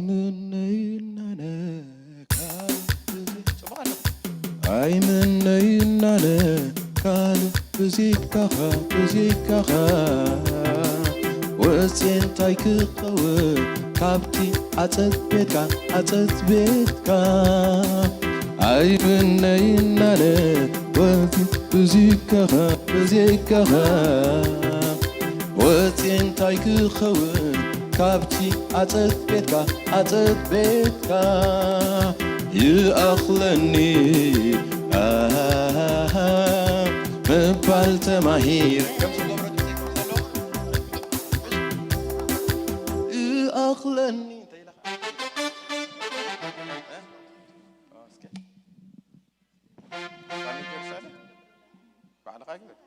ኣይምነይናነ ካልእ ብዘይካኻ፣ ኣይምነይናነ ካልእ ብዘይካኻ፣ ብዘይካኻ ወፂ እንታይ ክኸውን ካብቲ ዓፀት ቤትካ፣ ዓፀት ቤትካ ኣይምነይናነ ወፂ ብዘይካኻ፣ ብዘይካኻ ወፂ እንታይ ክኸውን ካብቲ ዓፀት ቤትካ፣ ዓፀት ቤትካ ይኣኽለኒ ኣሃ ምባል ተማሂር። ይኣኽለኒ እንታይ ኢልኻ? እስከ ሳሚ ጀርሳለ ባዕልኻ ግበር።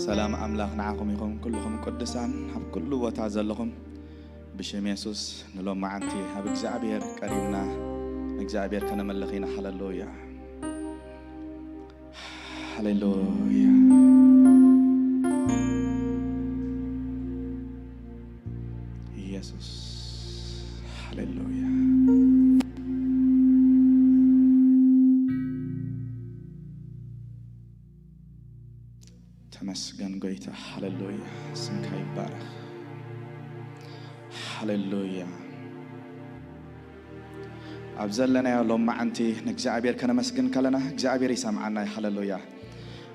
ሰላም ኣምላኽ ንዓኹም ይኹን፣ ኩልኹም ቅዱሳን ኣብ ኩሉ ቦታ ዘለኹም። ብሽም የሱስ ንሎማዓንቲ ኣብ እግዚኣብሔር ቀሪብና ንእግዚኣብሔር ከነመልኽ ኢና። ሃሌሉያ፣ ሃሌሉያ። ኢየሱስ፣ ሃሌሉያ። ተመስገን ጎይታ፣ ሃሌሉያ። ስምካ ይባረኽ። ሃሌሉያ። ኣብ ዘለናዮ ሎማዓንቲ ንእግዚኣብሔር ከነመስግን ከለና እግዚኣብሔር ይሰምዓና እዩ። ሃሌሉያ።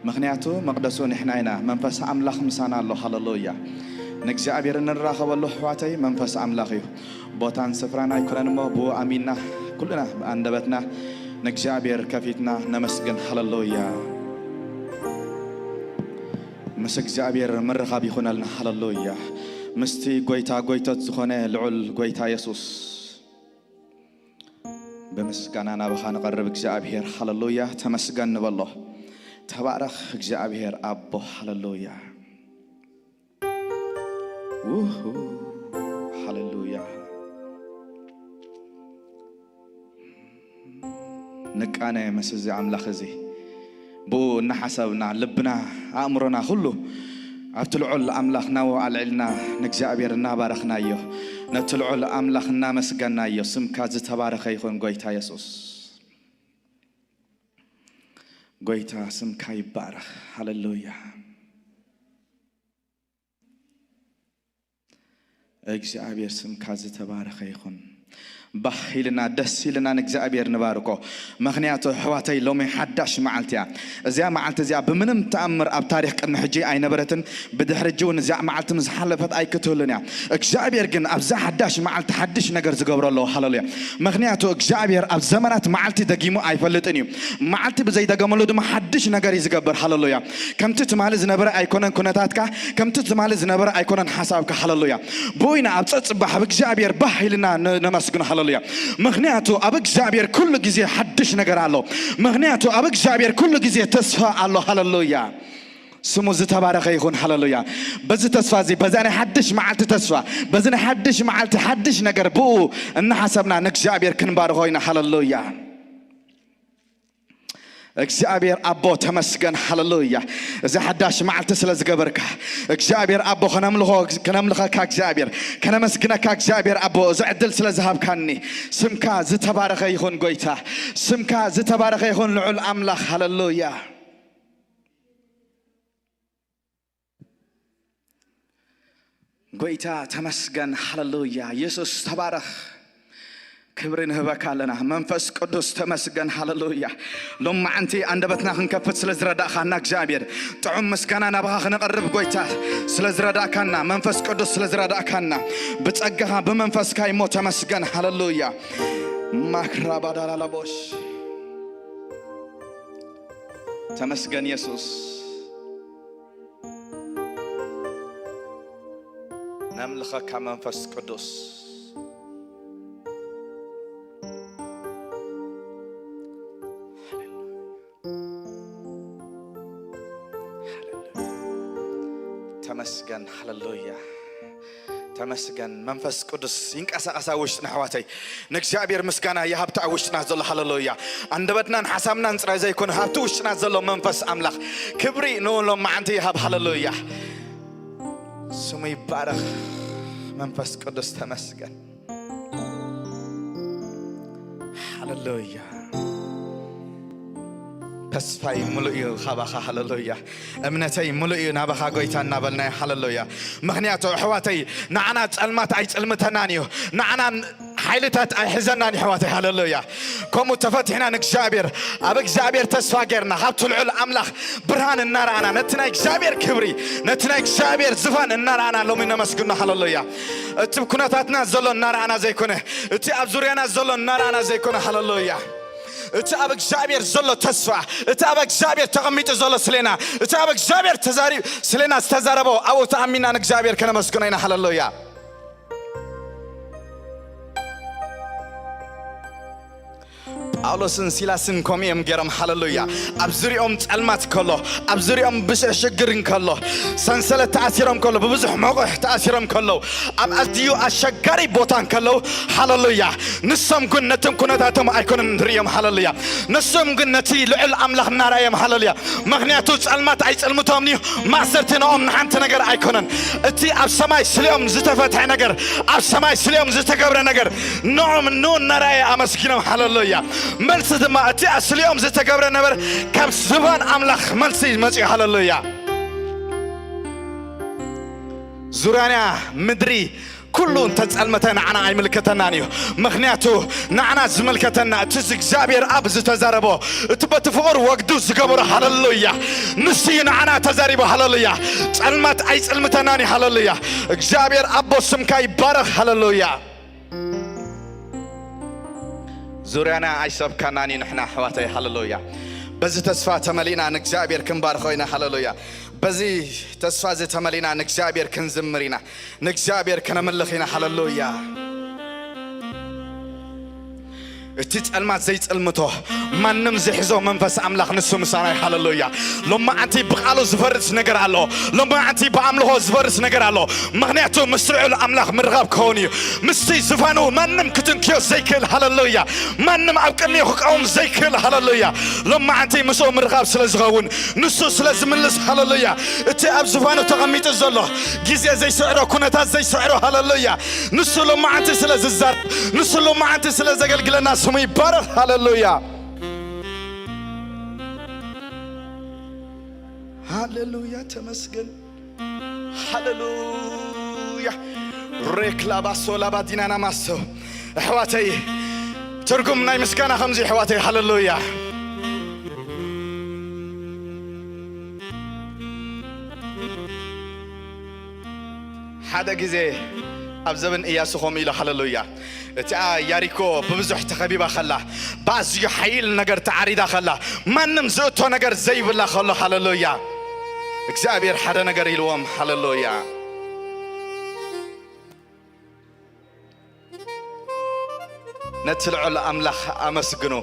ምኽንያቱ መቕደሱ ንሕና ኢና፣ መንፈስ ኣምላኽ ምሳና ኣሎ። ሃሌሉያ። ንእግዚኣብሔር እንራኸበሉ ኣሕዋተይ መንፈስ ኣምላኽ እዩ። ቦታን ስፍራን ኣይኮነን እሞ ብኡ ኣሚንና ኩልና ብኣንደበትና ንእግዚኣብሔር ከፊትና ነመስግን። ሃሌሉያ። ምስ እግዚኣብሔር ምርኻብ ይኹነልና። ሃሌሉያ። ምስቲ ጎይታ ጎይቶት ዝኾነ ልዑል ጎይታ የሱስ ብምስጋና ናባኻ ንቐርብ እግዚኣብሔር። ሃሌሉያ። ተመስገን ንበሎ። ተባረኽ እግዚኣብሔር ኣቦ። ሃሌሉያ። ውሁ፣ ሃሌሉያ። ንቃነ ምስ እዚ ኣምላኽ እዚ። ብኡ እናሓሰብና ልብና፣ ኣእምሮና ኩሉ ኣብቲ ልዑል ኣምላኽ ናብኡ ኣልዒልና ንእግዚኣብሔር እናባረኽናዮ፣ ነቲ ልዑል ኣምላኽ እናመስገናዮ። ስምካ ዝተባረኸ ይኹን ጎይታ የሱስ። ጎይታ ስምካ ይባረኽ። ሃሌሉያ። እግዚኣብሔር ስምካ ዝተባረኸ ይኹን። ባህ ኢልና ደስ ኢልና ንእግዚኣብሔር ንባርኮ። ምኽንያቱ ኣሕዋተይ ሎሚ ሓዳሽ መዓልቲ እያ። እዚኣ መዓልቲ እዚኣ ብምንም ተኣምር ኣብ ታሪኽ ቅድሚ ሕጂ ኣይነበረትን፣ ብድሕሪ ሕጂ እውን እዚኣ መዓልቲ ምስ ሓለፈት ኣይክትህሉን እያ። እግዚኣብሔር ግን ኣብዛ ሓዳሽ መዓልቲ ሓድሽ ነገር ዝገብሮ ኣለዎ። ሃሌሉያ። ምኽንያቱ እግዚኣብሔር ኣብ ዘመናት መዓልቲ ደጊሙ ኣይፈልጥን እዩ። መዓልቲ ብዘይደገመሉ ድማ ሓድሽ ነገር እዩ ዝገብር። ሃሌሉያ። ከምቲ ትማሊ ዝነበረ ኣይኮነን ኩነታትካ፣ ከምቲ ትማሊ ዝነበረ ኣይኮነን ሓሳብካ። ሃሌሉያ። ብኡ ኢና ኣብ ጸጽባሕ ኣብ እግዚኣብሔር ባህ ኢልና ን-፣ ነመስግኖ። ሃሌሉያ። ምኽንያቱ ኣብ እግዚኣብሔር ኩሉ ግዜ ሓድሽ ነገር ኣሎ። ምኽንያቱ ኣብ እግዚኣብሔር ኩሉ ግዜ ተስፋ ኣሎ። ሃሌሉያ። ስሙ ዝተባረኸ ይኹን። ሃሌሉያ። በዚ ተስፋ እዚ፣ በዛ ናይ ሓድሽ መዓልቲ ተስፋ፣ በዚ ናይ ሓድሽ መዓልቲ ሓድሽ ነገር ብኡ እናሓሰብና ንእግዚኣብሔር ክንባርኾ ኢና። ሃሌሉያ። እግዚኣብሔር ኣቦ ተመስገን። ሃሌሉያ። እዚ ሓዳሽ መዓልቲ ስለ ዝገበርካ እግዚኣብሔር ኣቦ ከነምልኾ-፣ ከነምልኸካ እግዚኣብሔር፣ ከነመስግነካ እግዚኣብሔር ኣቦ፣ እዚ ዕድል ስለ ዝሃብካኒ። ስምካ ዝተባረኸ ይኹን ጎይታ። ስምካ ዝተባረኸ ይኹን ልዑል ኣምላኽ። ሃሌሉያ። ጎይታ ተመስገን። ሃሌሉያ። የሱስ ተባረኽ። ክብሪ ንህበካ ኣለና። መንፈስ ቅዱስ ተመስገን። ሃሌሉያ። ሎማዓንቲ ኣንደበትና ክንከፍት ስለ ዝረዳእካና እግዚኣብሔር፣ ጥዑም ምስጋና ናባኻ ክነቐርብ ጎይታ ስለ ዝረዳእካና፣ መንፈስ ቅዱስ ስለ ዝረዳእካና፣ ብጸጋኻ ብመንፈስካ እሞ ተመስገን። ሃሌሉያ። ማክራባዳላላቦሽ። ተመስገን የሱስ። ነምልኸካ መንፈስ ቅዱስ። ሃሌሉያ። ሃሌሉያ። ተመስገን። ሃሌሉያ። ተመስገን። መንፈስ ቅዱስ ይንቀሳቐስ ኣብ ውሽጥና ኣሕዋተይ። ንእግዚኣብሔር ምስጋና ይሃብቲ ኣብ ውሽጥና ዘሎ። ሃሌሉያ። ኣንደበትናን ሓሳብናን ጥራይ ዘይኮነ፣ ሃብቲ ውሽጥና ዘሎ መንፈስ ኣምላኽ ክብሪ ንኡ ሎማዓንቲ ይሃብ። ሃሌሉያ። ስሙ ይባረኽ። መንፈስ ቅዱስ ተመስገን። ሃሌሉያ። ተስፋይ ምሉእ እዩ ካባኻ። ሃሌሉያ። እምነተይ ምሉእ እዩ ናባኻ ጎይታ እናበልናዮ። ሃሌሉያ። ምኽንያቱ ኣሕዋተይ፣ ንዓና ጸልማት ኣይጽልምተናን እዩ። ንዓና ሓይልታት ኣይሕዘናን እዩ ኣሕዋተይ። ሃሌሉያ። ከምኡ ተፈቲሕና ንእግዚኣብሔር፣ ኣብ እግዚኣብሔር ተስፋ ጌርና፣ ካብቲ ልዑል ኣምላኽ ብርሃን እናረኣና፣ ነቲ ናይ እግዚኣብሔር ክብሪ፣ ነቲ ናይ እግዚኣብሔር ዝፋን እናረኣና ሎሚ ነመስግኖ። ሃሌሉያ። እቲ ኩነታትና ዘሎ እናረኣና ዘይኮነ፣ እቲ ኣብ ዙርያና ዘሎ እናረኣና ዘይኮነ። ሃሌሉያ። እቲ ኣብ እግዚኣብሔር ዘሎ ተስፋ፣ እቲ ኣብ እግዚኣብሔር ተቐሚጡ ዘሎ ስሌና፣ እቲ ኣብ እግዚኣብሔር ተዛሪ-፣ ስሌና ዝተዛረቦ ኣብኡ ተኣሚና ንእግዚኣብሔር ከነመስግኖ ኢና። ሃሌሉያ። ጳውሎስን ሲላስን ከምኡ እዮም ገይሮም። ሃለሉያ። ኣብ ዙሪኦም ጸልማት ከሎ፣ ኣብ ዙሪኦም ብዙሕ ሽግር እንከሎ፣ ሰንሰለት ተኣሲሮም ከሎ፣ ብብዙሕ መቑሕ ተኣሲሮም ከሎ፣ ኣብ ኣዝዩ ኣሸጋሪ ቦታ እንከለዉ፣ ሃለሉያ፣ ንሶም ግን ነቶም ኩነታቶም ኣይኮነን ርእዮም። ሃለሉያ። ንሶም ግን ነቲ ልዑል ኣምላኽ እናረኣዮም። ሃለሉያ። ምኽንያቱ ጸልማት ኣይጽልምቶም እዩ፣ ማእሰርቲ ንኦም ንሓንቲ ነገር ኣይኮነን። እቲ ኣብ ሰማይ ስሊኦም ዝተፈትሐ ነገር፣ ኣብ ሰማይ ስሊኦም ዝተገብረ ነገር፣ ንኦም ንኡ እናረኣየ ኣመስጊኖም። ሃለሉያ። መልሲ ድማ እቲ ኣስሊኦም ዝተገብረ ነበር ካብ ዝፋን ኣምላኽ መልሲ መጽዩ። ሃለሉያ። ዙርያና ምድሪ ኩሉ እንተጸልመተ ንዓና ኣይምልከተናን እዩ። ምኽንያቱ ንዓና ዝምልከተና እቲ እግዚኣብሔር ኣብ ዝተዛረቦ፣ እቲ በቲ ፍቕር ወግዱ ዝገበሮ። ሃለሉያ። ንሱ እዩ ንዓና ተዛሪቦ። ሃለሉያ። ጸልማት ኣይጽልምተናን እዩ። ሃለሉያ። እግዚኣብሔር ኣቦ ስምካ ይባረኽ። ሃለሉያ። ዙርያና ኣይሰብካናን እዩ ንሕና ኣሕዋተይ። ሃለሉያ። በዚ ተስፋ ተመሊእና ንእግዚኣብሔር ክንባርኾ ኢና። ሃለሉያ። በዚ ተስፋ እዚ ተመሊእና ንእግዚኣብሔር ክንዝምር ኢና። ንእግዚኣብሔር ከነምልኽ ኢና። ሃለሉያ። እቲ ጸልማት ዘይጸልምቶ፣ ማንም ዝሕዞ መንፈስ ኣምላኽ ንሱ ምሳና እዩ። ሃለሉያ። ሎማዓንቲ ብቃሉ ዝፈርስ ነገር ኣሎ። ሎማዓንቲ ብኣምልኾ ዝፈርስ ነገር ኣሎ። ምኽንያቱ ምስ ልዑል ኣምላኽ ምርኻብ ክኸውን እዩ። ምስቲ ዝፋኑ ማንም ክትንክዮ ዘይክእል። ሃለሉያ። ማንም ኣብ ቅድሚኡ ክቃወም ዘይክእል። ሃለሉያ። ሎማዓንቲ ምስኡ ምርኻብ ስለ ዝኸውን፣ ንሱ ስለ ዝምልስ። ሃለሉያ። እቲ ኣብ ዝፋኑ ተቐሚጡ ዘሎ፣ ግዜ ዘይስዕሮ፣ ኩነታት ዘይስዕሮ። ሃለሉያ። ንሱ ሎማዓንቲ ስለ ዝዛረብ፣ ንሱ ሎማዓንቲ ስለ ዘገልግለና ስሙ ይባረኽ። ሃለሉያ። ሃለሉያ። ተመስገን። ሃለሉያ። ሬክላባሶ ላባዲናና ማሶ። ኣሕዋተይ፣ ትርጉም ናይ ምስጋና ከምዚ፣ ኣሕዋተይ። ሃለሉያ። ሓደ ግዜ ኣብ ዘበን እያሱ ከምኡ ኢሉ። ሃለሉያ። እቲኣ ያሪኮ ብብዙሕ ተኸቢባ ከላ፣ ብኣዝዩ ሓይል ነገር ተዓሪዳ ከላ፣ ማንም ዝእቶ ነገር ዘይብላ ከሎ። ሃለሉያ። እግዚኣብሔር ሓደ ነገር ኢልዎም። ሃለሉያ። ነቲ ልዑል ኣምላኽ ኣመስግኑ፣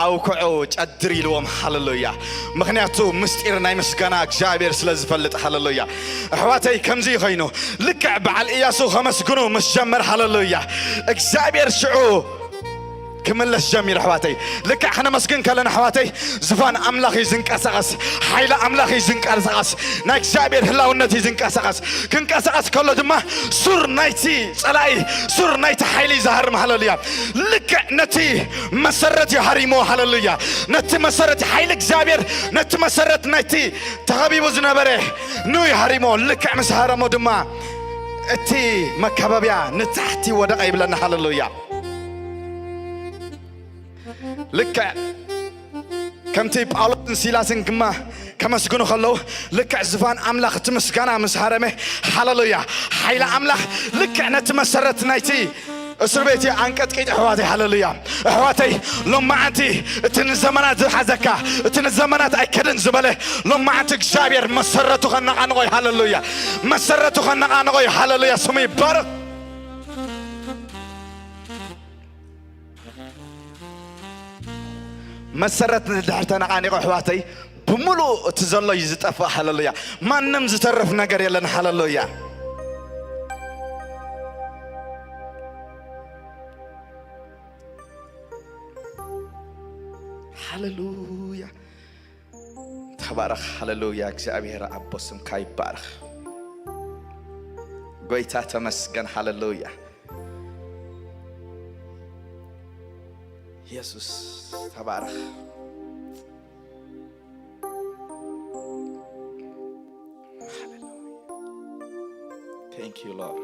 ኣውክዑ፣ ጨድር ኢልዎም። ሃለሉያ። ምኽንያቱ ምስጢር ናይ ምስጋና እግዚኣብሔር ስለ ዝፈልጥ። ሃለሉያ። ኣሕዋተይ፣ ከምዚ ኮይኑ ልክዕ በዓል እያሱ ከመስግኑ ምስ ጀመር። ሃለሉያ። እግዚኣብሔር ሽዑ ክምለስ ጀሚር። ኣሕዋተይ፣ ልክዕ ከነመስግን ከለና ኣሕዋተይ፣ ዝፋን ኣምላኽ እዩ ዝንቀሳቐስ፣ ሓይሊ ኣምላኽ እዩ ዝንቀሳቐስ፣ ናይ እግዚኣብሔር ህላውነት እዩ ዝንቀሳቐስ። ክንቀሳቐስ ከሎ ድማ ሱር ናይቲ ጸላኢ፣ ሱር ናይቲ ሓይሊ እዩ ዝሃርም። ሃለሉያ። ልክዕ ነቲ መሰረት እዩ ሃሪሞ። ሃለሉያ። ነቲ መሰረት፣ ሓይሊ እግዚኣብሔር ነቲ መሰረት ናይቲ ተኸቢቡ ዝነበረ ንኡ እዩ ሃሪሞ። ልክዕ ምስ ሃረሞ ድማ እቲ መካበብያ ንታሕቲ ወደቐ ይብለና። ሃለሉያ። ልክዕ ከምቲ ጳውሎስን ሲላስን ግማ ከመስግኑ ከለዉ፣ ልክዕ ዝፋን ኣምላኽ እቲ ምስጋና ምስ ሃረመ፣ ሃለሉያ፣ ሓይሊ ኣምላኽ ልክዕ ነቲ መሰረት ናይቲ እስር ቤት እዩ ኣንቀጥቂጡ። ኣሕዋተይ፣ ሃለሉያ። ኣሕዋተይ፣ ሎማዓንቲ እቲ ንዘመናት ዝሓዘካ፣ እቲ ንዘመናት ኣይከድን ዝበለ፣ ሎማዓንቲ እግዚኣብሔር መሰረቱ ከነቓንቖ እዩ። ሃለሉያ። መሰረቱ ከነቓንቖ እዩ። ሃለሉያ። ስሙ ይባረኽ። መሰረት እንድሕር ተነቓኒቑ፣ ኣሕዋተይ፣ ብምሉእ እቲ ዘሎ እዩ ዝጠፍእ። ሃለሉያ። ማንም ዝተርፍ ነገር የለን። ሃለሉያ። ሃለሉያ። ተባረኽ። ሃለሉያ። እግዚኣብሔር ኣቦ ስምካ ይባረኽ። ጎይታ ተመስገን። ሃለሉያ። የሱስ ተባረኽ። ሃለሉያ። Thank you, Lord።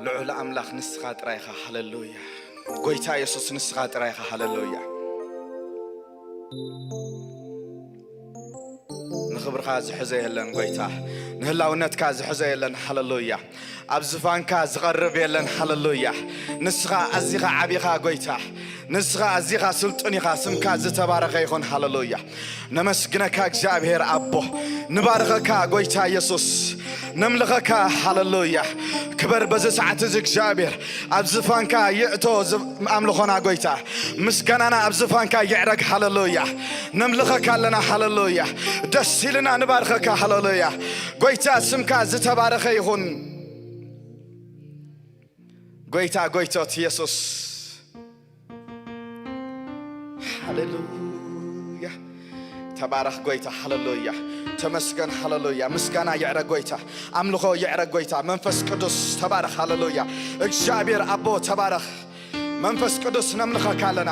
ልዑል ኣምላኽ ንስኻ ጥራይ ኢኻ። ሃለሉያ። ጎይታ የሱስ ንስኻ ጥራይ ኢኻ። ሃለሉያ። ንኽብርኻ ዝሕዞ የለን ጎይታ፣ ንህላውነትካ ዝሕዞ የለን። ሃለሉያ። ኣብ ዝፋንካ ዝቐርብ የለን። ሃለሉያ። ንስኻ ኣዚኻ ዓቢኻ ጎይታ፣ ንስኻ ኣዚኻ ስልጡን ኢኻ። ስምካ ዝተባረኸ ይኹን። ሃለሉያ። ነመስግነካ እግዚኣብሔር ኣቦ፣ ንባርኸካ ጎይታ የሱስ፣ ነምልኸካ። ሃለሉያ። ክበር በዚ ሰዓት እዚ እግዚኣብሔር ኣብ ዝፋንካ ይእቶ። ኣምልኾና ጎይታ ምስጋናና ኣብ ዝፋንካ ይዕረግ። ሃለሉያ። ነምልኸካ ኣለና። ሃለሉያ። ደስ ኢልና ንባርኸካ። ሃለሉያ። ጎይታ ስምካ ዝተባረኸ ይኹን። ጎይታ ጎይቶት የሱስ። ሃሌሉያ። ተባረኽ ጎይታ። ሃሌሉያ። ተመስገን። ሃሌሉያ። ምስጋና ይዕረ ጎይታ። ኣምልኾ ይዕረ ጎይታ። መንፈስ ቅዱስ ተባረኽ። ሃሌሉያ። እግዚኣብሔር ኣቦ ተባረኽ። መንፈስ ቅዱስ ነምልኸካ ኣለና።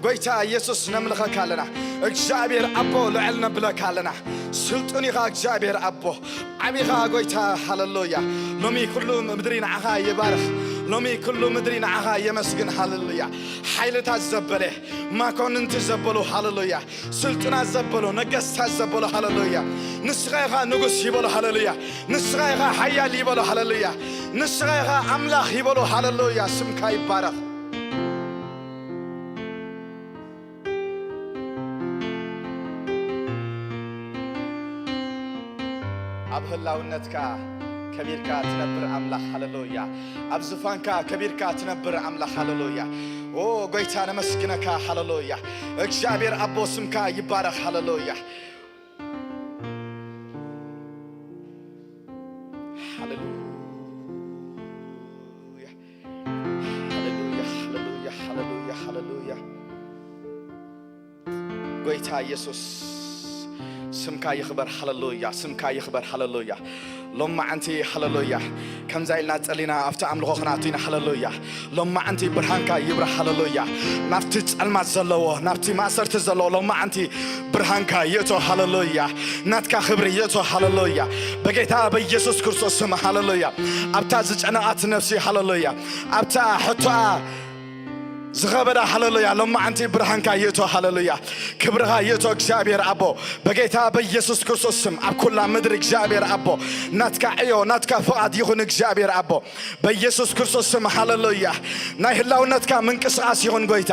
ጎይታ ኢየሱስ ነምልኸካ ኣለና። እግዚኣብሔር ኣቦ ልዕል ነብለካ ኣለና። ስልጡን ኢኻ እግዚኣብሔር ኣቦ። ዓቢኻ ጎይታ። ሃሌሉያ። ሎሚ ኩሉ ምድሪ ንዓኻ ይባርኽ። ሎሚ ኩሉ ምድሪ ንዓኻ የመስግን። ሃሌሉያ። ሓይልታት ዘበለ፣ ማኮንንቲ ዘበሉ። ሃሌሉያ። ስልጡናት ዘበሉ፣ ነገስታት ዘበሉ። ሃሌሉያ። ንስኻ ኢኻ ንጉስ ይበሉ። ሃሌሉያ። ንስኻ ኢኻ ሓያል ይበሉ። ሃሌሉያ። ንስኻ ኢኻ ኣምላኽ ይበሉ። ሃሌሉያ። ስምካ ይባረኽ። ኣብ ህላውነትካ ከቢርካ ትነብር ኣምላኽ። ሃሌሉያ። ኣብ ዝፋንካ ከቢርካ ትነብር ኣምላኽ። ሃሌሉያ። ኦ ጎይታ ነመስግነካ። ሃሌሉያ። እግዚኣብሔር ኣቦ ስምካ ይባረኽ። ሃሌሉያ። ሃሌሉያ። ሃሌሉያ። ሃሌሉያ። ሃሌሉያ። ሃሌሉያ። ጎይታ ኢየሱስ ስምካ ይኽበር። ሃሌሉያ። ስምካ ይኽበር። ሃሌሉያ። ሎማዓንቲ። ሃሌሉያ። ከምዛ ኢልና ጸሊና ኣብቲ ኣምልኾ ክንኣቱ ኢና። ሃሌሉያ። ሎማዓንቲ ብርሃንካ ይብራህ። ሃሌሉያ። ናብቲ ጸልማት ዘለዎ፣ ናብቲ ማእሰርቲ ዘለዎ ሎማዓንቲ ብርሃንካ ይእቶ። ሃሌሉያ። ናትካ ክብሪ ይእቶ። ሃሌሉያ። በጌታ በኢየሱስ ክርስቶስ ስም። ሃሌሉያ። ኣብታ ዝጨነቓት ነፍሲ። ሃሌሉያ። ኣብታ ሕቶኣ ዝኸበዳ። ሃሌሉያ። ሎማዓንቲ ብርሃንካ ይእቶ። ሃሌሉያ። ክብርኻ ይእቶ እግዚኣብሔር ኣቦ። በጌታ በኢየሱስ ክርስቶስ ስም ኣብ ኩላ ምድሪ እግዚኣብሔር ኣቦ ናትካ ዕዮ ናትካ ፍቓድ ይኹን እግዚኣብሔር ኣቦ። በኢየሱስ ክርስቶስ ስም። ሃሌሉያ። ናይ ህላውነትካ ምንቅስቓስ ይኹን ጎይታ።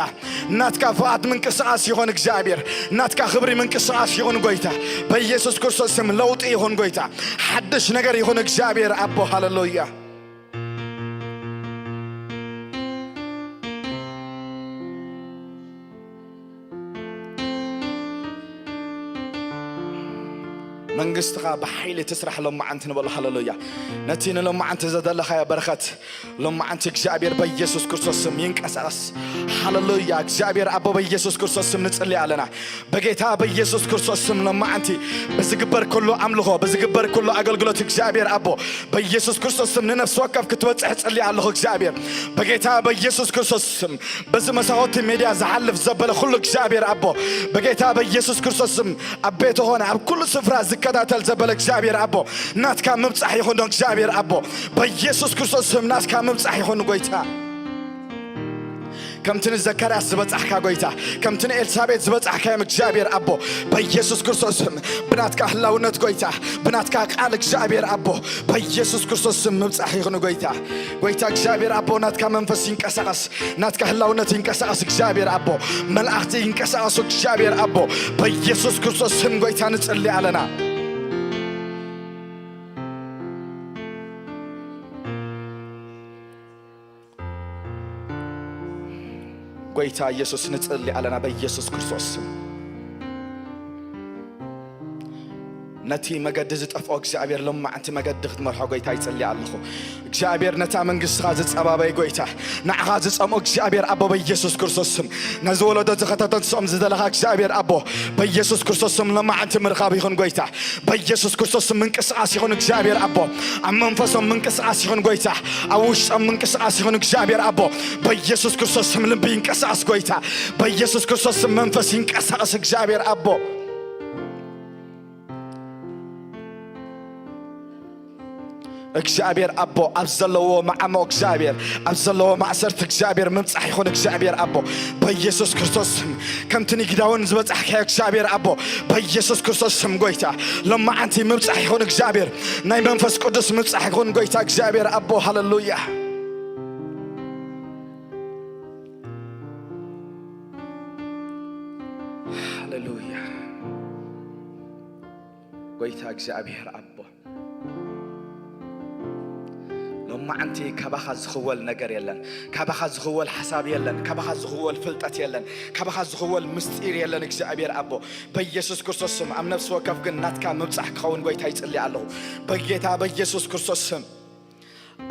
ናትካ ፍቓድ ምንቅስቓስ ይኹን እግዚኣብሔር። ናትካ ክብሪ ምንቅስቓስ ይኹን ጎይታ። በኢየሱስ ክርስቶስ ስም ለውጢ ይኹን ጎይታ። ሓድሽ ነገር ይኹን እግዚኣብሔር ኣቦ። ሃሌሉያ። መንግስትኻ ብሓይሊ ትስራሕ ሎማዓንቲ ንበሎ። ሃሌሉያ። ነቲ ንሎማዓንቲ ዘደለኻዮ በረኸት ሎማዓንቲ እግዚኣብሔር በኢየሱስ ክርስቶስ ስም ይንቀሳቐስ። ሃሌሉያ። እግዚኣብሔር ኣቦ በኢየሱስ ክርስቶስ ስም ንጽሊ ኣለና። በጌታ በኢየሱስ ክርስቶስ ስም ሎማዓንቲ ብዝግበር ኩሉ ኣምልኾ፣ ብዝግበር ኩሉ ኣገልግሎት እግዚኣብሔር ኣቦ በኢየሱስ ክርስቶስ ስም ንነፍሲ ወከፍ ክትበጽሕ ጽሊ ኣለኹ። እግዚኣብሔር በጌታ በኢየሱስ ክርስቶስ ስም በዚ መሳወቲ ሜድያ ዝሓልፍ ዘበለ ኩሉ እግዚኣብሔር ኣቦ በጌታ በኢየሱስ ክርስቶስ ስም ኣብ ቤት ኾነ ኣብ ኩሉ ስፍራ ዝከታተል ዘበለ እግዚኣብሔር ኣቦ ናትካ ምብጻሕ ይኹን። እግዚኣብሔር ኣቦ በኢየሱስ ክርስቶስ ስም ናትካ ምብጻሕ ይኹን ጎይታ። ከምቲ ንዘካርያስ ዝበጻሕካ ጎይታ፣ ከምቲ ንኤልሳቤጥ ዝበጻሕካዮም እግዚኣብሔር ኣቦ በኢየሱስ ክርስቶስ ስም ብናትካ ህላውነት ጎይታ፣ ብናትካ ቃል እግዚኣብሔር ኣቦ በኢየሱስ ክርስቶስ ስም ምብጻሕ ይኹን ጎይታ። ጎይታ እግዚኣብሔር ኣቦ ናትካ መንፈስ ይንቀሳቐስ፣ ናትካ ህላውነት ይንቀሳቐስ እግዚኣብሔር ኣቦ፣ መላእኽቲ ይንቀሳቐሱ እግዚኣብሔር ኣቦ በኢየሱስ ክርስቶስ ስም ጎይታ ንጽሊ ኣለና። ጎይታ ኢየሱስ ንጽሊ ኣለና በኢየሱስ ክርስቶስ ስም። ነቲ መገዲ ዝጠፍኦ እግዚኣብሔር ሎማዓንቲ መገዲ ክትመርሖ ጎይታ ይጽሊ ኣለኹ። እግዚኣብሔር ነታ መንግስትኻ ዝጸባበይ ጎይታ፣ ንዓኻ ዝጸምኦ እግዚኣብሔር ኣቦ በኢየሱስ ክርስቶስ ስም፣ ነዚ ወለዶ እዚ ከተተንስኦም ዝደለኻ እግዚኣብሔር ኣቦ በኢየሱስ ክርስቶስ ስም ሎማዓንቲ ምርኻብ ይኹን ጎይታ። በኢየሱስ ክርስቶስ ስም ምንቅስቓስ ይኹን እግዚኣብሔር ኣቦ። ኣብ መንፈሶም ምንቅስቓስ ይኹን ጎይታ። ኣብ ውሽጦም ምንቅስቓስ ይኹን እግዚኣብሔር ኣቦ። በኢየሱስ ክርስቶስ ስም ልቢ ይንቀሳቐስ ጎይታ። በኢየሱስ ክርስቶስ ስም መንፈስ ይንቀሳቐስ እግዚኣብሔር ኣቦ። እግዚኣብሔር ኣቦ ኣብ ዘለዎ መዓሞ እግዚኣብሔር ኣብ ዘለዎ ማእሰርቲ እግዚኣብሔር ምብጻሕ ይኹን እግዚኣብሔር ኣቦ። በኢየሱስ ክርስቶስ ስም ከምቲ ንጊዳውን ዝበጻሕካዮ እግዚኣብሔር ኣቦ በኢየሱስ ክርስቶስ ስም ጎይታ ሎማዓንቲ ምብጻሕ ይኹን እግዚኣብሔር ናይ መንፈስ ቅዱስ ምብጻሕ ይኹን ጎይታ እግዚኣብሔር ኣቦ። ሃሌሉያ። ሃሌሉያ። ጎይታ እግዚኣብሔር ኣቦ መዓንቲ ካባኻ ዝኽወል ነገር የለን። ካባኻ ዝኽወል ሓሳብ የለን። ካባኻ ዝኽወል ፍልጠት የለን። ካባኻ ዝኽወል ምስጢር የለን። እግዚኣብሔር ኣቦ፣ በኢየሱስ ክርስቶስ ስም ኣብ ነፍሲ ወከፍ ግን ናትካ ምብጻሕ ክኸውን ጎይታ ይጽሊ ኣለኹ። በጌታ በኢየሱስ ክርስቶስ ስም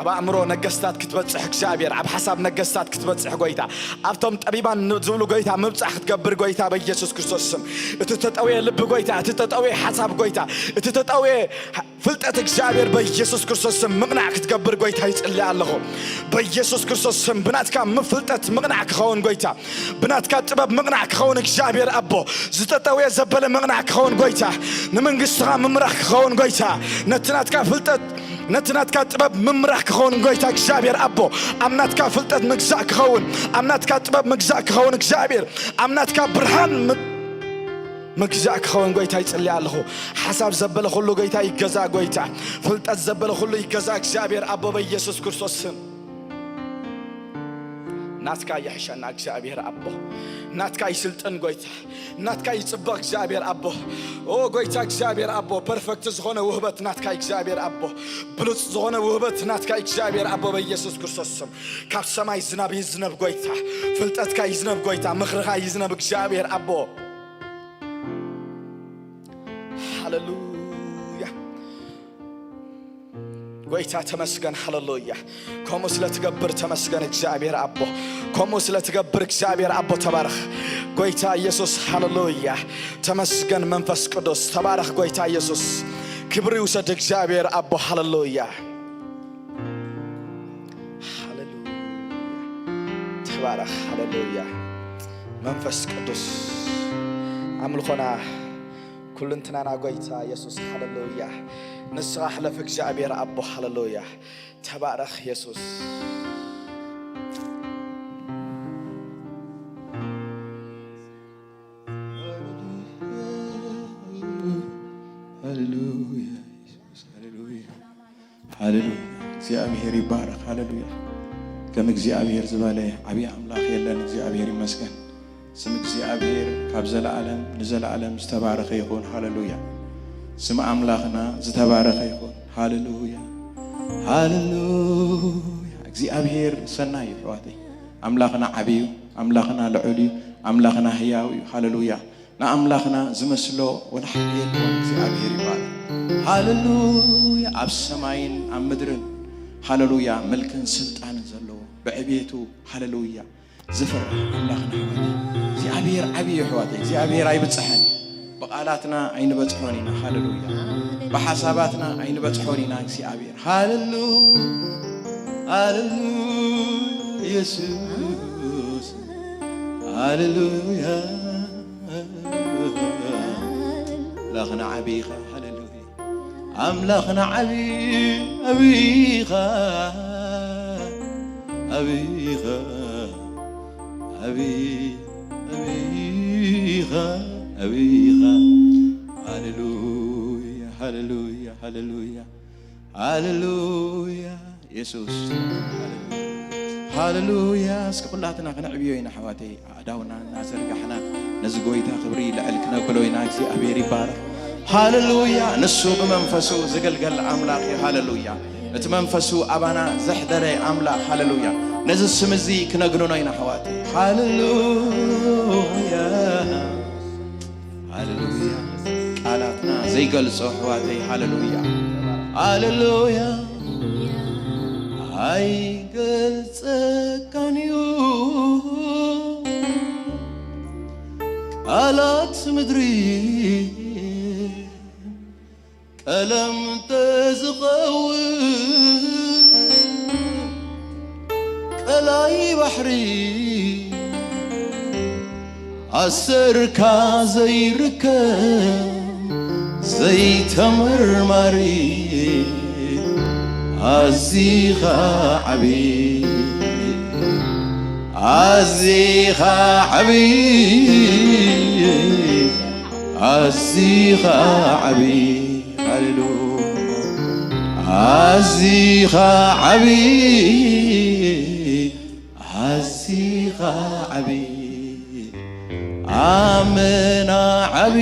ኣብ ኣእምሮ ነገስታት ክትበጽሕ እግዚኣብሔር፣ ኣብ ሓሳብ ነገስታት ክትበጽሕ ጎይታ፣ ኣብቶም ጠቢባን ዝብሉ ጎይታ ምብጻሕ ክትገብር ጎይታ በኢየሱስ ክርስቶስ ስም። እቲ ተጠውየ ልቢ ጎይታ፣ እቲ ተጠውየ ሓሳብ ጎይታ፣ እቲ ተጠውየ ፍልጠት እግዚኣብሔር በኢየሱስ ክርስቶስ ስም ምቕናዕ ክትገብር ጎይታ ይጽሊ ኣለኹ። በኢየሱስ ክርስቶስ ስም ብናትካ ምፍልጠት ምቕናዕ ክኸውን ጎይታ፣ ብናትካ ጥበብ ምቕናዕ ክኸውን እግዚኣብሔር ኣቦ፣ ዝተጠውየ ዘበለ ምቕናዕ ክኸውን ጎይታ፣ ንመንግስትኻ ምምራሕ ክኸውን ጎይታ፣ ነቲ ናትካ ፍልጠት ነቲ ናትካ ጥበብ ምምራሕ ክኸውን ጎይታ እግዚኣብሔር ኣቦ፣ ኣብ ናትካ ፍልጠት ምግዛእ ክኸውን፣ ኣብ ናትካ ጥበብ ምግዛእ ክኸውን እግዚኣብሔር፣ ኣብ ናትካ ብርሃን ም- መግዛእ ክኸውን ጎይታ ይጽሊ ኣለኹ። ሓሳብ ዘበለ ኩሉ ጎይታ ይገዛ፣ ጎይታ ፍልጠት ዘበለ ኩሉ ይገዛ እግዚኣብሔር ኣቦ በኢየሱስ ክርስቶስ ስም። ናትካ ይሕሸና እግዚኣብሔር ኣቦ፣ ናትካ ይስልጥን ጎይታ፣ ናትካ ይጽበቕ እግዚኣብሔር ኣቦ። ኦ ጎይታ እግዚኣብሔር ኣቦ፣ ፐርፈክት ዝኾነ ውህበት ናትካ እግዚኣብሔር ኣቦ፣ ብሉጽ ዝኾነ ውህበት ናትካ እግዚኣብሔር ኣቦ በኢየሱስ ክርስቶስ ስም። ካብ ሰማይ ዝናብ ይዝነብ ጎይታ፣ ፍልጠትካ ይዝነብ ጎይታ፣ ምኽርኻ ይዝነብ እግዚኣብሔር ኣቦ። ሃሌሉያ። ጎይታ ተመስገን፣ ሃሌሉያ። ከምኡ ስለ ትገብር ተመስገን እግዚኣብሔር ኣቦ። ከምኡ ስለ ትገብር እግዚኣብሔር ኣቦ ተባረኽ። ጎይታ ኢየሱስ፣ ሃሌሉያ። ተመስገን መንፈስ ቅዱስ፣ ተባረኽ ጎይታ ኢየሱስ። ክብሪ ይውሰድ እግዚኣብሔር ኣቦ፣ ሃሌሉያ። ሃሌሉያ። ተባረኽ፣ ሃሌሉያ። መንፈስ ቅዱስ ኣምልኾና ኩልንትናና ጎይታ የሱስ፣ ሃሌሉያ። ንስኻ ሕለፍ እግዚኣብሔር ኣቦ፣ ሃሌሉያ። ተባረኽ የሱስ። ሃሌሉያ፣ የሱስ፣ ሃሌሉያ። ሃሌሉያ፣ እግዚኣብሔር ይባረኽ። ሃሌሉያ። ከም እግዚኣብሔር ዝበለ ዓብዪ ኣምላኽ የለን። እግዚኣብሔር ይመስገን። ስም እግዚኣብሔር ካብ ዘለኣለም ንዘለኣለም ዝተባረኸ ይኹን። ሃሌሉያ። ስም ኣምላኽና ዝተባረኸ ይኹን። ሃሌሉያ፣ ሃሌሉያ። እግዚኣብሔር ሰናይ እዩ፣ ኣሕዋተይ። ኣምላኽና ዓብዪ እዩ። ኣምላኽና ልዑል እዩ። ኣምላኽና ህያው እዩ። ሃሌሉያ። ንኣምላኽና ዝመስሎ ወላ ሓደ የልቦን። እግዚኣብሔር ይባረኽ። ሃሌሉያ። ኣብ ሰማይን ኣብ ምድርን፣ ሃሌሉያ፣ ምልክን ስልጣንን ዘለዎ፣ ብዕቤቱ፣ ሃሌሉያ፣ ዝፍራሕ ኣምላኽና፣ ኣሕዋተይ። እግዚኣብሔር ዓብዪ እዩ፣ ኣሕዋተይ። እግዚኣብሔር ኣይብጽሐን። ብቓላትና ኣይንበጽሖን ኢና። ሃሌሉያ። ብሓሳባትና ኣይንበጽሖን ኢና። እግዚኣብሔር፣ ሃሌሉያ፣ ሃሌሉያ፣ የሱስ፣ ሃሌሉያ። ኣምላኽና ዓብዪ ኢኻ፣ ሃሌሉያ። ኣምላኽና ዓብዪ፣ ዓብዪ ኢኻ፣ ዓብዪ ኢኻ፣ ዓብዪ፣ ዓብዪ ኢኻ፣ ዓብዪ ኢኻ። ሃሌሉያ፣ ሃሌሉያ፣ ሃሌሉያ፣ ሃሌሉያ። የሱስ። ሃሌሉያ። እስኪ ኩላትና ክነዕብዮ ኢና ኣሕዋተይ፣ ኣእዳውና እናዘርጋሕና ነዚ ጎይታ ክብሪ ልዕል ክነብሎ ኢና። እግዚኣብሔር ይባረኽ። ሃሌሉያ። ንሱ ብመንፈሱ ዝግልገል ኣምላኽ እዩ። ሃሌሉያ። እቲ መንፈሱ ኣባና ዘሕደረ ኣምላኽ። ሃሌሉያ። ነዚ ስም እዚ ክነግንኖ ኢና ኣሕዋተይ። ሃሌሉያ። ሃሌሉያ። ቃላትና ዘይገልጾ ኣሕዋተይ፣ ሃሌሉያ፣ ሃሌሉያ። ኣይገልጸካን እዩ ቃላት ምድሪ፣ ቀለም ተዝኸውን ቀላይ ባሕሪ፣ ኣሰርካ ዘይርከብ ዘይተመርማሪ፣ ኣዚኻ ዓቢ፣ ኣዚኻ ዓቢ፣ ኣዚኻ ዓቢ። ሃሌሉያ። ኣዚኻ ዓቢ፣ ኣዚኻ ዓቢ፣ ኣመና ዓቢ፣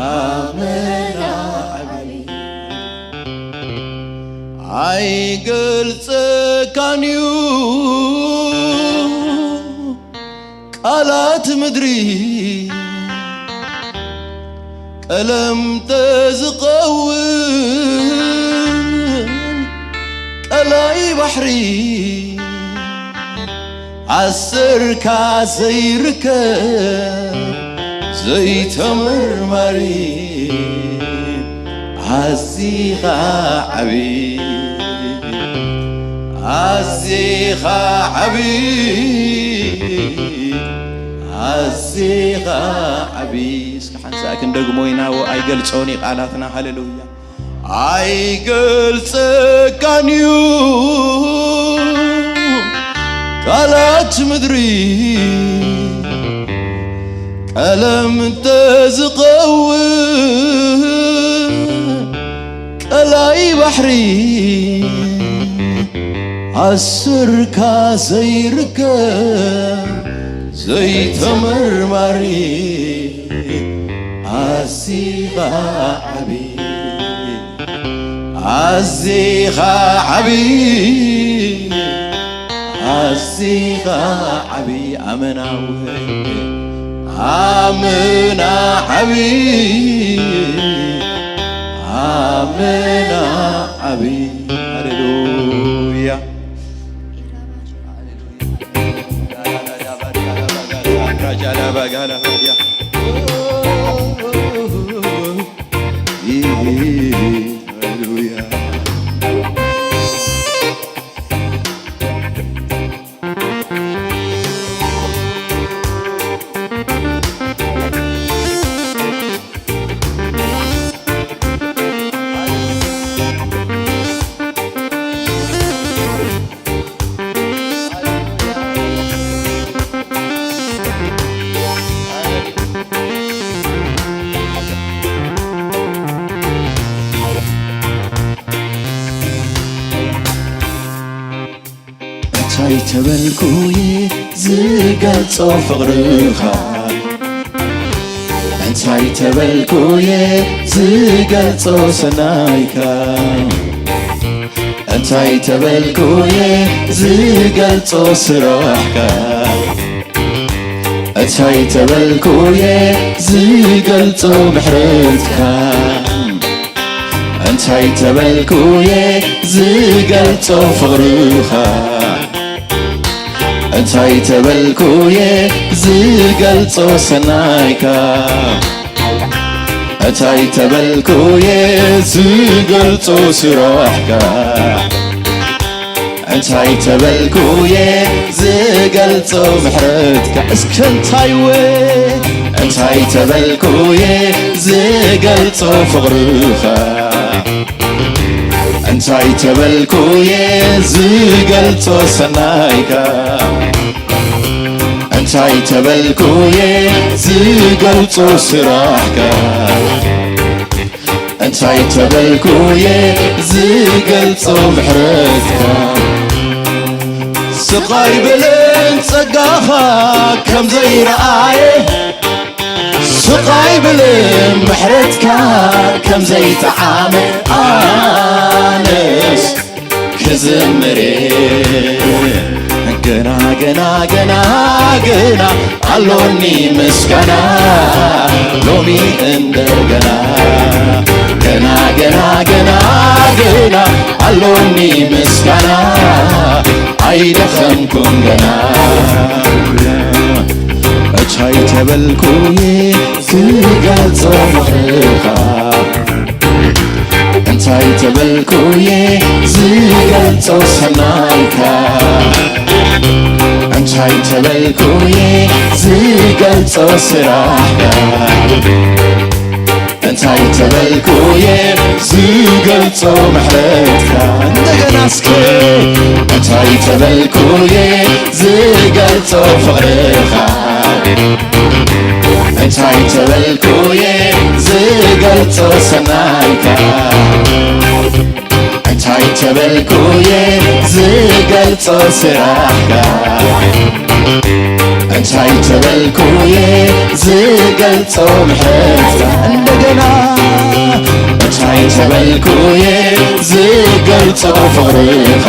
ኣመና ዓቢ፣ ኣይገልጸካን እዩ ቃላት ምድሪ፣ ቀለም ተዝኸውን ቀላይ ባሕሪ፣ ኣሰርካ ዘይርከብ ዘይተመርማሪ፣ ኣዚኻ ዓቢ፣ ኣዚኻ ዓቢ፣ ኣዚኻ ዓቢ። እስኪ ሓንሳ ክንደግሞ ኢና፣ ኣይገልጾን እዩ ቃላትና። ሃሌሉያ። ኣይገልጸካን እዩ ቃላት ምድሪ፣ ቀለም ተዝኸውን ቀላይ ባሕሪ፣ ኣሰርካ ዘይርከብ ዘይተመርማሪ፣ ኣዚኻ ዓቢ፣ ኣዚኻ ዓቢ፣ ኣዚኻ ዓቢ ኣመናዊ፣ ኣመና ዓቢ፣ ኣመና ዓቢ። ሃሌሉያ። እንታይ ተበልኩ እየ ዝገልጾ ፍቕርኻ? እንታይ ተበልኩ እየ ዝገልጾ ሰናይካ? እንታይ ተበልኩ እየ ዝገልጾ ስራሕካ? እንታይ ተበልኩ እየ ዝገልጾ ምሕረትካ? እንታይ ተበልኩ እየ ዝገልጾ ፍቕርኻ? እንታይ ተበልኩ እየ ዝገልጾ ሰናይካ? እንታይ ተበልኩ እየ ዝገልጾ ስራሕካ? እንታይ ተበልኩ እየ ዝገልጾ ምሕረትካ? እስከ እንታይ ወ-፣ እንታይ ተበልኩ እየ ዝገልጾ ፍቕርኻ? እንታይ ተበልኩ እየ ዝገልጾ ሰናይካ? እንታይ ተበልኩ እየ ዝገልጾ ስራሕካ? እንታይ ተበልኩ እየ ዝገልጾ ምሕረትካ? ስቕ ኣይብልን ጸጋኻ ከም ዘይረኣየ፣ ስቕ ኣይብልን ምሕረትካ ከም ዘይጠዓመ፣ ኣነስ ክዝምር እየ። ገና፣ ገና፣ ገና፣ ገና ኣሎኒ ምስጋና ሎሚ እንደገና። ገና፣ ገና፣ ገና፣ ገና ኣሎኒ ምስጋና ኣይደኸምኩን ገና። እንታይ ተበልኩ እየ ዝገልጾ ፍቕርኻ? እንታይ ተበልኩ እየ ዝገልጾ ሰናይካ? እንታይ ተበልኩ እየ ዝገልጾ ስራሕካ? እንታይ ተበልኩ እየ ዝገልጾ ምሕረትካ? እንደገና እስከ እንታይ ተበልኩ እየ ዝገልጾ ፍቕርኻ? እንታይ ተበልኩ እየ ዝገልጾ ሰናይካ? እንታይ ተበልኩ እየ ዝገልጾ ስራሕካ? እንታይ ተበልኩ እየ ዝገልጾ ምሕረትካ? እንደገና እንታይ ተበልኩየ ዝገልጾ ፍቕርኻ፣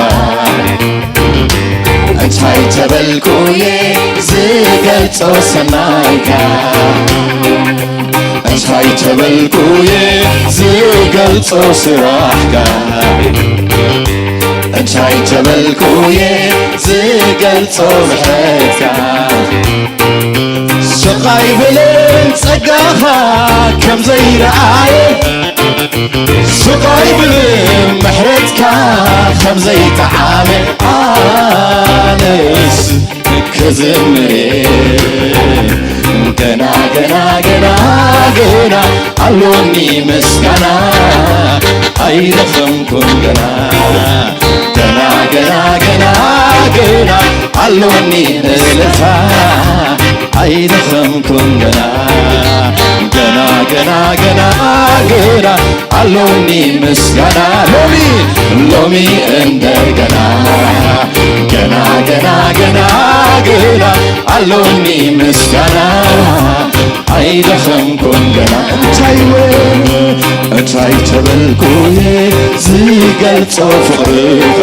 እንታይ ተበልኩየ ዝገልጾ ሰናይካ፣ እንታይ ተበልኩየ ዝገልጾ ስራሕካ፣ እንታይ ተበልኩየ ዝገልጾ ምሕረትካ። ስቕ ኣይብልን ጸጋኻ ከም ዘይረኣየ፣ ስቕ ኣይብልን ምሕረትካ ከም ዘይጠዓመ፣ ኣነስ ክዝምር እየ ገና፣ ገና፣ ገና፣ ገና ኣሎኒ ምስጋና፣ ኣይደኸምኩን ገና፣ ገና፣ ገና፣ ገና፣ ገና ኣሎኒ እልልታ፣ ኣይደኸምኩን ገና፣ ገና፣ ገና፣ ገና፣ ገና ኣሎኒ ምስጋና፣ ሎሚ፣ ሎሚ እንደገና፣ ገና፣ ገና፣ ገና፣ ገና ኣሎኒ ምስጋና፣ ኣይደኸምኩን ገና። እንታይ ወ-፣ እንታይ ተበልኩ እየ ዝገልጾ ፍቕርኻ፣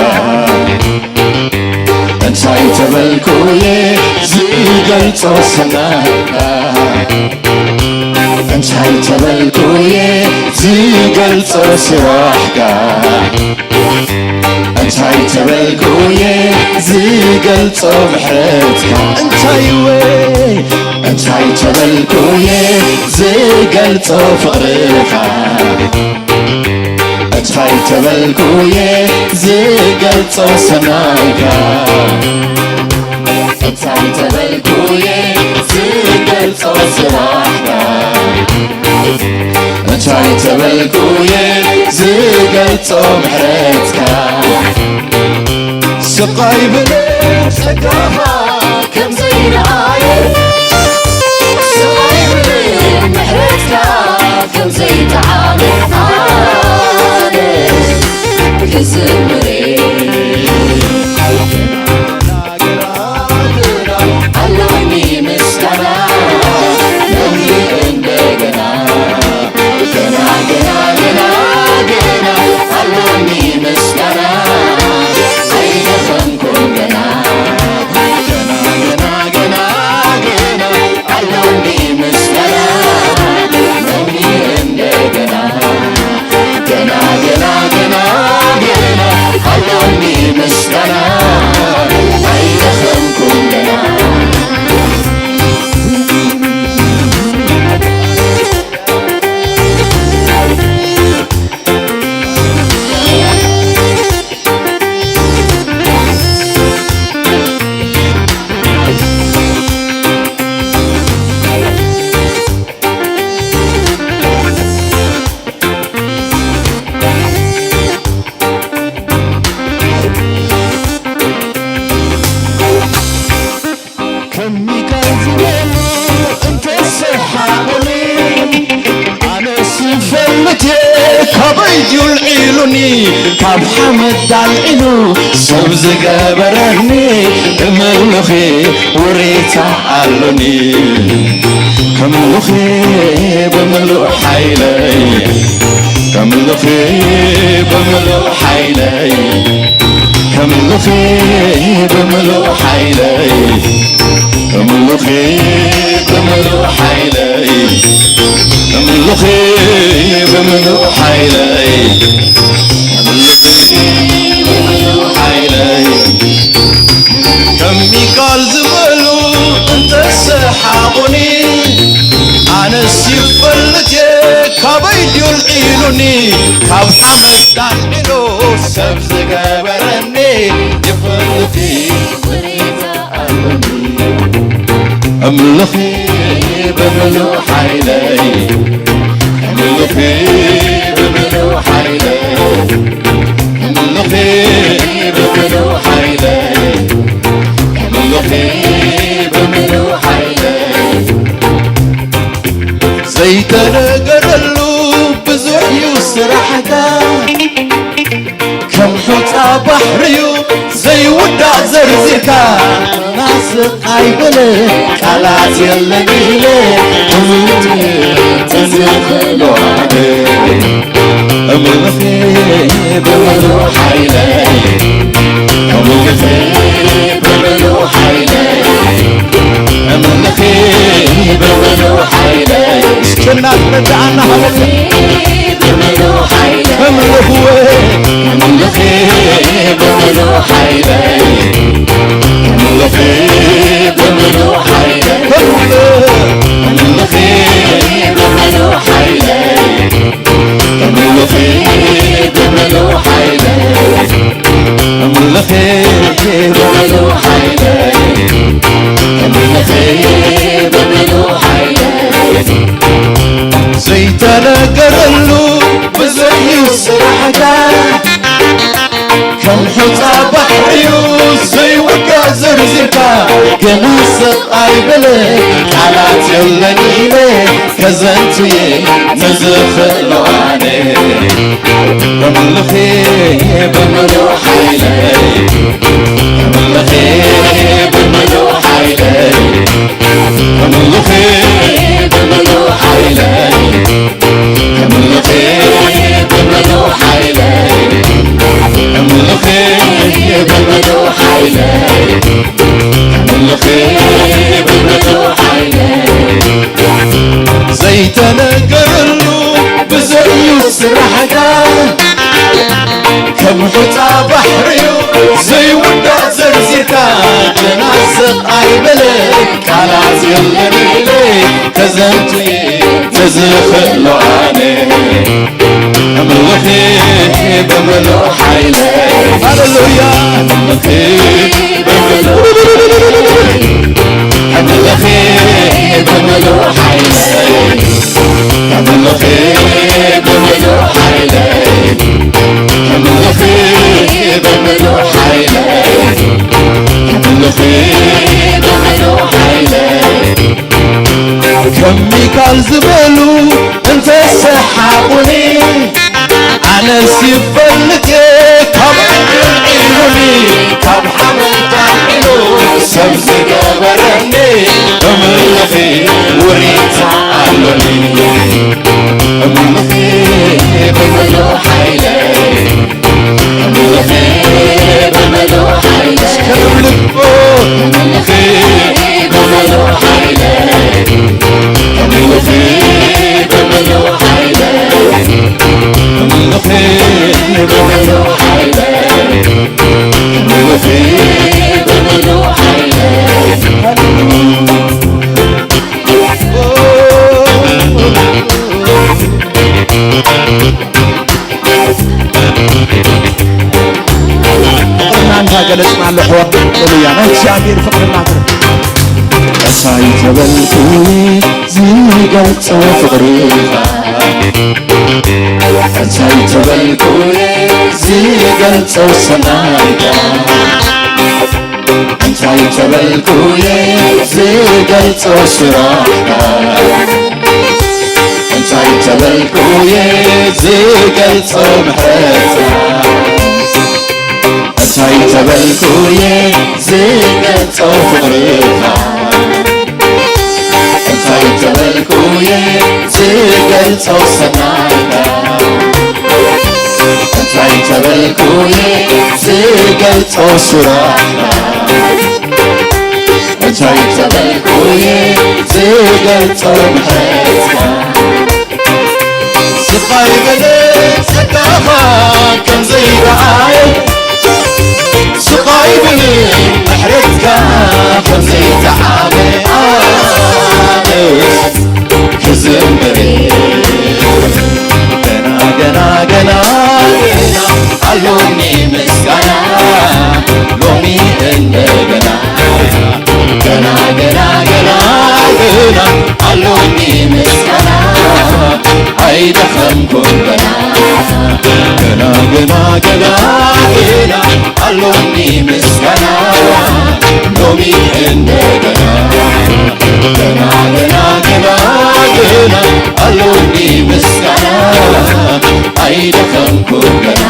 እንታይ ተበልኩ እየ ዝገልጾ ሰናይካ፣ እንታይ ተበልኩ እየ ዝገልጾ ስራሕካ፣ እንታይ ተበልኩ እየ ዝገልጾ ምሕረትካ፣ እንታይ ወ-፣ እንታይ ተበልኩ እየ ዝገልጾ ፍቕርኻ፣ እንታይ ተበልኩ እየ ዝገልጾ ሰናይካ፣ እንታይ ተበልኩ እየ ዝገልጾ ስራሕካ፣ እንታይ ተበልኩ እየ ዝገልጾ ምሕረትካ። ስቕ ኣይብልን ጸጋኻ ከም ዘይረኣየ፣ ስቕ ኣይብልን ምሕረትካ ከም ዘይጠዓመ፣ ኣነስ ክዝምር እየ። ኣሎኒ ምስጋና ሎሚ እንደገና፣ ገና፣ ገና፣ ገና፣ ገና ኣሎኒ ምስጋና፣ ኣይደኸምኩን ገና፣ ገና፣ ገና፣ ገና፣ ገና ኣሎኒ ምስጋና ሎሚ እንደገና፣ ገና፣ ገና፣ ገና፣ ገና ኣሎኒ ምስጋና፣ ኣይደኸምኩን ገና። ከሚካል ዝበሉ እንተሰሓቑኒ፣ ኣነስ ይፈልጥ እየ ካበይ ድዩ ኣልዒሉኒ፣ ካብ ሓመድ ኣልዒሉ ሰብ ዝገበረኒ፣ እምልኽ ውሬታ ኣሎኒ። ከምልኽ ብምሉእ ሓይለይ፣ ከምልኽ ብምሉእ ሓይለይ፣ ከምልኽ ብምሉእ ሓይለይ፣ ከምልኽ ብምሉእ ሓይለይ፣ ከምልኽ ብምሉእ ሓይለይ፣ ከምልኽ ብምሉእ ሓይለይ። ከሚካል ዝበሉ እንተሰሓቑኒ፣ ኣነስ ይፈልጥ እየ ካበይ ድዩ ኣልዒሉኒ፣ ካብ ሓመድ ኣልዒሉ ሰብ ዝገበረኒ፣ ይፈልጥ እየ ኣምልኽ ብምሉእ ሓይለይ፣ ኣምልኽ ብምሉእ ሓይለይ፣ ኣምልኽ ብምሉእ ሓይለይ፣ ኣምልኽ ብምሉእ ሓይለይ። ዘይተነገረሉ ብዙሕ እዩ ስራሕካ፣ ከም ሑጻ ባሕሪ እዩ ዘይውዳእ ዘርዚርካ፣ ናስቕ ኣይብል ቃላት የለን ኢለ፣ ተዝኽእሎ ኣነ ኣምልኽ ብምሉእ ሓይለይ፣ ኣምልኽ ብምሉእ ሓይለይ፣ ኣምልኽ ብምሉእ ሓይለይ። እስኪ እናተረዳእና ሃለሉያ። ብምሉእ ሓይለይ፣ ኣምልኽዎ። ኣምልኽ ብምሉእ ሓይለይ፣ ኣምልኽ ብምሉእ ሓይለይ፣ ኣምልኽ ብምሉእ ሓይለይ። ኣምልኽ ብምሉእ ሓይለይ፣ ኣምልኽ ብምሉእ ሓይለይ፣ ኣምልኽ ብምሉእ ሓይለይ። ዘይተነገረሉ ብዙሕ እዩ ስራሕካ፣ ከም ሑጻ ባሕሪ'ዩ ዘይውዳእ ዘርዚርካ፣ ግና ስቕ ኣይብል ቃላት የለን ኢለ ከዘንቱየ ተዝኽእሎ ኣነ። ኣምልኽ ብምሉእ ሓይለይ፣ ኣምልኽ ብምሉእ ሓይለይ፣ ኣምልኽ ብምሉእ ሓይለይ፣ ኣምልኽ ብምሉእ ሓይለይ፣ ኣምልኽ ብምሉእ ሓይለይ፣ ኣምልኽ ብምሉእ ሓይለይ። ዘይተነገረሉ ብዙሕ እዩ ስራሕካ፣ ከም ሑጻ ባሕሪ'ዩ ዘይውዳእ ዘርዚርካ፣ ገና ስቕ ኣይበለ ቃላት የለን ኢለ ተዘንቱየ ተዝኽእሎ ኣነ። ኣምልኽ ብምሉእ ሓይለይ፣ ሃሌሉያ። ኣምልኽ ብምሉእ፣ ኣምልኽ ብምሉእ ሓይለይ፣ ኣምልኽ ብምሉእ ሓይለይ፣ ኣምልኽ ብምሉእ ሓይለይ፣ ኣምልኽ ብምሉእ ሓይለይ። ከም ሚካል ዝበሉ እንተሰሓቑኒ፣ ኣነስ ይፈልጥ እየ ካብ ዕንቅልዒ ኢሉኒ፣ ካብ ሓመድ ኣልዒሉ ሰብ ዝገበረኒ፣ እምልኺ ውሪታ ኣሎኒ። እምልኺ ብምሉእ ሓይለይ፣ ኣምልኽ ብምሉእ ሓይለይ፣ ኣምልኽ ብምሉእ ሓይለይ፣ ኣምልኽ ብምሉእ ሓይለይ፣ ኣምልኽ ብምሉእ ሓይለይ፣ ኣምልኽ ብምሉእ ሓይለይ። ፍቕርና እንዳገለጽና ኣሎ ኣሕዋት፣ ሃሌሉያ፣ ናይ እግዚኣብሔር ፍቕሪ እናገለጽና። እንታይ ተበልኩ ዝገልጾ ፍቕርኻ፣ እንታይ ተበልኩ ዝገልጾ ሰናይካ፣ እንታይ ተበልኩ ዝገልጾ ስራሕካ፣ እንታይ ተበልኩ ዝገልጾ ምሕረትካ፣ እንታይ ተበልኩ ዝገልጾ ፍቕርኻ፣ እንታይ ተበልኩ ዝገልጾ ሰናይካ፣ እንታይ ተበልኩ ዝገልጾ ስራሕካ፣ እንታይ ተበልኩ ዝገልጾ ምሕረትካ። ስቓይ በለ ጸጋኻ ከም ዘይረኣየ፣ ስቓይ በለ ምሕረትካ ከም ዘይተዓበ፣ ኣነስ ክዝምር ገና፣ ገና፣ ገና፣ ገና ኣሎኒ ምስጋና ሎሚ እንደገና። ገና፣ ገና፣ ገና፣ ገና ኣሎኒ ምስጋና፣ ኣይደኸምኩን ገና። ገና፣ ገና፣ ገና፣ ገና ኣሎኒ ምስጋና ሎሚ እንደገና። ገና፣ ገና፣ ገና፣ ገና ኣሎኒ ምስጋና፣ ኣይደኸምኩን ገና።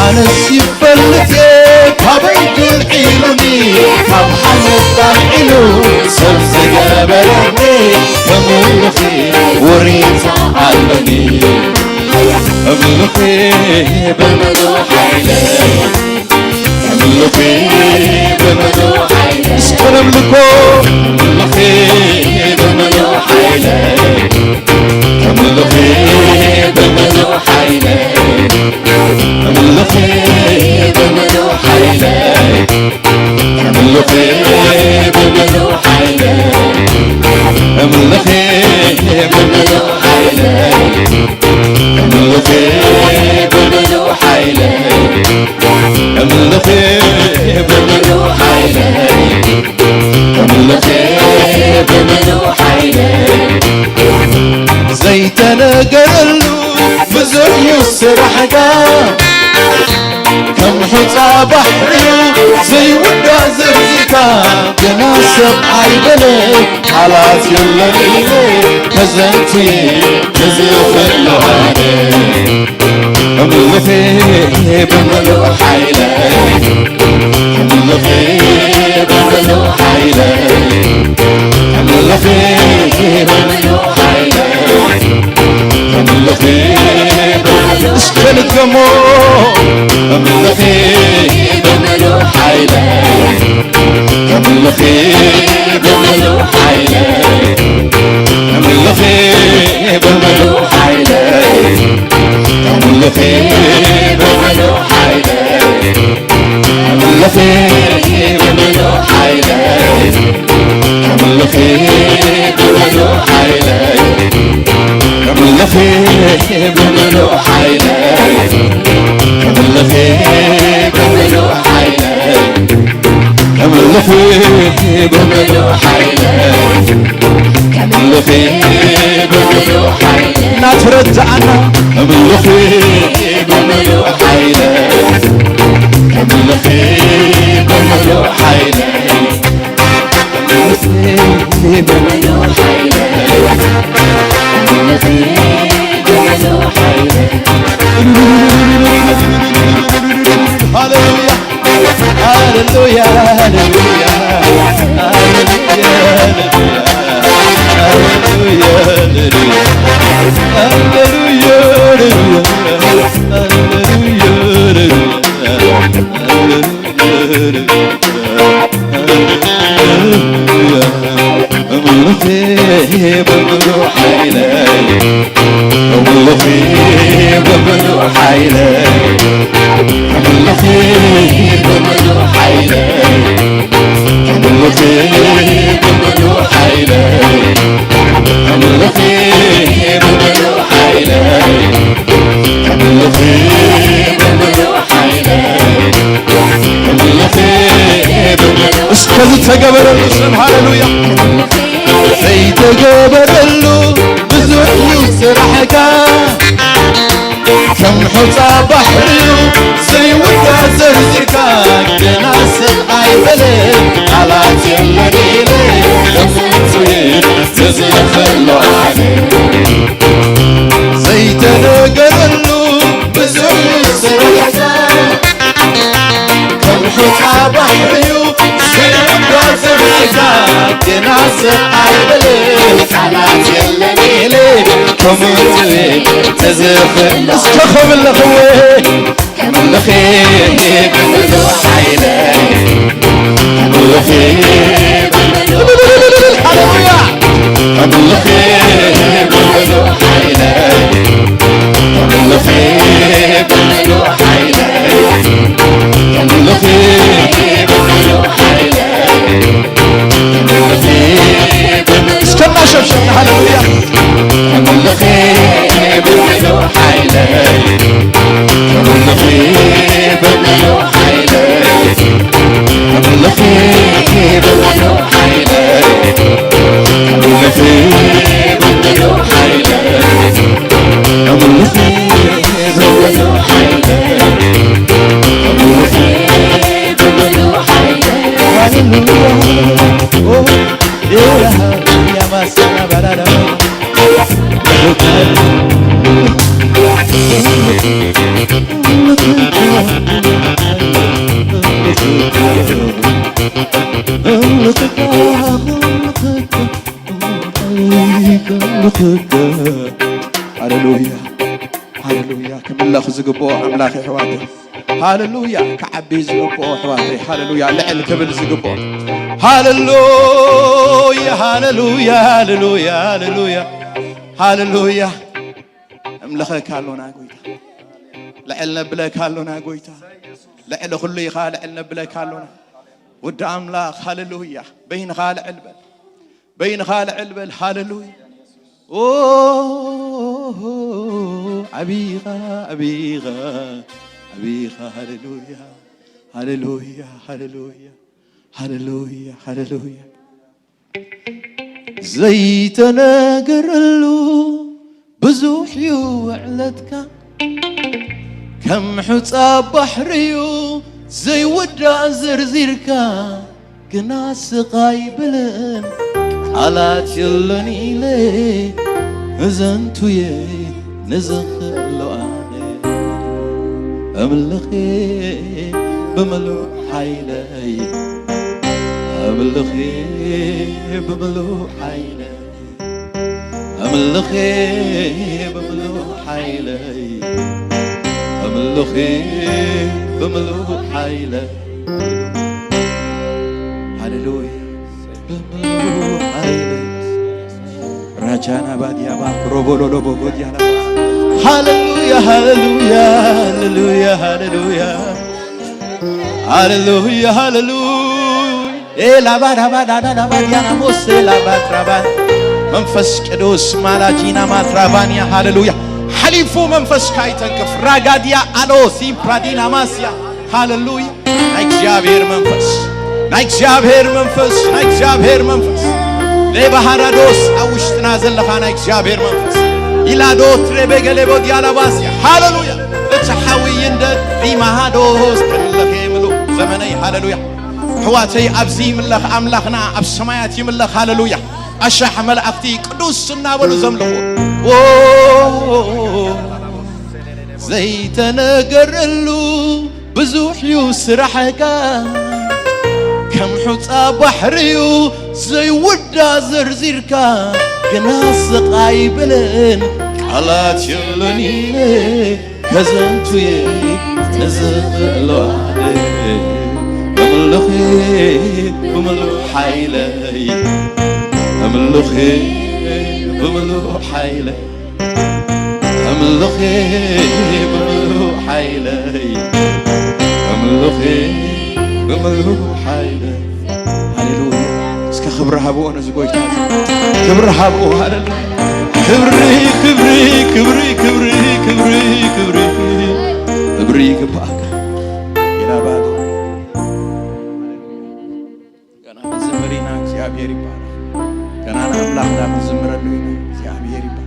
ኣነስ ይፈልጥ እየ ካበይ ግልዒሉኒ፣ ካብ ሓመድ ኣልዒሉ ሰብ ዝገበረኒ፣ ከምልኺ ወሪታ ኣለኒ። እምልኺ ብምሉእ ሓይለይ፣ እምልኺ ብምሉእ ሓይለይ፣ እስከ ነምልኮ። እምልኺ ብምሉእ ሓይለይ፣ እምልኺ ብምሉእ ሓይለይ፣ እምልኺ ብምሉእ ሓይለይ፣ እምልኺ ብምሉእ ሓይለይ፣ እምልኺ ብምሉእ ሓይለይ፣ እምልኺ ብምሉእ ሓይለይ፣ እምልኺ ብምሉእ ሓይለይ፣ እምልኺ ብምሉእ ሓይለይ። ዘይተነገረሉ ብዙሕ እዩ ስራሕካ፣ ከም ሑጻ ባሕሪ ዘይውዳእ ዘርዚካ፣ ግና ሰብ ኣይበለ ቃላት የለን ኢለ ከዘንትየ ብዝኽእሎ ኣነ። እምልኺ ብምሉእ ሓይለይ፣ እምልኺ ብምሉእ ሓይለይ፣ እምልኺ ብምሉእ ሓይለይ፣ እምልኺ ብምሉእ እስከ ንድገሞ። እምልኺ ብምሉእ ሓይለይ፣ እምልኺ ብምሉእ ሓይለይ፣ እምልኺ ብምሉእ ሓይለይ፣ እምልኺ ብምሉእ ሓይለይ፣ እምልኺ ብምሉእ ሓይለይ፣ እምልኺ ብምሉእ ሓይለይ፣ እምልኺ ብምሉእ ሓይለይ፣ እምልኺ ብምሉእ ሓይለይ፣ እምልኺ ብምሉእ ሓይለይ፣ እምልኺ ብምሉእ ሓይለይ፣ እናተረዳእና እምልኺ ብምሉእ ሓይለይ፣ እምልኺ ብምሉእ ሓይለይ፣ እምልኺ ብምሉእ ሓይለይ፣ እምልኺ ብምሉእ ሓይለይ። ሃሌሉያ፣ ሃሌሉያ፣ ሃሌሉያ፣ ሃሌሉያ፣ ሃሌሉያ፣ ሃሌሉያ፣ ሃሌሉያ፣ ሃሌሉያ፣ ሃሌሉያ፣ ሃሌሉያ። እምልኺ ብምሉእ ሓይለይ፣ እምልኺ ብምሉእ ሓይለይ፣ እምልኺ ብምሉእ ሓይለይ፣ እምልኺ ብምሉእ ሓይለይ፣ እምልኺ ብምሉእ ሓይለይ፣ እምልኺ ብምሉእ ሓይለይ፣ እምልኺ ብምሉእ እስከ ዝተገበረሉ ሰብ ሃሌሉያ። ዘይተገበረሉ ብዙሕ እዩ ስራሕካ፣ ከም ሑጻ ባሕሪ እዩ ዘይውዳእ ዘርዚርካ፣ ግና ሰብ ኣይበለ ቃላት የለን ኢለ ተዘንትየ ተዘኽሎ ኣነ። ዘይተነገረሉ ብዙሕ ስራሕካ፣ ከም ሑጻ ባሕሪኡ ዘይውዳእ ዘርዚርካ፣ ግና ሰብ ኣይበለ ቃላት የለን ኢለ ተዘንትየ ተዘኽሎ። እስከ ከብለኽዎ እምልኺ ብምሉእ ሓይለይ፣ እምልኺ ብምሉእ፣ ሃሌሉያ፣ እምልኺ ብምሉእ ሓይለይ፣ እምልኺ ብምሉእ ሓይለይ፣ እምልኺ ብምሉእ ሓይለይ። እስከ እናሸብሸብና ሃሌሉያ። እምልኺ ብምሉእ ሓይለይ፣ እምልኺ ብምሉእ ዝግብኦ ኣምላኽ ኣሕዋተይ። ሃሌሉያ። ክዓቢ ዝግብኦ ኣሕዋተይ። ሃሌሉያ። ልዕል ክብል ዝግብኦ። ሃሌሉያ፣ ሃሌሉያ፣ ሃሌሉያ፣ ሃሌሉያ፣ ሃሌሉያ። እምለኸካ ኣሎና ጎይታ። ልዕል ነብለካ ኣሎና ጎይታ። ልዕሊ ኩሉ ኢኻ ልዕል ነብለካ ኣሎና። ወዲ ኣምላኽ ሃሌሉያ። በይንኻ ልዕል በል። በይንኻ ልዕል በል። ሃሌሉያ። ኦ፣ ዓቢኻ፣ ዓቢኻ፣ ዓቢኻ። ሃሌሉያ፣ ሃሌሉያ፣ ሃሌሉያ፣ ሃሌሉያ፣ ሃሌሉያ። ዘይተነገረሉ ብዙሕ እዩ ውዕለትካ፣ ከም ሑጻ ባሕሪ እዩ ዘይውዳእ ዝርዚርካ። ግና ስቕ ኣይብልን ቃላት የለን ኢለ እዘንቱየ ንዝኽእሎ ኣነ ኣምልኽ ብምሉእ ሓይለይ ኣምልኽ ብምሉእ ሓይለይ ኣምልኽ ብምሉእ ሓይለይ ኣምልኽ ብምሉእ ሓይለይ ሃሌሉያ። ራጃና ባዲያ ባክ ሮቦሎሎ ቦጎዲያና ሃሌሉያ ሃሌሉያ ሃሌሉያ ሃሌሉያ ሃሌሉያ ሃሌሉያ ኤ ላባ ዳባ ዳዳ ዳባ ዲያና ሞሴ ላባ ትራባን መንፈስ ቅዱስ ማላጂና ማትራባንያ ሃሌሉያ ሓሊፉ መንፈስካ ይተንክፍ ራጋዲያ ኣሎ ሲምፕራዲና ማስያ ሃሌሉያ ናይ እግዚኣብሔር መንፈስ ናይ እግዚኣብሔር መንፈስ ናይ እግዚኣብሔር መንፈስ ሌባሃራዶስ ኣብ ውሽጥና ዘለኻ ናይ እግዚኣብሔር መንፈስ ኢላዶ ትሬቤገሌቦ ዲያላባስያ ሃሌሉያ እቲ ሓዊ ይንደድ ሪማሃዶስ ከለኸ ምሉ ዘመነይ ሃሌሉያ ኣሕዋተይ ኣብዚ ይምለኽ ኣምላኽና ኣብ ሰማያት ይምለኽ ሃሌሉያ ኣሻሕ መላእኽቲ ቅዱስ እናበሉ ዘምልኹ ዘይተነገረሉ ብዙሕ እዩ ስራሕካ ከም ሑፃ ባሕሪ እዩ ዘይውዳ ዘርዚርካ ግና ስቓይ ብልን ቃላት የለን ኢለ ከዘንቱየ ንዝኽእሎ ኣምልኽ ብምሉእ ሓይለይ ኣምልኽ ብምሉእ ሓይለይ ኣምልኽ ብምሉእ ሓይለይ ኣምልኽ ብምሉእ ሓይለይ ሃሌሉያ እስከ ክብሪ ሃብኦ ነዚ ጎይታ ክብሪ ሃብኦ ሃሌሉያ ክብሪ ክብሪ ክብሪ ክብሪ ክብሪ ክብሪ ክብሪ ይግባኣካ ኢላባዶ ገና ክንዝምር ኢና እግዚኣብሔር ይባረክ ገና ንኣምላኽና ክንዝምረሉ ኢና እግዚኣብሔር ይባረክ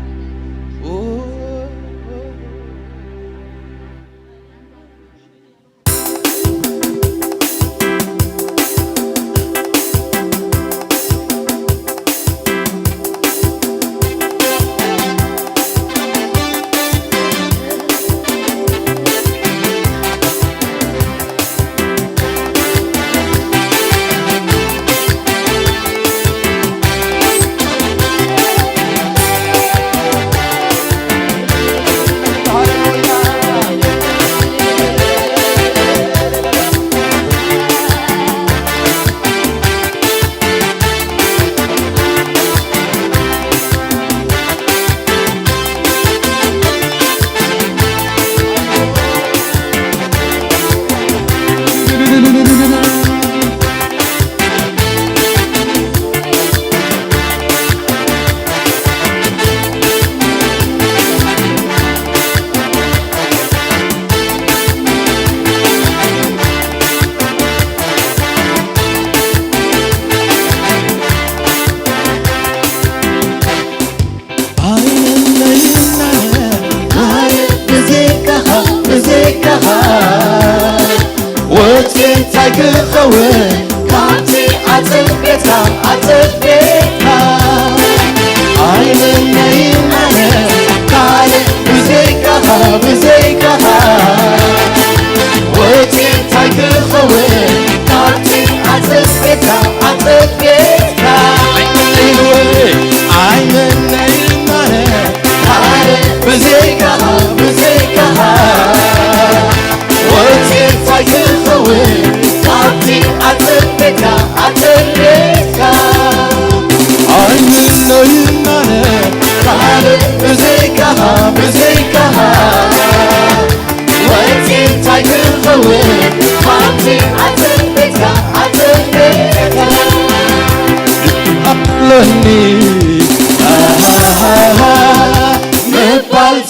ብዘይካኻ ወፂ እንታይ ክኸውን ካብቲ ዓፅብ ቤትካ ዓፅብ ቤትካ ኣይምነይን ኣነ ካልእ ብዘይካኻ ብዘይካኻ ወፂ እንታይ ክኸውን ካብቲ ዓፅብ ቤትካ ዓፅብ ቤትካ ኣይምነይን ኣነ ካልእ ብዘይካኻ ብዘይካኻ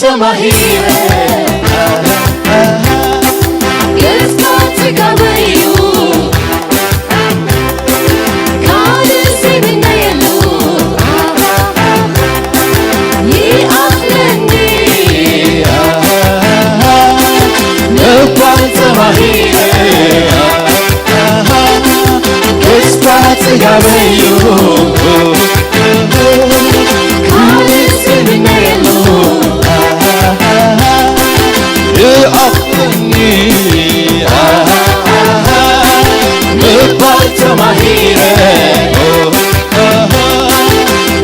ተማሂረ። ግፍታ ጽጋበይ እዩ፣ ካልእ ዘይምነየሉ ይኣኽለኒ። ምባል ተማሂረ። ተስፋ ጽጋበይ እዩ፣ ካልእ ዝምነየሉ ይኣኽለኒ ምባል ተማሂረ።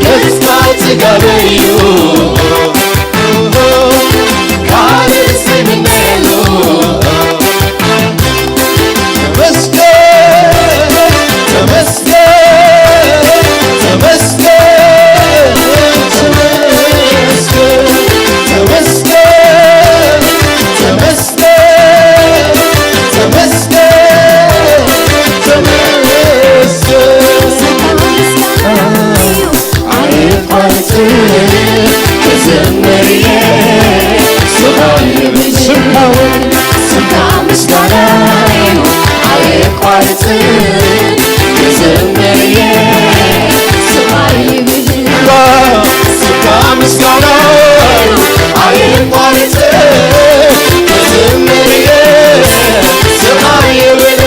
ተስፋ ጽጋበይ እዩ፣ ካልእ ዝምነየሉ ተመስገን፣ ተመስገን፣ ተመስገን፣ ተመስገን፣ ተመስገን፣ ተመስገን፣ ተመስገን፣ ተመስገን። ኣይቋርጽ ክዝምር እየ፣ ስምካ ይብል ስምካ እውን፣ ስምካ ምስጋና እዩ። ኣይቋርጽ ክዝምር እየ፣ ስምካ ይብል ስምካ ምስጋና እዩ። ኣይቋርጽ ክዝምር እየ፣ ስምካ ይብል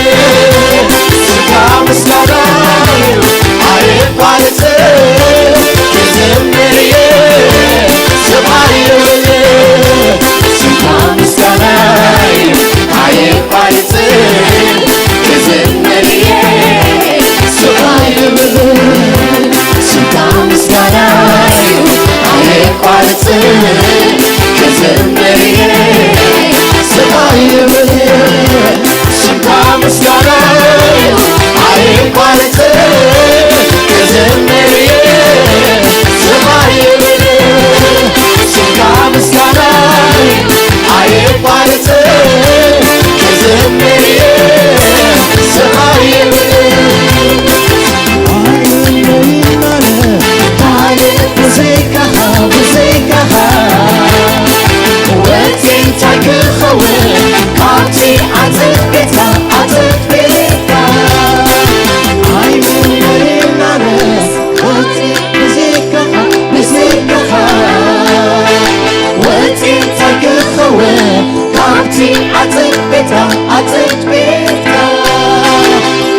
ስምካ ምስጋና እዩ። ኣይቋርጽ ክዝምር እየ፣ ስምካ ይብል ስምካ ምስጋና እዩ። ኣይቋርጽ ክዝምር እየ፣ ስምካ ይብል ስምካ ምስጋና እዩ። ኣይቋርጽ ክዝምር እየ፣ ስምካ ይብል ስምካ ምስጋና እዩ። ኣይቋርጽ ክዝምር እየ፣ ስምካ ይብል ስምካ ምስጋና እዩ። ኣይቋርጽ ክዝምር እየ፣ ስምካ ይብል ካልእ ብዘይካኻ፣ ብዘይካኻ ወጺ እንታይ ክኸውን ካብቲ ዓጽድ ቤትካ፣ ዓጽድ ቤትካ? ኣይምነይን ኣነ ወጺ ብዘይካኻ፣ ብዘይካኻ ወጺ እንታይ ክኸውን ካብቲ ዓጽድ ቤትካ፣ ዓጽድ ቤትካ?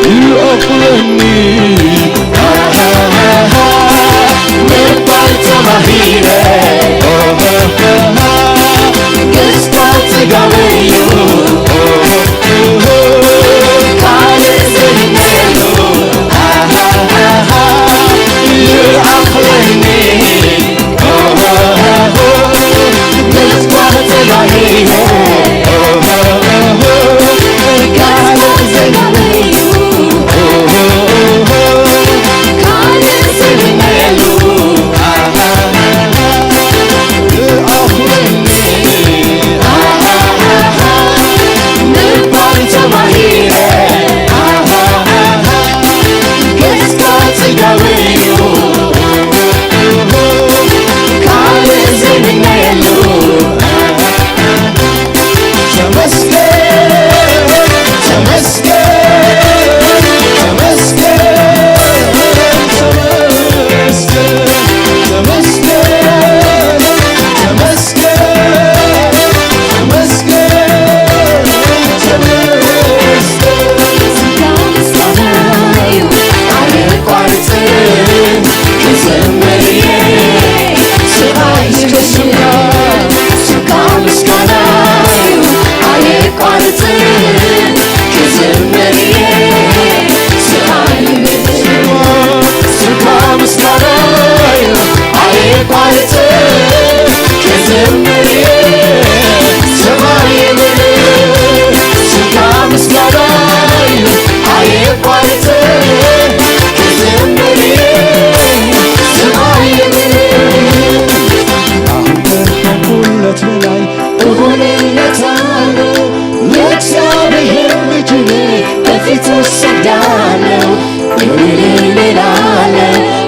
ይኣኽለኒ ምባል ተማሂረ። ግስታ ጽጋበይ እዩ፣ ካልእ ዘይብሉ ይኣኽለኒ።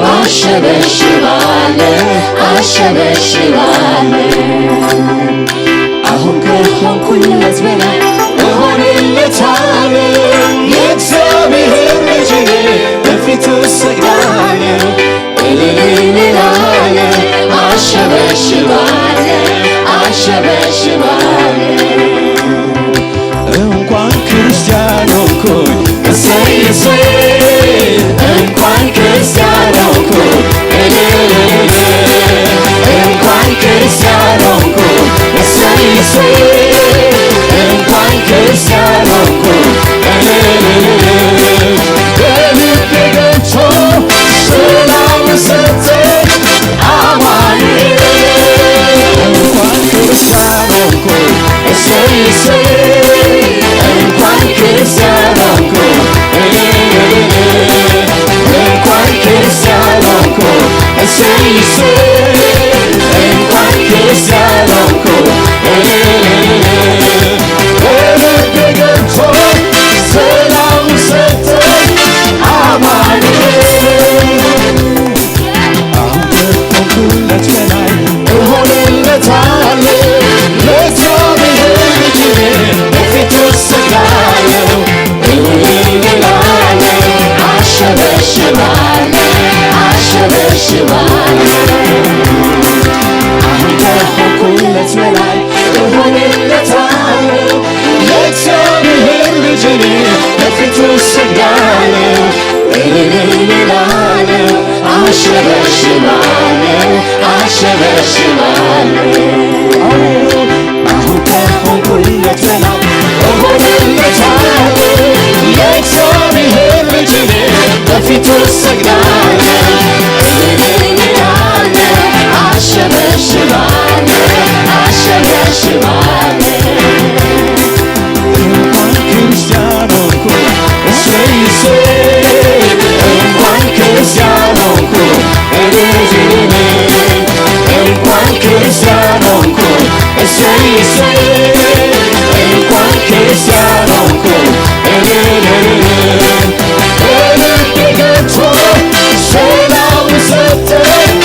አሸበሽባለሁ፣ አሸበሽባለሁ። አሁን ከሆንኩለት በላይ እሆንለታለሁ። የእግዚአብሔር ልጅ ነኝ፣ በፊቱ እሰግዳለሁ። እልል እላለሁ፣ አሸበሽባለሁ፣ አሸበሽባለሁ። እንኳን ክርስቲያን ሆንኩኝ፣ እሰይ እሰይ። እንኳን ክርስቲያን ሆንኩኝ፣ እልል እልል። እንኳን ክርስቲያን ሆንኩኝ፣ እሰይ እሰይ። እንኳን ክርስቲያን ሆንኩኝ፣ እልል እልል። በልቤ ገብቶ ሰላም ሰጠኝ አማኑኤል። እንኳን ክርስቲያን ሆንኩ፣ እሰይ እሰይ። እንኳን ክርስቲያን ሆንኩ፣ እልል እልል። እንኳን ክርስቲያን ሆንኩ፣ እሰይ እሰይ። እንኳን ክርስቲያን ሆንኩ፣ እልል እልል። በልቤ ገብቶ ሰላም ሰጠኝ አማኑኤል። አሁን ከሆንኩለት በላይ እሆንለታለሁ። ለእግዚአብሔር ልጅ በፊቱ እሰግዳለሁ፣ እልል እላለሁ፣ አሸበሽባለሁ፣ አሸበሽባለሁ። አሁን ከሆንኩለት በላይ እሆንለታለሁ። የእግዚአብሔር ልጅ ነኝ፣ በፊቱ እሰግዳለሁ፣ እልል እላለሁ፣ አሸበሽባለሁ፣ አሸበሽባለሁ። አሁን ከሆንኩለት በላይ እሆንለታለሁ። የእግዚአብሔር ልጅ ነኝ፣ በፊቱ እሰግዳለሁ፣ እልል እላለሁ፣ አሸበሽባለሁ፣ አሸበሽባለሁ። እንኳን ክርስቲያን ሆንኩ፣ እሰይ እሰይ። እንኳን ክርስቲያን ሆንኩ፣ እልል እልል። እንኳን ክርስቲያን ሆንኩ፣ እሰይ እሰይ። እንኳን ክርስቲያን ሆንኩ፣ እልል እልል። በልቤ ገብቶ ሰላም ሰጠኝ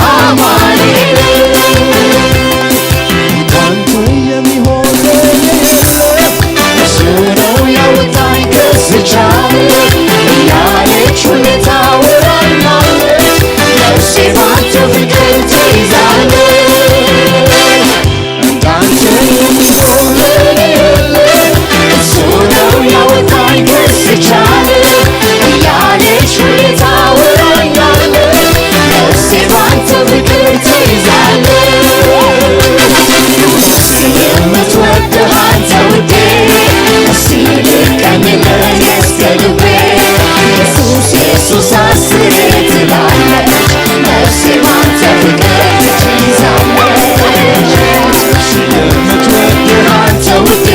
አማኑኤል። ካንተ የሚሆን የለም፣ እሱ ነው ያወጣኝ ከዚህ ቻለ እያለች ሁሌ ታወራኛለች። ነፍሴ ባንተ ፍቅር ተይዛለች። እንዳንተ የሚሆን ለኔ የለም፣ እሱ ነው ያወጣኝ ከዚህ ቻለ እያለች ሁሌ ታወራኛለች። ነፍሴ ባንተ ፍቅር ተይዛለች። ስለምትወደኝ አንተ ውዴ፣ እስቲ ልቀኝልህ እስከ ልቤ። ኢየሱስ ኢየሱስ አስሬ ትላለች ነፍሴ ባንተ ፍቅር ተይዛለች። ስለምትወደኝ አንተ ውዴ፣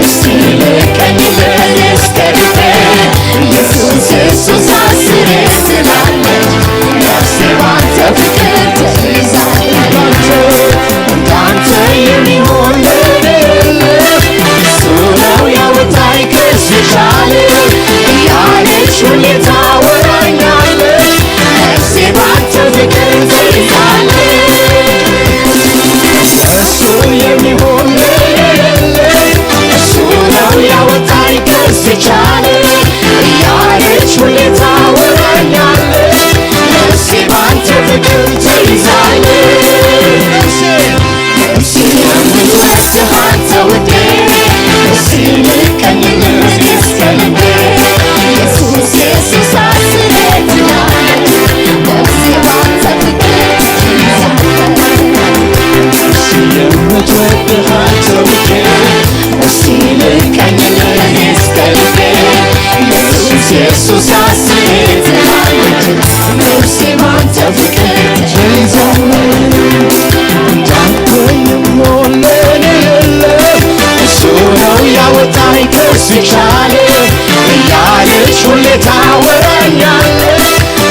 እስቲ ልቀኝልህ እስከ ልቤ። ኢየሱስ ኢየሱስ አስሬ ስላለች ነፍሴ ባንተ ፍቅር ተይዛለች። እንዳንተ የሚሆን ለኔ የለም። እሱ ነው ያወጣኝ ከዚህ ቻለ እያለች ሁሌ ታወራኛለች። ነፍሴ ባንተ ፍቅር ተይዛለች። እሱ የሚሆን ለኔ የለም። እሱ ነው ያወጣኝ ከዚህ ቻለ እያለች ሁሌ ታወራኛለች። ነፍሴ ባንተ ፍቅር ተይዛለች። ነፍሴ የምትወድህ አንተ ውዴ፣ እስቲ ልቀኝልህ እስከ ልቤ። ኢየሱስ ኢየሱስ አስሬ ትላለች ነፍሴ ባንተ ፍቅር ተይዛለች። የምትወድህ አንተ ውዴ፣ እስቲ ልቀኝልህ እስከ ልቤ። ኢየሱስ ኢየሱስ አስሬ ትላለች ነፍሴ ባንተ ፍቅር ተይዛለች። እንዳንተ የሚሆን ለኔ የለም። እሱ ነው ያወጣኝ ከዚህ ቻለ እያለች ሁሌ ታወራኛለች።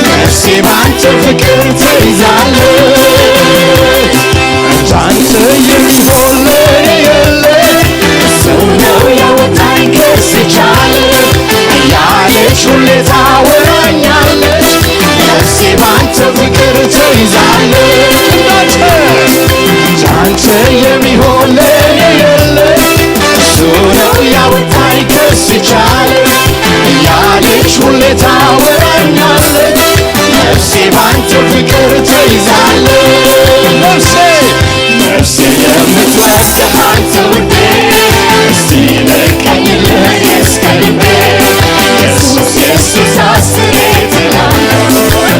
ነፍሴ ባንተ ፍቅር ተይዛለች። እንዳንተ የሚሆን ለኔ የለም። እሱ ነው ያወጣኝ ከዚህ ቻለ እያለች ሁሌ ታወራኛለች። ነፍሴ የሚሆን ለኔ የለም። እሱ ነው ያወጣኝ ከዚህ ቻለ እያለች ሁሌ ታወራኛለች። ነፍሴ ባንተ ፍቅር ተይዛለች። ነፍሴ ነፍሴ የምትወድህ አንተ ውዴ፣ እስቲ ልቀኝልህ እስከ ልቤ። ኢየሱስ ኢየሱስ አስሬ ትላለች።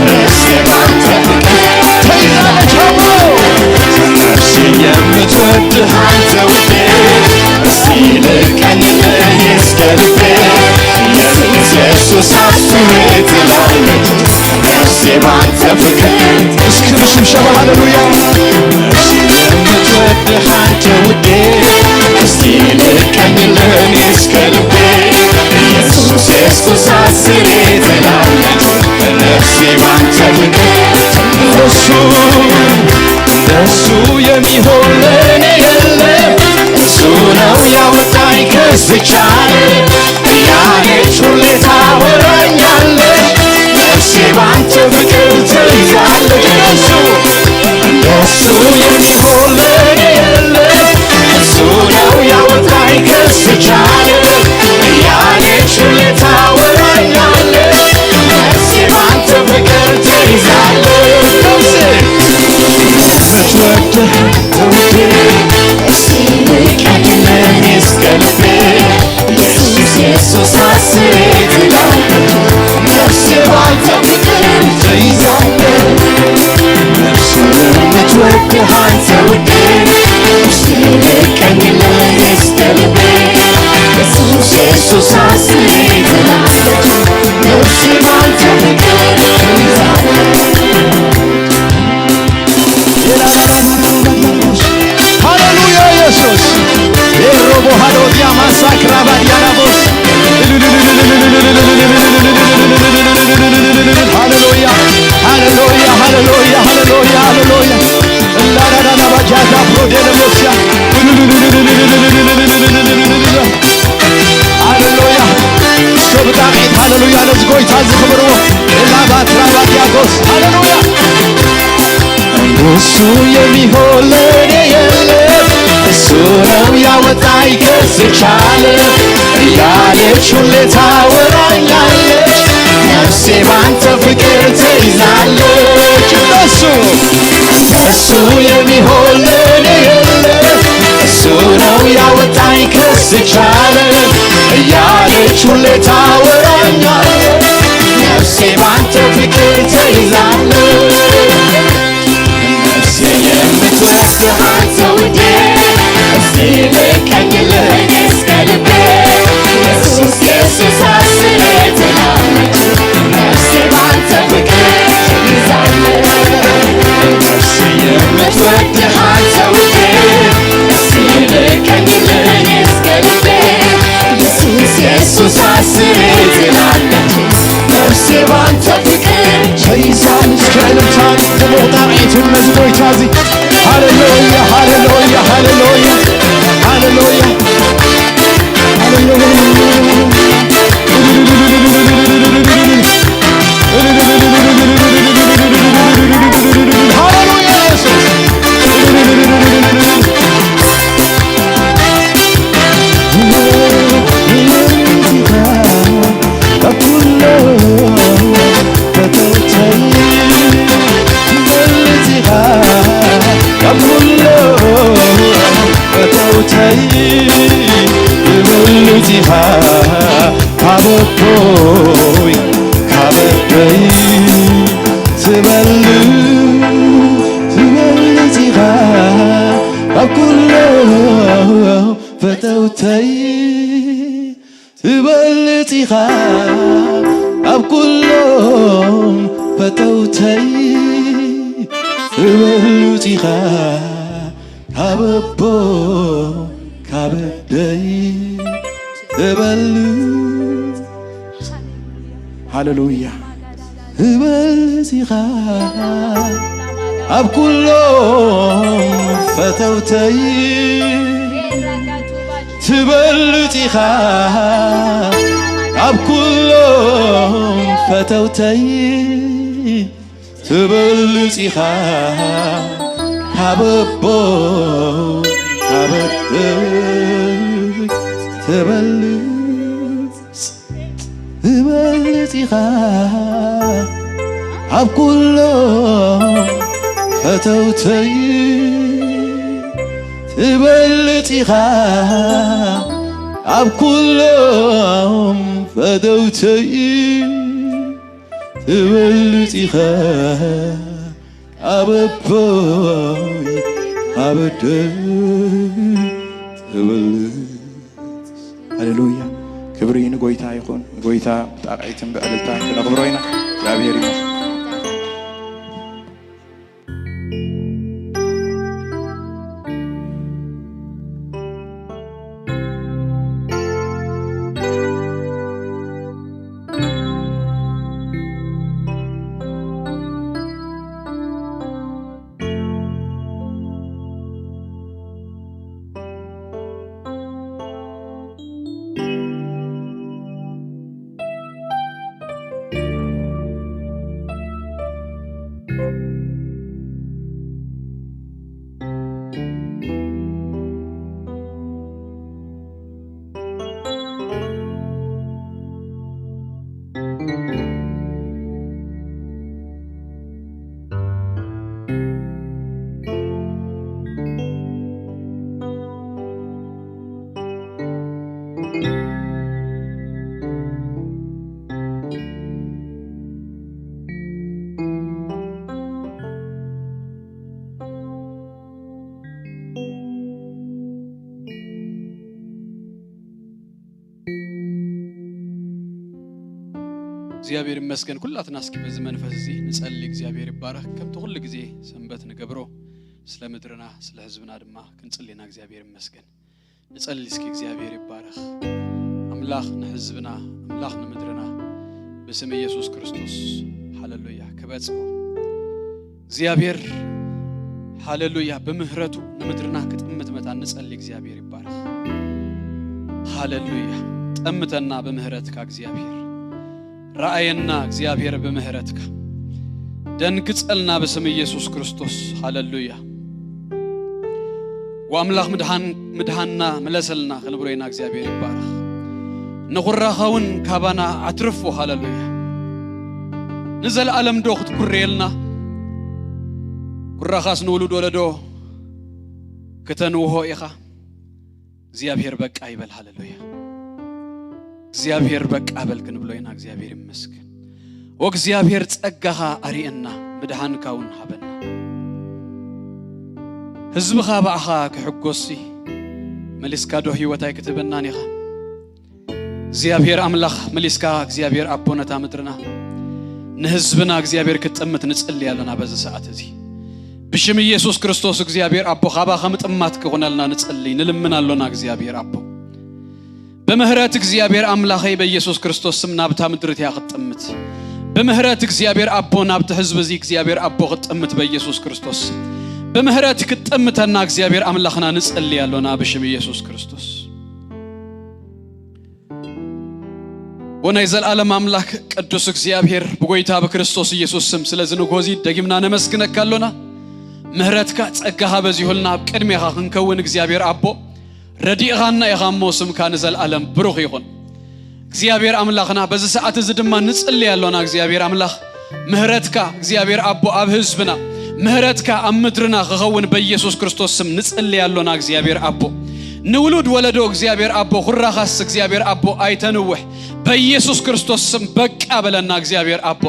ነፍሴ ባንተ ፍቅር ተይዛለች። አዎ ነፍሴ የምትወድህ አንተ ውዴ፣ እስቲ ልቀኝልህ እስከ ልቤ። ኢየሱስ ኢየሱስ አስሬ ትላለች። ነፍሴ ባንተ ፍቅር እስኪ ብሽብሸባ ሃሌሉያ። ነፍሴ የምትወድህ አንተ ውዴ፣ እስቲ ልቀኝልህ እስከ ልቤ። ኢየሱስ ኢየሱስ አስሬ ትላለች። ነፍሴ ባንተ ፍቅር እሱ እሱ የሚሆን ለኔ የለም። እሱ ነው ያወጣኝ ከዚህ ቻለ እያለች ሁሌ ታወራኛለች። ነፍሴ ባንተ ፍቅር ተይዛለች። እሱ እንደሱ የሚሆን ለኔ የለም። እሱ ነው ያወጣኝ ከዚህ ቻለ እያለች ሁሌ ታወራኛለች። ነፍሴ ባንተ ፍቅር ተይዛለች። ነፍሴ የምትወድህ ውዴ፣ እስኪ ልቀኝልህ እስከ ልቤ። ኢየሱስ ኢየሱስ አስሬ ትላለች። ነፍሴ ባንተ ፍቅር ተይዛለች። ነፍሴ የምትወድህ አንተ ውዴ፣ እስኪ ልቀኝልህ እስከ ልቤ። ኢየሱስ ኢየሱስ አስሬ ትላለች። ነፍሴ ባንተ ፍቅር ተይዛለች። ሃሌሉያ ኢየሱስ። ኤሮቦ ሃዶዲያ ማሳክራ ባዲያናቦስ። ሃሌሉያ፣ ሃሌሉያ፣ ሃሌሉያ፣ ሃሌሉያ፣ ሃሌሉያ። ላዳዳዳ ባጃታ ፕሮዴለሞሲያ። ሃሌሉያ። እስከ ብጣቂት ሃሌሉያ ነዚ ጎይታ እዚ ክብርዎ። ላባትራ ባዲያጎስ። ሃሌሉያ። እሱ የሚሆን ለኔ የለም። እሱ ነው ያወጣኝ ከዚህ ቻለ እያለች ሁሌ ታወራኛለች። ነፍሴ ባንተ ፍቅር ተይዛለች። እሱ እሱ የሚሆን ለኔ የለም። እሱ ነው ያወጣኝ ከዚህ ቻለ እያለች ሁሌ ታወራኛለች። ነፍሴ ባንተ ፍቅር ተይዛለች። ነፍሴ የምትወድህ አንተ ውዴ፣ እስቲ ልቀኝልህ እስከ ልቤ። ኢየሱስ ኢየሱስ አስሬ ትላለች። ነፍሴ ባንተ ፍቅር ተይዛለች። ነፍሴ የምትወድህ አንተ ውዴ፣ እስቲ ልቀኝልህ እስከ ልቤ። ኢየሱስ ኢየሱስ አስሬ ትላለች። ነፍሴ ባንተ ፍቅር ተይዛለች። ከእልልታ ጭብጨባ ጣዕም መዝሙር ይታዚ። ሃሌሉያ፣ ሃሌሉያ፣ ሃሌሉያ፣ ሃሌሉያ፣ ሃሌሉያ። ሃሌሉያ ኢየሱስ። ካብ ኩሉ ፈተውተይ ትበልጽ ኢኻ፣ ካብ ኩሉ ፈተውተይ ትበልጽ ኢኻ፣ ካብ ኣቦይ ካብ ኣደይ ትበልጽ፣ ትበልጽ ኢኻ፣ ካብ ኩሉ ፈተውተይ ትበልጽ ኢኻ፣ ካብ ኩሎም ፈተውተይ ትበልጽ ኢኻ፣ ካብ ኣቦ ካብ ኣደይ ትበልጽ። ሃሌሉያ። ትበልጽ ኢኻ ኣብ ኩሎም ፈተውተይ፣ ትበልጽ ኢኻ ኣብ ኩሎም ፈተውተይ፣ ትበልጽ ኢኻ ካብ ኣቦ ካብ ኣደይ ትበልጽ ትበልጽ ኢኻ ካብ ኩሎም ፈተውተይ ትበልጽ ኢኻ ካብ ኩሎም ፈተውተይ ትበልጽ ኢኻ ካብ ኣቦይ ካብ ኣደይ ትበልጽ። ሃሌሉያ። ክብሪ ንጎይታ ይኹን። ንጎይታ ብጣቕዒትን ብዕልልታን ክነኽብሮ ኢና። እግዚኣብሔር ይመስገን። እግዚኣብሔር ይመስገን። ኩላትና እስኪ በዚ መንፈስ እዚ ንጸሊ። እግዚኣብሔር ይባረኽ። ከምቲ ኩሉ ግዜ ሰንበት ንገብሮ ስለ ምድርና ስለ ህዝብና ድማ ክንጽሊ ኢና። እግዚኣብሔር ይመስገን። ንጸሊ እስኪ። እግዚኣብሔር ይባረኽ። ኣምላኽ ንህዝብና ኣምላኽ ንምድርና ብስም ኢየሱስ ክርስቶስ ሃሌሉያ ክበጽሖ እግዚኣብሔር ሃሌሉያ ብምህረቱ ንምድርና ክጥምት መታን ንጸሊ። እግዚኣብሔር ይባረኽ። ሃሌሉያ ጠምተና ብምህረትካ እግዚኣብሔር። ረኣየና እግዚኣብሔር ብምህረትካ። ደንግጸልና ብስም ኢየሱስ ክርስቶስ። ሃሌሉያ። ወኣምላኽ ምድሃን-፣ ምድሃንና ምለሰልና ክንብሎ ኢና። እግዚኣብሔር ይባረኽ። ንኹራኻ እውን ካባና ኣትርፎ። ሃሌሉያ። ንዘለኣለም ዶ ክትኩረየልና? ኩራኻስ ንውሉድ ወለዶ ክተንውሆ ኢኻ። እግዚኣብሔር በቃ ይበል። ሃሌሉያ። እግዚኣብሔር በቃ በል ክንብሎ ኢና። እግዚኣብሔር ይመስገን። ወእግዚኣብሔር ጸጋኻ ኣርእየና፣ ምድሓንካ እውን ሃበና። ህዝብኻ ብኣኻ ክሕጎስሲ፣ መሊስካ ዶ ህይወት ኣይክትህበናን ኢኻ? እግዚኣብሔር ኣምላኽ መሊስካ፣ እግዚኣብሔር ኣቦ ነታ ምድርና፣ ንህዝብና እግዚኣብሔር ክትጥምት ንጽሊ ኣለና በዚ ሰዓት እዚ። ብሽም ኢየሱስ ክርስቶስ እግዚኣብሔር ኣቦ፣ ካባኻ ምጥማት ክኾነልና ንጽሊ፣ ንልምን ኣሎና እግዚኣብሔር ኣቦ። ብምህረት እግዚኣብሔር ኣምላኸይ በኢየሱስ ክርስቶስ ስም ናብታ ምድሪ እቲኣ ክትጥምት። ብምህረት እግዚኣብሔር ኣቦ ናብቲ ህዝቢ እዚ እግዚኣብሔር ኣቦ ክትጥምት በኢየሱስ ክርስቶስ ስም። ብምህረት ክትጥምተና እግዚኣብሔር ኣምላኽና ንጽሊ ኣሎና ብሽም ኢየሱስ ክርስቶስ። ወናይ ዘልኣለም ኣምላኽ ቅዱስ እግዚኣብሔር ብጎይታ ብክርስቶስ ኢየሱስ ስም ስለዚ ንግሆ እዚ ደጊምና ነመስግነካ ኣሎና። ምህረትካ ጸጋኻ በዚሁልና ኣብ ቅድሜኻ ክንከውን እግዚኣብሔር ኣቦ ረዲእኻና ኢኻ እሞ ስምካ ንዘልኣለም ብሩኽ ይኹን። እግዚኣብሔር ኣምላኽና በዚ ሰዓት እዚ ድማ ንጽሊ ኣሎና። እግዚኣብሔር ኣምላኽ ምህረትካ እግዚኣብሔር ኣቦ ኣብ ህዝብና ምህረትካ ኣብ ምድርና ክኸውን በኢየሱስ ክርስቶስ ስም ንጽሊ ኣሎና። እግዚኣብሔር ኣቦ ንውሉድ ወለዶ እግዚኣብሔር ኣቦ ኩራኻስ እግዚኣብሔር ኣቦ ኣይተንውሕ በኢየሱስ ክርስቶስ ስም በቃ በለና። እግዚኣብሔር ኣቦ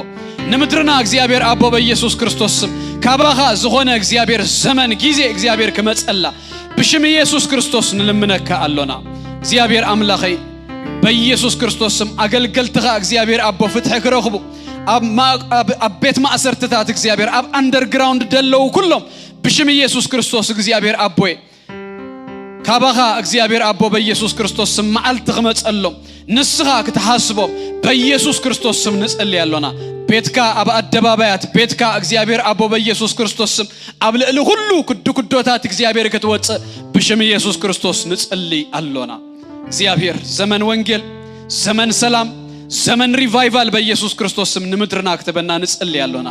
ንምድርና እግዚኣብሔር ኣቦ በኢየሱስ ክርስቶስ ስም ካባኻ ዝኾነ እግዚኣብሔር ዘመን ጊዜ እግዚኣብሔር ክመጸላ ብሽም ኢየሱስ ክርስቶስ ንልምነካ ኣሎና። እግዚኣብሔር ኣምላኸይ በኢየሱስ ክርስቶስ ስም ኣገልገልትኻ እግዚኣብሔር ኣቦ ፍትሒ ክረኽቡ ኣብ ማ-፣ ኣብ፣ ኣብ ቤት ማእሰርትታት እግዚኣብሔር ኣብ ኣንደርግራውንድ ደለዉ ኩሎም ብሽም ኢየሱስ ክርስቶስ እግዚኣብሔር ኣቦይ ካባኻ እግዚኣብሔር ኣቦ በኢየሱስ ክርስቶስ ስም መዓልቲ ክመጸሎም ንስኻ ክትሓስቦም በኢየሱስ ክርስቶስ ስም ንጸሊ ኣሎና። ቤትካ ኣብ ኣደባባያት ቤትካ እግዚኣብሔር ኣቦ በኢየሱስ ክርስቶስ ስም ኣብ ልዕሊ ኩሉ ክዱ ክዶታት እግዚኣብሔር ክትወጽእ ብሽም ኢየሱስ ክርስቶስ ንጸሊ ኣሎና። እግዚኣብሔር ዘመን ወንጌል፣ ዘመን ሰላም፣ ዘመን ሪቫይቫል በኢየሱስ ክርስቶስ ስም ንምድርና ክተበና ንጸሊ ኣሎና።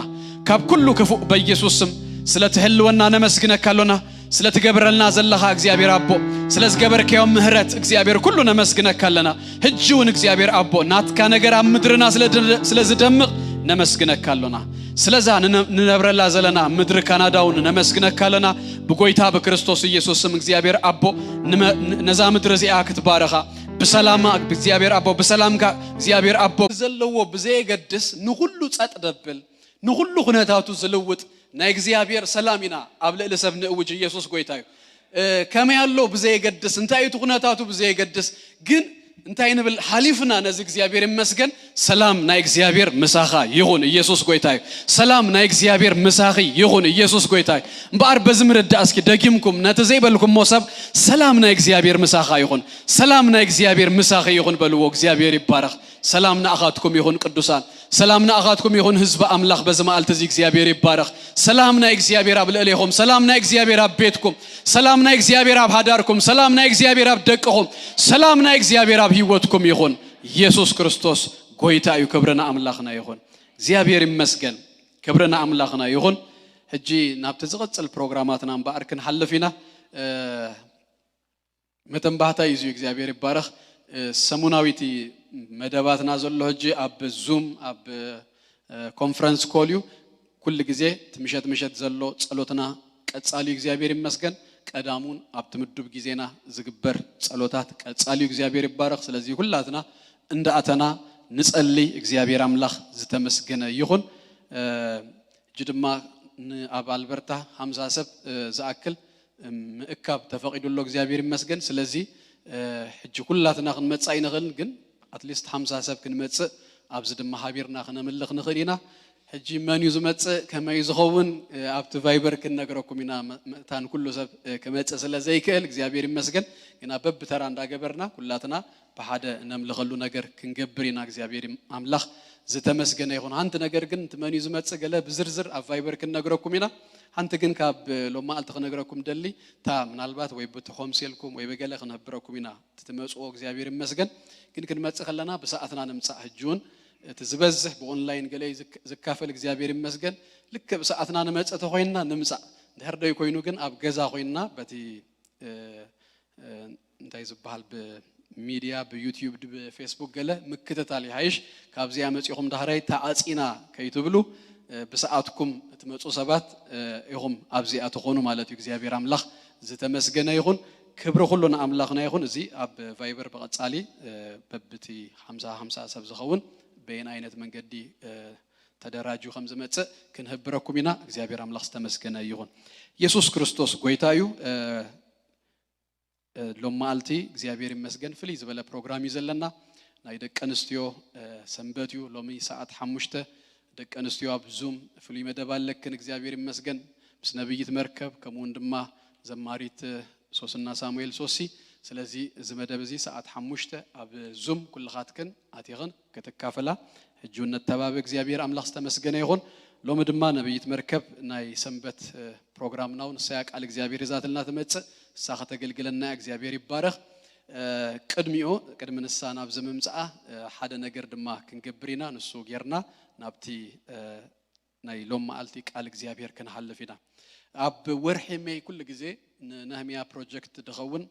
ካብ ኩሉ ክፉእ በኢየሱስ ስም ስለ ትህልወና ነመስግነካ ኣሎና። ስለ ትገብረልና ዘለኻ እግዚኣብሔር ኣቦ፣ ስለ ዝገበርካዮ ምህረት እግዚኣብሔር ኩሉ ነመስግነካ ኣለና። ሕጂ እውን እግዚኣብሔር ኣቦ ናትካ ነገር ኣብ ምድርና ስለ ድ- ስለ ዝደምቕ ነመስግነካ ኣሎና። ስለዛ ንነ- ንነብረላ ዘለና ምድሪ ካናዳ እውን ነመስግነካ ኣለና። ብጎይታ ብክርስቶስ ኢየሱስ ስም እግዚኣብሔር ኣቦ ንመ- ን- ነዛ ምድሪ እዚኣ ክትባረኻ ብሰላማ እግዚኣብሔር ኣቦ ብሰላምካ እግዚኣብሔር ኣቦ ዘለዎ ብዘየገድስ ንኹሉ ጸጥ ደብል ንኹሉ ኩነታቱ ዝልውጥ ናይ እግዚኣብሔር ሰላም ኢና ኣብ ልዕሊ ሰብ ንእውጅ። ኢየሱስ ጎይታ እዩ። ከመይ ኣሎ ብዘየገድስ እንታይ እቲ ኩነታቱ ብዘየገድስ ግን እንታይ ንብል ሓሊፍና ነዚ እግዚኣብሔር ይመስገን። ሰላም ናይ እግዚኣብሔር ምሳኻ ይኹን። ኢየሱስ ጎይታ እዩ። ሰላም ናይ እግዚኣብሔር ምሳኺ ይኹን። ኢየሱስ ጎይታ እዩ። እምበኣር በዚ ምርዳእ እስኪ ደጊምኩም ነቲ ዘይበልኩሞ ሰብ ሰላም ናይ እግዚኣብሔር ምሳኻ ይኹን። ሰላም ናይ እግዚኣብሔር ምሳኺ ይኹን በልዎ። እግዚኣብሔር ይባረኽ። ሰላም ንኣኻትኩም ይኹን ቅዱሳን። ሰላም ንኣኻትኩም ይኹን ህዝቢ ኣምላኽ። በዚ መዓልቲ እዚ እግዚኣብሔር ይባረኽ። ሰላም ናይ እግዚኣብሔር ኣብ ልዕሌኹም፣ ሰላም ናይ እግዚኣብሔር ኣብ ቤትኩም፣ ሰላም ናይ እግዚኣብሔር ኣብ ሃዳርኩም፣ ሰላም ናይ እግዚኣብሔር ኣብ ደቅኹም፣ ሰላም ናይ እግዚኣብሔር ኣብ ህይወትኩም ይኹን። ኢየሱስ ክርስቶስ ጎይታ እዩ። ክብሪ ንኣምላኽና ይኹን። እግዚኣብሔር ይመስገን። ክብሪ ንኣምላኽና ይኹን። ሕጂ ናብቲ ዝቕጽል ፕሮግራማትና እምበኣር ክንሓልፍ ኢና። መተንባህታ እዩ እግዚኣብሔር ይባረኽ። ሰሙናዊቲ መደባትና ዘሎ ሕጂ ኣብ ዙም ኣብ ኮንፈረንስ ኮል እዩ። ኩሉ ግዜ እቲ ምሸት ምሸት ዘሎ ጸሎትና ቀጻሊ እዩ። እግዚኣብሔር ይመስገን። ቀዳሙን ኣብቲ ምዱብ ግዜና ዝግበር ጸሎታት ቀጻሊ እዩ። እግዚኣብሔር ይባረኽ። ስለዚ ሁላትና እንዳኣተና ንጸሊ። እግዚኣብሔር ኣምላኽ ዝተመስገነ ይኹን። ሕጂ ድማ ንኣብ ኣልበርታ ሃምሳ ሰብ ዝኣክል ምእካብ ተፈቒዱ ኣሎ። እግዚኣብሔር ይመስገን። ስለዚ ሕጂ ኩላትና ክንመጽእ ኣይንኽእልን፣ ግን ኣትሊስት ሓምሳ ሰብ ክንመጽእ ኣብዚ ድማ ሃቢርና ክነምልኽ ንኽእል ኢና። ሕጂ መን እዩ ዝመጽእ ከመይ እዩ ዝኸውን ኣብቲ ቫይበር ክንነግረኩም ኢና። ምእታን ኩሉ ሰብ ክመጽእ ስለ ዘይክእል እግዚኣብሔር ይመስገን። ግና በብተራ እንዳገበርና ኩላትና ብሓደ እነምልኸሉ ነገር ክንገብር ኢና። እግዚኣብሔር ኣምላኽ ዝተመስገነ ይኹን። ሓንቲ ነገር ግን እቲ መን እዩ ዝመጽእ ገለ ብዝርዝር ኣብ ቫይበር ክንነግረኩም ኢና። ሓንቲ ግን ካብ ሎማዓልቲ ክነግረኩም ደሊ እታ ምናልባት ወይ ብቲ ኮምሴልኩም ወይ ብገለ ክንህብረኩም ኢና። እቲ ትመጽዎ እግዚኣብሔር ይመስገን። ግን ክንመጽእ ከለና ብሰዓትና ንምጻእ። ሕጂ እውን እቲ ዝበዝሕ ብኦንላይን ገለ ዝካፈል እግዚኣብሔር ይመስገን። ልክዕ ብሰዓትና ንመጽእ ተኾይንና ንምጻእ። ድሕር ደይ ኮይኑ ግን ኣብ ገዛ ኮይንና በቲ እንታይ ዝበሃል ብሚድያ ብዩትዩብ ብፌስቡክ ገለ ምክትታል ይሃይሽ። ካብዚኣ መፂኹም ዳህራይ ተዓፂና ከይትብሉ ብሰዓትኩም ትመፁ ሰባት ኢኹም ኣብዚኣ ትኾኑ ማለት እዩ። እግዚኣብሔር ኣምላኽ ዝተመስገነ ይኹን። ክብሪ ኩሉ ንኣምላኽና ይኹን። እዚ ኣብ ቫይበር ብቐፃሊ በብቲ ሓምሳ ሓምሳ ሰብ ዝኸውን በየን ዓይነት መንገዲ ተደራጅዩ ከም ዝመፅእ ክንህብረኩም ኢና። እግዚኣብሔር ኣምላኽ ዝተመስገነ ይኹን። ኢየሱስ ክርስቶስ ጎይታ እዩ። ሎም መዓልቲ እግዚኣብሔር ይመስገን ፍልይ ዝበለ ፕሮግራም እዩ ዘለና። ናይ ደቂ ኣንስትዮ ሰንበት እዩ። ሎሚ ሰዓት ሓሙሽተ ደቂ ኣንስትዮ ኣብ ዙም ፍሉይ መደብ ኣለክን። እግዚኣብሔር ይመስገን ምስ ነብይት መርከብ ከምኡ እውን ድማ ዘማሪት ሶስና ሳሙኤል ሶሲ። ስለዚ እዚ መደብ እዚ ሰዓት ሓሙሽተ ኣብ ዙም ኩልኻትክን ኣቲኽን ክትካፈላ ሕጂ እውን ነተባብዕ። እግዚኣብሔር ኣምላኽ ዝተመስገነ ይኹን። ሎሚ ድማ ነብይት መርከብ ናይ ሰንበት ፕሮግራምና እውን ንሳያ ቃል እግዚኣብሔር ሒዛትልና ትመጽእ። ንሳ ከተገልግለና እግዚኣብሔር ይባረኽ። ቅድሚኡ ቅድሚ ንሳ ናብዚ ምምጽኣ ሓደ ነገር ድማ ክንገብር ኢና። ንሱ ጌርና ናብቲ ናይ ሎም መዓልቲ ቃል እግዚኣብሔር ክንሓልፍ ኢና። ኣብ ወርሒ ሜይ ኩሉ ግዜ ንነህምያ ፕሮጀክት ድኸውን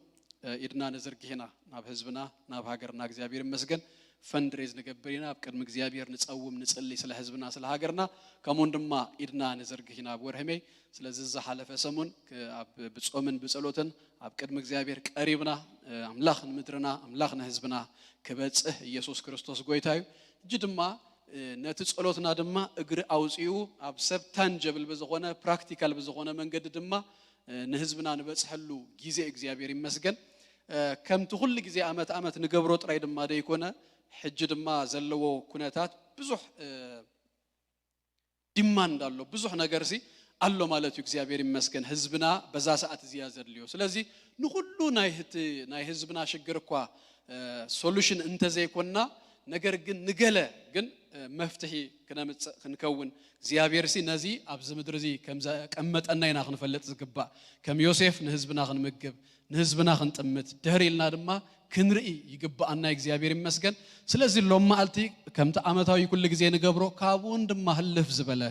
ኢድና ንዝርግሕ ኢና ናብ ህዝብና ናብ ሃገርና። እግዚኣብሔር ይመስገን ፈንድሬዝ ንገብር ኢና። ኣብ ቅድሚ እግዚኣብሔር ንጸውም ንጽሊ ስለ ህዝብና ስለ ሃገርና። ከምኡውን ድማ ኢድና ንዝርግሕ ኢና ኣብ ወርሒ ሜይ። ስለዚ ዝሓለፈ ሰሙን ብጾምን ብጸሎትን ኣብ ቅድሚ እግዚኣብሔር ቀሪብና ኣምላኽ ንምድርና ኣምላኽ ንህዝብና ክበጽህ ኢየሱስ ክርስቶስ ጎይታ እዩ። እጂ ድማ ነቲ ጸሎትና ድማ እግሪ ኣውጺኡ ኣብ ሰብ ታንጀብል ብዝኾነ ፕራክቲካል ብዝኾነ መንገዲ ድማ ንህዝብና ንበጽሐሉ ግዜ እግዚኣብሔር ይመስገን። ከምቲ ኩሉ ግዜ ኣመት ኣመት ንገብሮ ጥራይ ድማ ደይኮነ ሕጂ ድማ ዘለዎ ኩነታት ብዙሕ ዲማንድ ኣሎ። ብዙሕ ነገር ሲ ኣሎ ማለት እዩ። እግዚኣብሔር ይመስገን ህዝብና በዛ ሰዓት እዚያ ዘድልዮ። ስለዚ ንኹሉ ናይ ህዝብና ሽግር እኳ ሶሉሽን እንተዘይኮንና ነገር ግን ንገለ ግን መፍትሒ ክነምፅእ ክንከውን እግዚኣብሔር ሲ ነዚ ኣብዚ ምድሪ እዚ ከም ዘቀመጠና ኢና ክንፈልጥ ዝግባእ። ከም ዮሴፍ ንህዝብና ክንምግብ፣ ንህዝብና ክንጥምት፣ ድሕር ኢልና ድማ ክንርኢ ይግባኣና። እግዚኣብሔር ይመስገን። ስለዚ ሎም መዓልቲ ከምቲ ዓመታዊ ኩሉ ግዜ ንገብሮ ካብኡን ድማ ህልፍ ዝበለ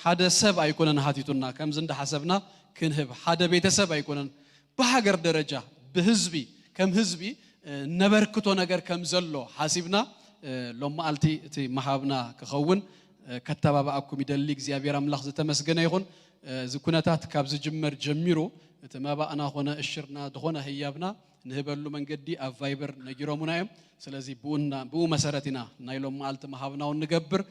ሓደ ሰብ ኣይኮነን ሃቲቱና። ከምዚ እንዳሓሰብና ክንህብ ሓደ ቤተሰብ ኣይኮነን፣ ብሃገር ደረጃ ብህዝቢ ከም ህዝቢ ነበርክቶ ነገር ከም ዘሎ ሓሲብና ሎም መዓልቲ እቲ መሃብና ክኸውን ከተባብኣኩም ይደሊ። እግዚኣብሔር ኣምላኽ ዝተመስገነ ይኹን። እዚ ኩነታት ካብ ዝጅመር ጀሚሩ እቲ መባእና ኾነ እሽርና ዝኾነ ህያብና ንህበሉ መንገዲ ኣብ ቫይበር ነጊሮሙና እዮም። ስለዚ ብኡ መሰረት ኢና ናይ ሎም መዓልቲ መሃብና እውን ንገብር።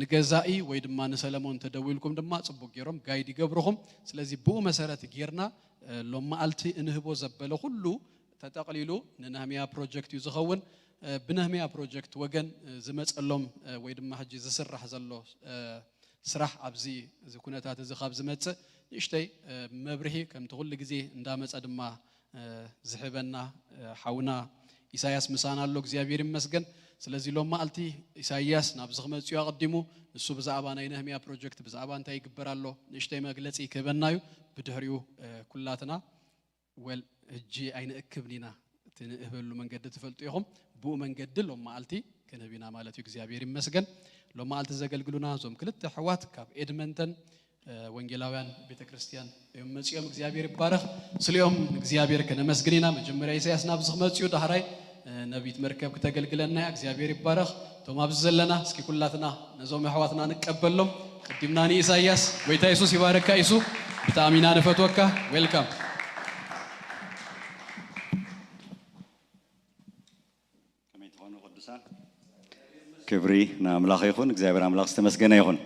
ንገዛኢ ወይ ድማ ንሰለሞን ተደዊልኩም ድማ ጽቡቅ ገይሮም ጋይድ ይገብርኹም። ስለዚ ብኡ መሰረት ጌርና ሎም መዓልቲ እንህቦ ዘበለ ኩሉ ተጠቕሊሉ ንነህምያ ፕሮጀክት እዩ ዝኸውን። ብነህምያ ፕሮጀክት ወገን ዝመጸሎም ወይ ድማ ሕጂ ዝስራሕ ዘሎ ስራሕ ኣብዚ እዚ ኩነታት እዚ ካብ ዝመጽእ ንእሽተይ መብርሂ ከምቲ ኩሉ ግዜ እንዳመጸ ድማ ዝሕበና ሓውና ኢሳያስ ምሳና ኣሎ፣ እግዚኣብሔር ይመስገን። ስለዚ ሎም መዓልቲ ኢሳያስ ናብዚ ክመጽኡ ኣቐዲሙ ንሱ ብዛዕባ ናይ ነህምያ ፕሮጀክት ብዛዕባ እንታይ ይግበር ኣሎ ንእሽተይ መግለጺ ክህበና እዩ። ብድሕሪኡ ኩላትና ወል ሕጂ ኣይንእክብን ኢና፣ እቲ ንእህበሉ መንገዲ ትፈልጡ ኢኹም። ብኡ መንገዲ ሎም መዓልቲ ክንህብ ኢና ማለት እዩ። እግዚኣብሔር ይመስገን። ሎም መዓልቲ ዘገልግሉና እዞም ክልተ ኣሕዋት ካብ ኤድመንተን ወንጌላውያን ቤተ ክርስቲያን እዮም መጺኦም። እግዚኣብሔር ይባረኽ። ስሊኦም እግዚኣብሔር ከነመስግን ኢና። መጀመርያ ኢሳያስ ናብዚ ክመጽኡ ዳሕራይ ነቢት መርከብ ክተገልግለና እያ። እግዚኣብሔር ይባረኽ። እቶም ኣብዚ ዘለና እስኪ ኩላትና ነዞም ኣሕዋትና ንቀበሎም። ቅዲምና ንኢሳያስ ጎይታ የሱስ ይባረካ። ኢሱ ብጣዕሚ ኢና ንፈትወካ። ዌልካም። ከመይ ትኾኑ ቅዱሳን? ክብሪ ንኣምላኽ ይኹን። እግዚኣብሔር ኣምላኽ ዝተመስገነ ይኹን።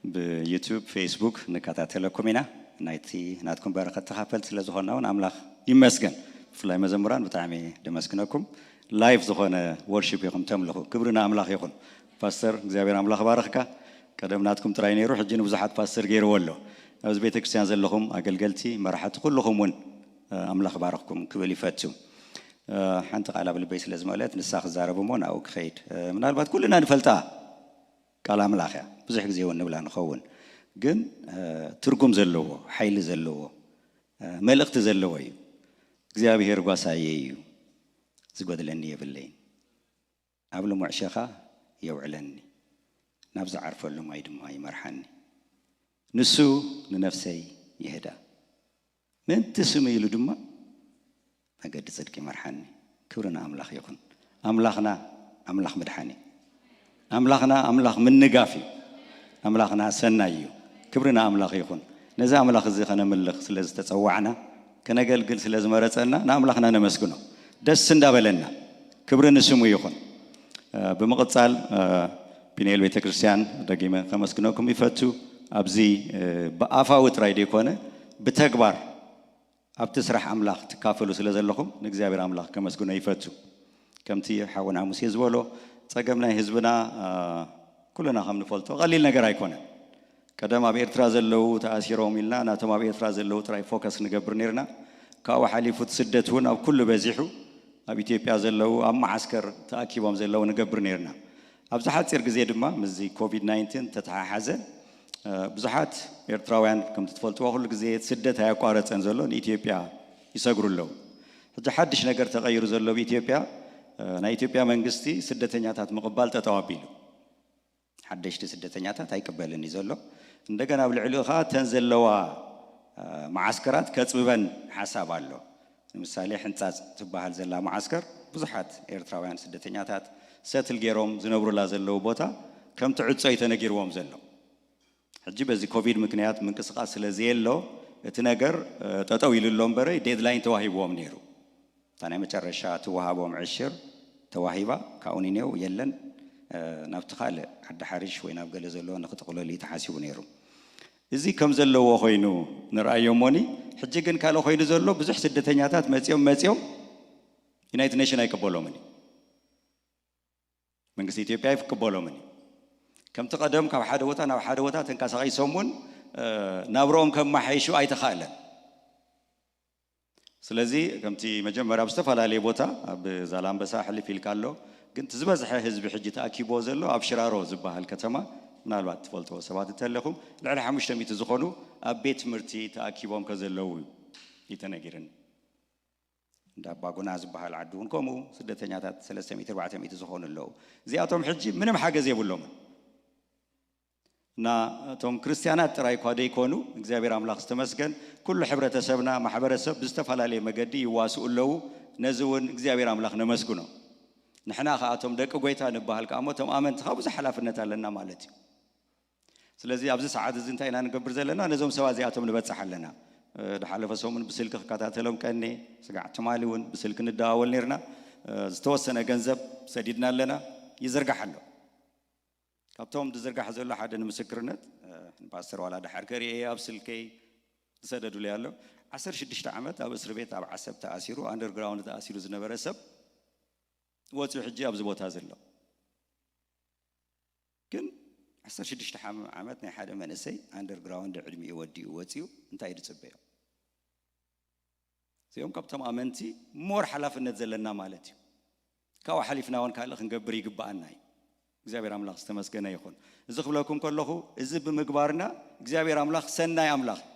ብዩቱብ ፌስቡክ ንከታተለኩም ኢና። ናይቲ ናትኩም በረኸት ተኻፈልቲ ስለ ዝኾንና እውን ኣምላኽ ይመስገን። ብፍላይ መዘምራን ብጣዕሚ ደመስግነኩም። ላይፍ ዝኾነ ወርሺፕ ኢኹም ተምልኹ። ክብሪ ንኣምላኽ ይኹን። ፓስተር እግዚኣብሔር ኣምላኽ ባረኽካ። ቀደም ናትኩም ጥራይ ነይሩ፣ ሕጂ ንብዙሓት ፓስተር ገይርዎ ኣሎ። ኣብዚ ቤተ ክርስቲያን ዘለኹም ኣገልገልቲ፣ መራሕቲ ኩልኹም እውን ኣምላኽ ባረኽኩም ክብል ይፈቱ። ሓንቲ ቃል ኣብ ልበይ ስለ ዝመለት ንሳ ክዛረብ እሞ ናብኡ ክኸይድ። ምናልባት ኩልና ንፈልጣ ቃል ኣምላኽ እያ፣ ብዙሕ ግዜ እውን ንብላ ንኸውን፣ ግን ትርጉም ዘለዎ ሓይሊ ዘለዎ መልእኽቲ ዘለዎ እዩ። እግዚኣብሔር ጓሳየ እዩ፣ ዝጎድለኒ የብለይን። ኣብ ልሙዕ ሸኻ የውዕለኒ፣ ናብ ዝዓርፈሉ ማይ ድማ ይመርሓኒ። ንሱ ንነፍሰይ ይህዳ፣ ምእንቲ ስሙ ኢሉ ድማ መገዲ ጽድቂ ይመርሓኒ። ክብሪ ንኣምላኽ ይኹን። ኣምላኽና ኣምላኽ ምድሓን እዩ። ኣምላኽና ኣምላኽ ምንጋፍ እዩ። ኣምላኽና ሰናይ እዩ። ክብሪ ንኣምላኽ ይኹን። ነዚ ኣምላኽ እዚ ከነምልኽ ስለ ዝተጸዋዕና፣ ከነገልግል ስለ ዝመረጸና ንኣምላኽና ነመስግኖ። ደስ እንዳበለና ክብሪ ንስሙ ይኹን። ብምቕጻል ፒኔል ቤተክርስትያን ደጊመ ከመስግነኩም ይፈቱ። ኣብዚ ብኣፋዊ ጥራይ ዘይኮነ ብተግባር ኣብቲ ስራሕ ኣምላኽ ትካፈሉ ስለ ዘለኹም ንእግዚኣብሔር ኣምላኽ ከመስግኖ ይፈቱ። ከምቲ ሓውና ሙሴ ዝበሎ ጸገም ናይ ህዝብና ኩልና ከም ንፈልጦ ቀሊል ነገር ኣይኮነን። ቀደም ኣብ ኤርትራ ዘለዉ ተኣሲሮም ኢልና ናቶም ኣብ ኤርትራ ዘለዉ ጥራይ ፎከስ ንገብር ነርና። ካብኡ ሓሊፉ እቲ ስደት እውን ኣብ ኩሉ በዚሑ ኣብ ኢትዮጵያ ዘለዉ ኣብ መዓስከር ተኣኪቦም ዘለዉ ንገብር ነርና። ኣብዚ ሓጺር ግዜ ድማ ምስዚ ኮቪድ ናይንቲን ተተሓሓዘ ብዙሓት ኤርትራውያን ከምቲ ትፈልጥዎ ኩሉ ግዜ እቲ ስደት ኣየቋረጸን ዘሎ ንኢትዮጵያ ይሰግሩ ኣለዉ። ሕጂ ሓድሽ ነገር ተቐይሩ ዘሎ ኣብ ኢትዮጵያ ናይ ኢትዮጵያ መንግስቲ ስደተኛታት ምቕባል ጠጠው ኣቢሉ። ሓደሽቲ ስደተኛታት ኣይቅበልን እዩ ዘሎ። እንደገና ኣብ ልዕሊኡ ኸዓ እተን ዘለዋ መዓስከራት ከፅብበን ሓሳብ ኣሎ። ንምሳሌ ሕንፃፅ ትበሃል ዘላ መዓስከር ብዙሓት ኤርትራውያን ስደተኛታት ሰትል ገይሮም ዝነብሩላ ዘለዉ ቦታ ከም ትዕጾ እዩ ተነጊርዎም ዘሎ። ሕጂ በዚ ኮቪድ ምክንያት ምንቅስቃስ ስለ ዘየሎ እቲ ነገር ጠጠው ኢሉ ኣሎ እምበረ ዴድላይን ተዋሂብዎም ነይሩ። እታ ናይ መጨረሻ ትወሃቦም ዕሽር ተዋሂባ ካብኡ ንኔው የለን ናብቲ ካልእ ዓዲ ሓሪሽ ወይ ናብ ገለ ዘለዎ ንክጥቕለሉ እዩ ተሓሲቡ ነይሩ። እዚ ከም ዘለዎ ኮይኑ ንርኣዮ እሞኒ ሕጂ ግን ካልእ ኮይኑ ዘሎ ብዙሕ ስደተኛታት መፂኦም መፂኦም ዩናይትድ ኔሽን ኣይቅበሎምን እዩ። መንግስቲ ኢትዮጵያ ኣይቅበሎምን እዩ። ከምቲ ቀደም ካብ ሓደ ቦታ ናብ ሓደ ቦታ ተንቀሳቒሶም እውን ናብርኦም ከመሓይሹ ኣይተኻእለን። ስለዚ ከምቲ መጀመርያ ኣብ ዝተፈላለየ ቦታ ኣብ ዛላምበሳ ሕልፍ ኢልካ ኣሎ፣ ግን እቲ ዝበዝሐ ህዝቢ ሕጂ ተኣኪብዎ ዘሎ ኣብ ሽራሮ ዝበሃል ከተማ፣ ምናልባት ትፈልጥዎ ሰባት እንተለኹም፣ ልዕሊ ሓሙሽተ ሚእቲ ዝኾኑ ኣብ ቤት ትምህርቲ ተኣኪቦም ከዘለዉ እዩ ተነጊርኒ። እንዳ ኣባጉና ዝበሃል ዓዲ እውን ከምኡ፣ ስደተኛታት ሰለስተ ሚእቲ ኣርባዕተ ሚእቲ ዝኾኑ ኣለዉ። እዚኣቶም ሕጂ ምንም ሓገዝ የብሎምን። እና እቶም ክርስትያናት ጥራይ እኳ ደይኮኑ፣ እግዚኣብሔር ኣምላኽ ዝተመስገን፣ ኩሉ ሕብረተሰብና፣ ማሕበረሰብ ብዝተፈላለየ መገዲ ይዋስኡ ኣለዉ። ነዚ እውን እግዚኣብሔር ኣምላኽ ነመስግኖ። ንሕና ከኣ እቶም ደቂ ጐይታ ንበሃል ከኣ እሞ እቶም ኣመንቲ ከኣ ብዙሕ ሓላፍነት ኣለና ማለት እዩ። ስለዚ ኣብዚ ሰዓት እዚ እንታይ ኢና ንገብር ዘለና? ነዞም ሰባት እዚኣቶም ንበጽሕ ኣለና። እ፣ ድሓለፈ ሰሙን ብስልኪ ክከታተሎም ቀኔ፣ ስጋዕ ትማሊ እውን ብስልኪ ንደዋወል ኔርና። እ፣ ዝተወሰነ ገንዘብ ሰዲድና ኣለና፣ ይዝርጋሕ ኣሎ። ካብቶም ዝዝርጋሕ ዘሎ ሓደ ንምስክርነት፣ እ፣ ንፓስተር ዋላ ድሓር ከርእየ ኣብ ስልከይ ዝሰደዱለይ ኣሎ። ዓሰርተ ሽዱሽተ ዓመት ኣብ እስሪ ቤት ኣብ ዓሰብ ተኣሲሩ፣ ኣንደርግራውንድ ተኣሲሩ ዝነበረ ሰብ ወፂኡ ሕጂ ኣብዚ ቦታ ዘሎ። ግን ዓሰርተ ሽዱሽተ ዓመት ናይ ሓደ መንእሰይ ኣንደርግራውንድ ዕድሚኡ ወዲኡ ወፂኡ እንታይ እዩ ዝፅበዮ? እዚኦም ካብቶም ኣመንቲ ሞር ሓላፍነት ዘለና ማለት እዩ። ካብኡ ሓሊፍና እውን ካልእ ክንገብር ይግብኣና እዩ። እግዚኣብሔር ኣምላኽ ዝተመስገነ ይኹን። እዚ ክብለኩም ከለኹ፣ እዚ ብምግባርና እግዚኣብሔር ኣምላኽ ሰናይ ኣምላኽ እዩ።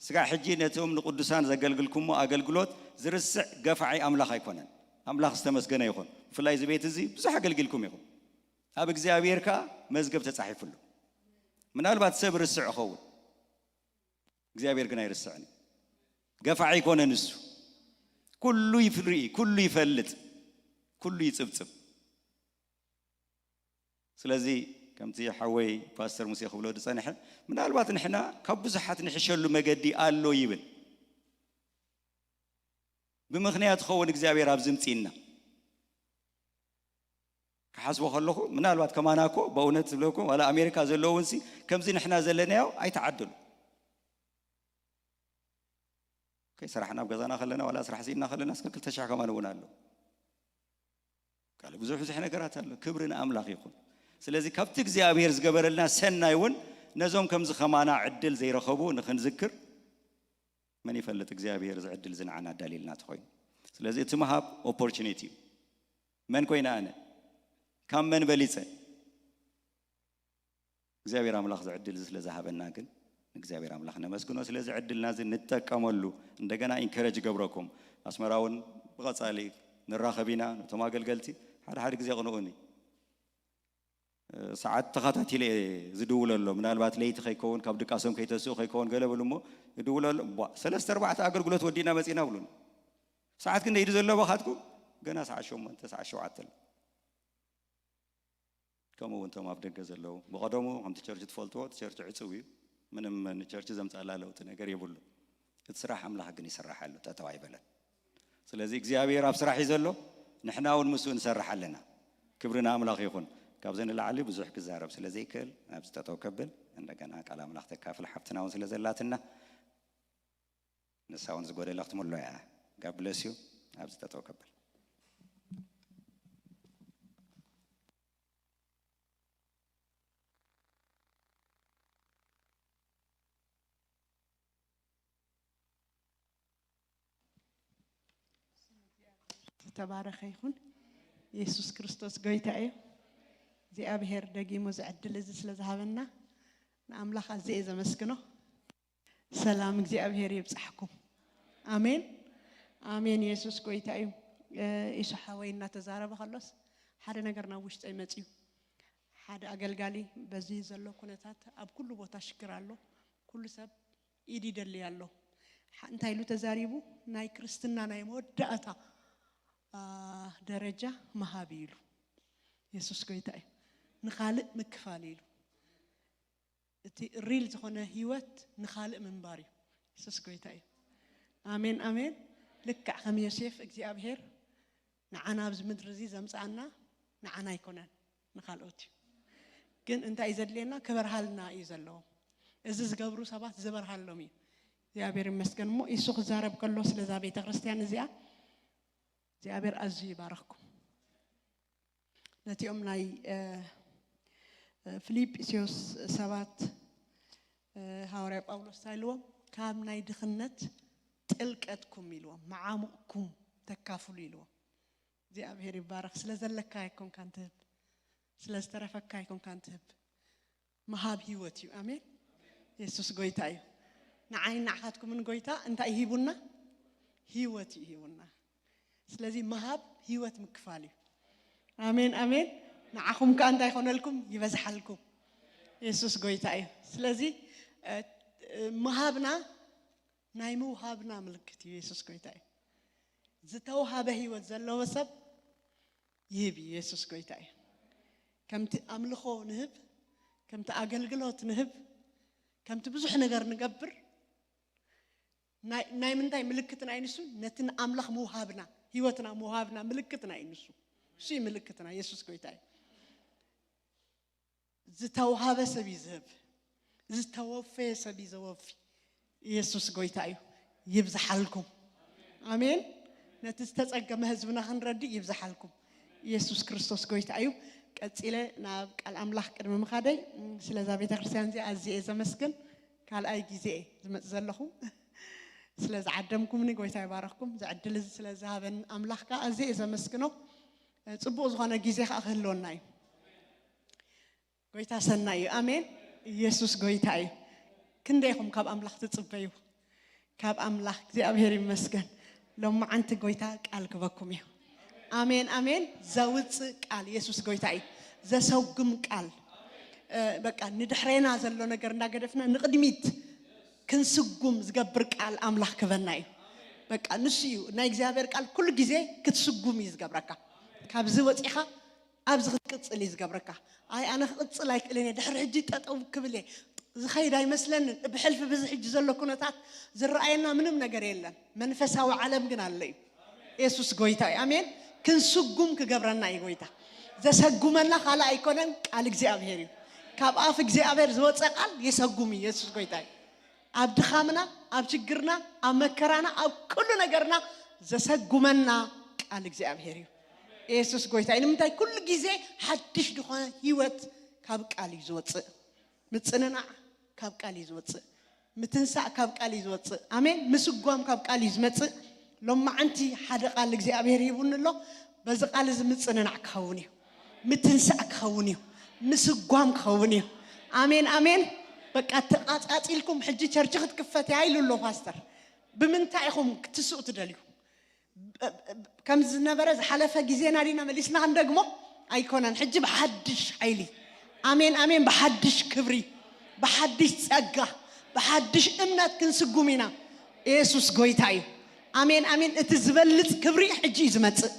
ስጋዕ ሕጂ ነቶም ንቅዱሳን ዘገልግልኩሞ ኣገልግሎት ዝርስዕ ገፋዒ ኣምላኽ ኣይኮነን። ኣምላኽ ዝተመስገነ ይኹን። ብፍላይ እዚ ቤት እዚ ብዙሕ ኣገልጊልኩም ኢኹም። ኣብ እግዚኣብሔር ከኣ መዝገብ ተጻሒፉሉ። ምናልባት ሰብ ርስዕ ይኸውን፣ እግዚኣብሔር ግን ኣይርስዕን እዩ። ገፋዒ ኣይኮነን እሱ። ኩሉ ይፍርኢ፣ ኩሉ ይፈልጥ፣ ኩሉ ይጽብጽብ። ስለዚ ከምቲ ሓወይ ፓስተር ሙሴ ክብሎ ዝጸንሐ፣ ምናልባት ንሕና ካብ ብዙሓት ንሕሸሉ መገዲ ኣሎ ይብል። ብምኽንያት ክኸውን እግዚኣብሔር ኣብዚ ምጽእና። ክሓስቦ ከለኹ፣ ምናልባት ከማና እኮ፣ በእውነት ዝብለኩም፣ ዋላ ኣሜሪካ ዘለዉ እውንሲ ከምዚ ንሕና ዘለናዮ ኣይተዓደሉ። ኦኬ፣ ስራሕ ናብ ገዛና ከለና፣ ዋላ ስራሕ ስኢንና ከለና፣ እስከ ክልተ ሽሕ ከማን እውን ኣሎ። ካልእ ብዙሕ ብዙሕ ነገራት ኣሎ። ክብሪ ንኣምላኽ ይኹን። ስለዚ ካብቲ እግዚኣብሔር ዝገበረልና ሰናይ እውን ነዞም ከምዚ ከማና ዕድል ዘይረኸቡ ንኽንዝክር፣ መን ይፈልጥ እግዚኣብሔር እዚ ዕድል እዚ ንዓና ኣዳልዩልና ተኾይኑ። ስለዚ እቲ ምሃብ ኦፖርቹኒቲ እዩ። መን ኮይነ ኣነ? ካብ መን በሊጸ? እግዚኣብሔር ኣምላኽ እዚ ዕድል እዚ ስለ ዝሃበና ግን ንእግዚኣብሔር ኣምላኽ ነመስግኖ። ስለዚ ዕድልና እዚ ንጠቀመሉ። እንደገና ኢንከረጅ ገብረኩም። ኣስመራ እውን ብቐጻሊ ንራኸብ ኢና። ነቶም ኣገልገልቲ ሓደ ሓደ ግዜ ቅንኡኒ። እ፣ ሰዓት ተኸታቲለ እየ ዝድውለሎ። ምናልባት ለይቲ ከይከውን፣ ካብ ድቃሶም ከይተስኡ ከይከውን ገለ ብሉ እሞ እድውለሎ። ቧ፣ ሰለስተ ኣርባዕተ ኣገልግሎት ወዲእና መጺእና ብሉኒ። ሰዓት ክንደይ ድዩ ዘሎ ባኻትኩም? ገና ሰዓት ሸሞንተ፣ ሰዓት ሸውዓተ ኣሎ። ከምኡ እውን እቶም ኣብ ደገ ዘለዉ፣ ብቐደሙ ከምቲ ቸርች ትፈልጥዎ፣ እቲ ቸርች ዕጹው እዩ። ምንም ንቸርች ዘምጻላ ለውጢ ነገር የብሉ። እቲ ስራሕ ኣምላኽ ግን ይስራሕ ኣሎ፣ ጠጠው ኣይበለን። ስለዚ እግዚኣብሔር ኣብ ስራሕ እዩ ዘሎ፣ ንሕና እውን ምስኡ ንሰርሕ ኣለና። ክብሪ ንኣምላኽ ይኹን። ካብዚ ንላዕሊ ብዙሕ ክዛረብ ስለ ዘይክእል፣ ኣብዚ ጠጠው ከብል፣ እንደገና ቃል ኣምላኽ ተካፍል ሓፍትና እውን ስለ ዘላትና፣ ንሳ እውን ዝጎደለ ክትምሎ እያ። God bless you። ኣብዚ ጠጠው ከብል። ዝተባረኸ ይኹን። የሱስ ክርስቶስ ጎይታ እዩ። እግዚኣብሔር ደጊሙ እዚ ዕድል እዚ ስለ ዝሃበና ንኣምላኽ ኣዝየ እየ ዘመስግኖ። ሰላም እግዚኣብሔር ይብጻሕኩም። ኣሜን፣ ኣሜን። የሱስ ጎይታ እዩ። እ፣ ኢሱ ሓወይ እናተዛረበ ከሎስ ሓደ ነገር ናብ ውሽጠይ መጺኡ። ሓደ ኣገልጋሊ በዚ ዘሎ ኩነታት ኣብ ኩሉ ቦታ ሽግር ኣሎ። ኩሉ ሰብ ኢድ ይደሊ ኣሎ። ሓ-፣ እንታይ ኢሉ ተዛሪቡ? ናይ ክርስትና ናይ መወዳእታ፣ አ፣ ደረጃ ምሃብ እዩ ኢሉ። የሱስ ጎይታ እዩ። ንኻልእ ምክፋል እዩ ኢሉ። እቲ ሪል ዝኾነ ህይወት ንኻልእ ምንባር እዩ። የሱስ ጎይታ እዩ። ኣሜን፣ ኣሜን። ልክዕ ከም ዮሴፍ እግዚኣብሔር ንዓና ኣብዚ ምድሪ እዚ ዘምጽኣና ንዓና ኣይኮነን፣ ንኻልኦት እዩ። ግን እንታይ እዩ ዘድልየና? ክበርሃልና እዩ ዘለዎ። እዚ ዝገብሩ ሰባት ዝበርሃሎም እዩ። እግዚኣብሔር ይመስገን። እሞ ኢሱ ክዛረብ ከሎ ስለዛ ቤተ ክርስቲያን እዚኣ እግዚኣብሔር ኣዝዩ ይባርኽኩም። ነቲኦም ናይ፣ እ፣ እ፣ ፊልጵስዩስ ሰባት፣ እ፣ ሃዋርያ ጳውሎስ እንታይ ኢልዎም? ካብ ናይ ድኽነት ጥልቀትኩም ኢልዎም፣ መዓሙቕኩም ተካፍሉ ኢልዎም። እግዚኣብሔር ይባረኽ። ስለ ዘለካ ኣይኮንካን ትህብ፣ ስለ ዝተረፈካ ኣይኮንካን ትህብ። ምሃብ ህይወት እዩ። ኣሜን። የሱስ ጎይታ እዩ። ንዓይ ንዓኻትኩምን ጎይታ እንታይ ሂቡና? ህይወት እዩ ሂቡና። ስለዚ ምሃብ ህይወት ምክፋል እዩ። ኣሜን ኣሜን። ንዓኹም ከኣ እንታይ ይኾነልኩም? ይበዝሓልኩም። የሱስ ጎይታ እዩ። ስለዚ እ፣ እ፣ ምሃብና ናይ ምውሃብና ምልክት እዩ። የሱስ ጎይታ እዩ። ዝተውሃበ ህይወት ዘለዎ ሰብ ይህብ እዩ። የሱስ ጎይታ እዩ። ከምቲ ኣምልኾ ንህብ፣ ከምቲ ኣገልግሎት ንህብ፣ ከምቲ ብዙሕ ነገር ንገብር፣ ናይ ናይ ምንታይ ምልክትና እዩ ንሱ? ነቲ ንኣምላኽ ምውሃብና፣ ህይወትና ምውሃብና ምልክትና እዩ ንሱ። እሱ እዩ ምልክትና። የሱስ ጎይታ እዩ። ዝተውሃበ ሰብ እዩ ዝህብ፣ ዝተወፈየ ሰብ እዩ ዘወፊ። ኢየሱስ ጎይታ እዩ። ይብዝሓልኩም። ኣሜን። ነቲ ዝተጸገመ ህዝብና ክንረድእ ይብዝሓልኩም። ኢየሱስ ክርስቶስ ጎይታ እዩ። ቀጺለ ናብ ቃል ኣምላኽ ቅድሚ ምኻደይ፣ እም፣ ስለዛ ቤተ ክርስቲያን እዚኣ ኣዝየ እየ ዘመስግን። ካልኣይ ግዜ እየ ዝመጽእ ዘለኹ። ስለ ዝዓደምኩምኒ ጎይታ ይባረኽኩም። እዚ ዕድል እዚ ስለ ዝሃበኒ ኣምላኽ ከኣ ኣዝየ እየ ዘመስግኖ። ጽቡቕ ዝኾነ ግዜ ከኣ ክህልወና እዩ። ጎይታ ሰናይ እዩ። ኣሜን። ኢየሱስ ጎይታ እዩ። ክንደይ ኢኹም ካብ ኣምላኽ ትጽበዩ? ካብ ኣምላኽ እግዚኣብሔር ይመስገን። ሎማዓንቲ ጎይታ ቃል ክበኩም እዩ። ኣሜን ኣሜን። ዘውፅእ ቃል የሱስ ጎይታ እዩ። ዘሰጉም ቃል፣ እ፣ በቃ ንድሕሬና ዘሎ ነገር እንዳገደፍና ንቕድሚት ክንስጉም ዝገብር ቃል ኣምላኽ ክበና እዩ። በቃ ንሱ እዩ። ናይ እግዚኣብሔር ቃል ኩሉ ግዜ ክትስጉም እዩ ዝገብረካ። ካብዚ ወፂኻ ኣብዚ ክትቅጽል እዩ ዝገብረካ። ኣይ ኣነ ክቅጽል ኣይክእልን እየ፣ ድሕሪ ሕጂ ጠጠው ክብል እየ፣ ዝኸይድ ኣይመስለንን። ብሕልፊ ብዚ ሕጂ ዘሎ ኩነታት ዝረኣየና ምንም ነገር የለን። መንፈሳዊ ዓለም ግን ኣሎ እዩ። የሱስ ጎይታ እዩ። ኣሜን። ክንስጉም ክገብረና እዩ ጎይታ። ዘሰጉመና ካልእ ኣይኮነን፣ ቃል እግዚኣብሔር እዩ። ካብ ኣፍ እግዚኣብሔር ዝወፀ ቃል የሰጉም እዩ። የሱስ ጎይታ እዩ። ኣብ ድኻምና፣ ኣብ ችግርና፣ ኣብ መከራና፣ ኣብ ኩሉ ነገርና ዘሰጉመና ቃል እግዚኣብሔር እዩ። የሱስ ጎይታ እዩ። ንምንታይ? ኩሉ ግዜ ሓድሽ ዝኾነ ህይወት ካብ ቃል እዩ ዝወፅእ። ምጽንናዕ ካብ ቃል እዩ ዝወፅእ። ምትንሳእ ካብ ቃል እዩ ዝወፅእ። ኣሜን። ምስጓም ካብ ቃል እዩ ዝመፅእ። ሎማዓንቲ ሓደ ቃል እግዚኣብሔር ሂቡኒ ኣሎ። በዚ ቃል እዚ ምጽንናዕ ክኸውን እዩ። ምትንሳእ ክኸውን እዩ። ምስጓም ክኸውን እዩ። ኣሜን፣ ኣሜን። በቃ ተቃጻጺልኩም ሕጂ ቸርች ክትክፈት እያ ኢሉ ኣሎ ፓስተር። ብምንታይ ኢኹም ክትስኡ ትደልዩ? ከም ዝነበረ ዝሓለፈ ግዜና ዲና መሊስና ክንደግሞ? ኣይኮነን። ሕጂ ብሓድሽ ሓይሊ፣ ኣሜን፣ ኣሜን፣ ብሓድሽ ክብሪ፣ ብሓድሽ ጸጋ፣ ብሓድሽ እምነት ክንስጉም ኢና። የሱስ ጎይታ እዩ። ኣሜን፣ ኣሜን። እቲ ዝበልጽ ክብሪ ሕጂ እዩ ዝመጽእ።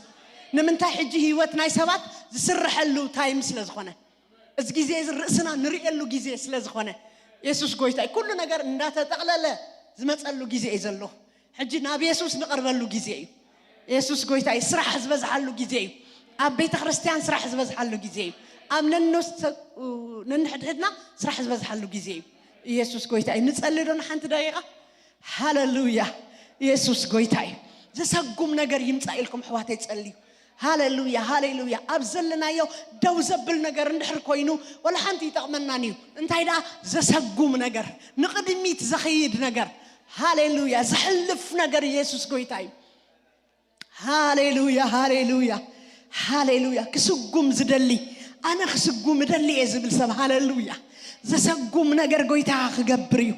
ንምንታይ? ሕጂ ህይወት ናይ ሰባት ዝስረሐሉ ታይም ስለ ዝኾነ፣ እዚ ግዜ እዚ ርእስና ንርእየሉ ግዜ ስለ ዝኾነ፣ የሱስ ጎይታ እዩ። ኩሉ ነገር እንዳተጠቕለለ ዝመጸሉ ግዜ እዩ ዘሎ። ሕጂ ናብ የሱስ ንቐርበሉ ግዜ እዩ። የሱስ ጎይታ እዩ። ስራሕ ዝበዝሓሉ ግዜ እዩ። ኣብ ቤተ ክርስቲያን ስራሕ ዝበዝሓሉ ግዜ እዩ። ኣብ ነንስ-፣ ነንሕድሕድና ስራሕ ዝበዝሓሉ ግዜ እዩ። ኢየሱስ ጎይታ እዩ። ንጸሊ ዶ ንሓንቲ ደቂቓ? ሃሌሉያ። ኢየሱስ ጎይታ እዩ። ዘሰጉም ነገር ይምጻእ ኢልኩም ኣሕዋተይ ጸልዩ። ሃሌሉያ፣ ሃሌሉያ። ኣብ ዘለናዮ ደው ዘብል ነገር እንድሕር ኮይኑ፣ ወላ ሓንቲ ይጠቕመናን እዩ። እንታይ ደኣ? ዘሰጉም ነገር፣ ንቕድሚት ዘኸይድ ነገር። ሃሌሉያ። ዘሕልፍ ነገር ኢየሱስ ጎይታ እዩ። ሃሌሉያ፣ ሃሌሉያ፣ ሃሌሉያ። ክስጉም ዝደሊ፣ ኣነ ክስጉም እደሊ እየ ዝብል ሰብ፣ ሃሌሉያ። ዘሰጉም ነገር ጎይታ ክገብር እዩ።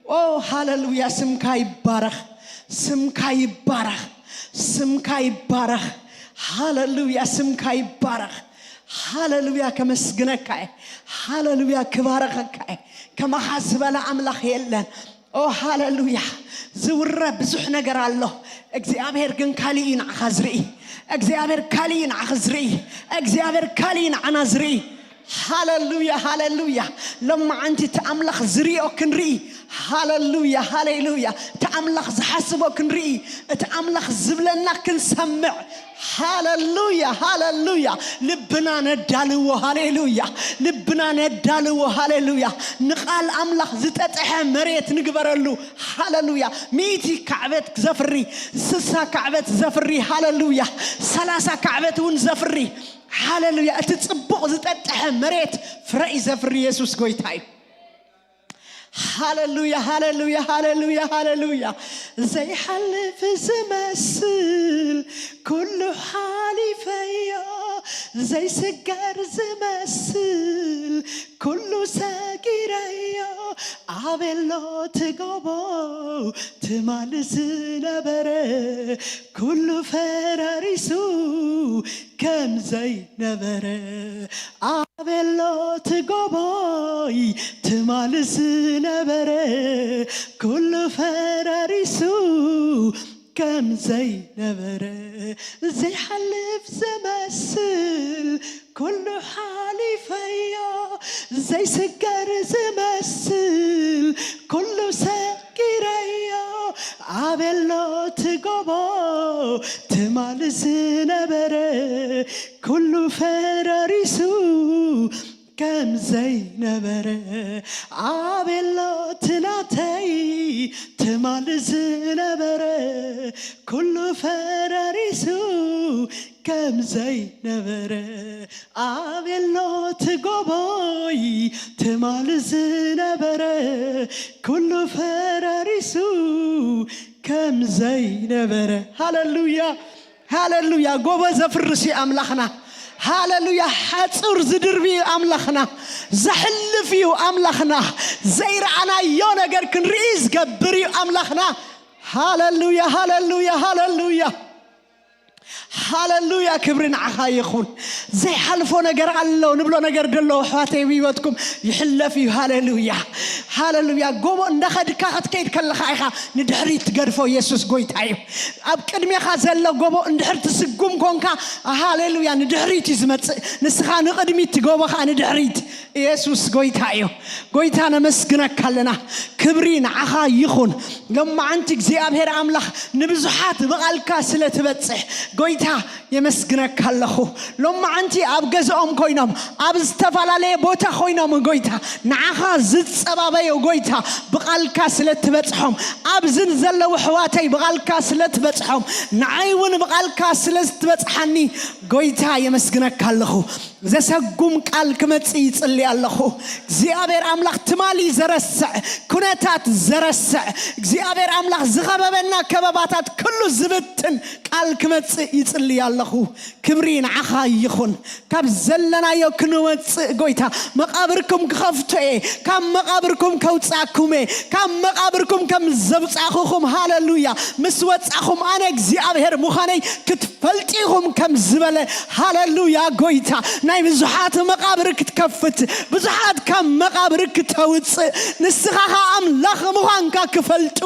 ኦ፣ ሃሌሉያ፣ ስምካ ይባረኽ፣ ስምካ ይባረኽ፣ ስምካ ይባረኽ። ሃሌሉያ፣ ስምካ ይባረኽ። ሃሌሉያ፣ ከመስግነካ እየ። ሃሌሉያ፣ ክባረኸካ እየ። ከማኻ ዝበለ ኣምላኽ የለን። ኦ፣ ሃሌሉያ። ዝውረ ብዙሕ ነገር ኣሎ። እግዚኣብሔር ግን ካሊእ እዩ ንዓኻ ዝርኢ። እግዚኣብሔር ካሊእ እዩ ንዓኻ ዝርኢ። እግዚኣብሔር ካሊእ እዩ ንዓና ዝርኢ። ሃሌሉያ፣ ሃሌሉያ። ሎማዓንቲ እቲ ኣምላኽ ዝሪኦ ክንርኢ። ሃሌሉያ፣ ሃሌሉያ። እቲ ኣምላኽ ዝሓስቦ ክንርኢ። እቲ ኣምላኽ ዝብለና ክንሰምዕ። ሃሌሉያ፣ ሃሌሉያ። ልብና ነዳልዎ። ሃሌሉያ። ልብና ነዳልዎ። ሃሌሉያ። ንቃል ኣምላኽ ዝጠጥሐ መሬት ንግበረሉ። ሃሌሉያ። ሚእቲ ካዕበት ዘፍሪ፣ ስሳ ካዕበት ዘፍሪ። ሃሌሉያ። ሰላሳ ካዕበት እውን ዘፍሪ። ሃሌሉያ። እቲ ጽቡቕ ዝጠጥሐ መሬት ፍረ እዩ ዘፍሪ። የሱስ ጎይታ እዩ። ሃሌሉያ፣ ሃሌሉያ፣ ሃሌሉያ፣ ሃሌሉያ። ዘይሓልፍ ዝመስል ኩሉ ሓሊፈዮ፣ ዘይስገር ዝመስል ኩሉ ሰጊረዮ። ኣቤሎ ትጎቦ ትማል ዝነበረ ኩሉ ፈራሪሱ ከም ዘይነበረ። ኣቤሎ ትጎቦይ ትማል ዝነበረ ኩሉ ፈራሪሱ ከም ዘይነበረ። ዘይሓልፍ ዝመስል ኩሉ ሓሊፈዮ፣ ዘይስገር ዝመስል ኩሉ ሰጊረዮ። ኣቤሎ ትጎቦ ትማል ዝነበረ ኩሉ ፈራሪሱ ከም ዘይነበረ። ኣቤሎ ትናተይ ትማል ዝነበረ ኩሉ ፈራሪሱ ከም ዘይነበረ። ኣቤሎ ትጎቦይ ትማል ዝነበረ ኩሉ ፈራሪሱ ከም ዘይነበረ። ሃሌሉያ፣ ሃሌሉያ። ጎቦ ዘፍርስ እዩ ኣምላኽና። ሃሌሉያ። ሓጹር ዝድርቢ እዩ ኣምላኽና። ዘሕልፍ እዩ ኣምላኽና። ዘይረኣናዮ ነገር ክንርኢ ዝገብር እዩ ኣምላኽና። ሃሌሉያ፣ ሃሌሉያ፣ ሃሌሉያ፣ ሃሌሉያ። ክብሪ ንዓኻ ይኹን። ዘይሓልፎ ነገር ኣሎ ንብሎ ነገር ደሎ ኣሕዋተይ፣ ኣብ ህይወትኩም ይሕለፍ እዩ። ሃሌሉያ፣ ሃሌሉያ። ጎቦ እንዳኸድካ ክትከይድ ከለኻ ኢኻ ንድሕሪት ትገድፎ። ኢየሱስ ጎይታ እዩ። ኣብ ቅድሜኻ ዘሎ ጎቦ እንድሕር ትስጉም ኮንካ፣ ሃሌሉያ፣ ንድሕሪት እዩ ዝመጽእ። ንስኻ ንቕድሚት፣ እቲ ጎቦ ኸኣ ንድሕሪት። ኢየሱስ ጎይታ እዩ። ጎይታ ነመስግነካ ኣለና። ክብሪ ንዓኻ ይኹን። ሎማዓንቲ እግዚኣብሔር ኣምላኽ ንብዙሓት ብቓልካ ስለ ትበጽሕ፣ ጎይታ የመስግነካ ኣለኹ። ሎማዓንቲ ኣብ ገዝኦም ኮይኖም፣ ኣብ ዝተፈላለየ ቦታ ኮይኖም፣ ጎይታ ንዓኻ ዝጸባበዩ፣ ጎይታ ብቓልካ ስለ ትበጽሖም፣ ኣብዚ ዘለዉ ኣሕዋተይ ብቓልካ ስለ ትበጽሖም፣ ንዓይ እውን ብቓልካ ስለ ትበጽሓኒ፣ ጎይታ የመስግነካ ኣለኹ። ዘሰጉም ቃል ክመጽእ ይጽሊ ኣለኹ። እግዚኣብሔር ኣምላኽ ትማሊ ዘረስዕ፣ ኩነታት ዘረስዕ፣ እግዚኣብሔር ኣምላኽ ዝኸበበና ከበባታት ኩሉ ዝብትን ቃል ክመጽእ ይጽሊ ኣለኹ። ክብሪ ንዓኻ ይኹን። ካብ ዘለናዮ ክንወጽእ፣ ጎይታ፣ መቓብርኩም ክኸፍቶ እየ። ካብ መቓብርኩም ከውጻእኩም እየ። ካብ መቓብርኩም ከም ዘውጻእኹኹም፣ ሃሌሉያ፣ ምስ ወጻእኹም ኣነ እግዚኣብሔር ምዃነይ ክትፈልጡ ኢኹም ከም ዝበለ፣ ሃሌሉያ፣ ጎይታ፣ ናይ ብዙሓት መቓብር ክትከፍት፣ ብዙሓት ካብ መቓብር ክተውጽእ፣ ንስኻ ኸኣ ኣምላኽ ምዃንካ ክፈልጡ፣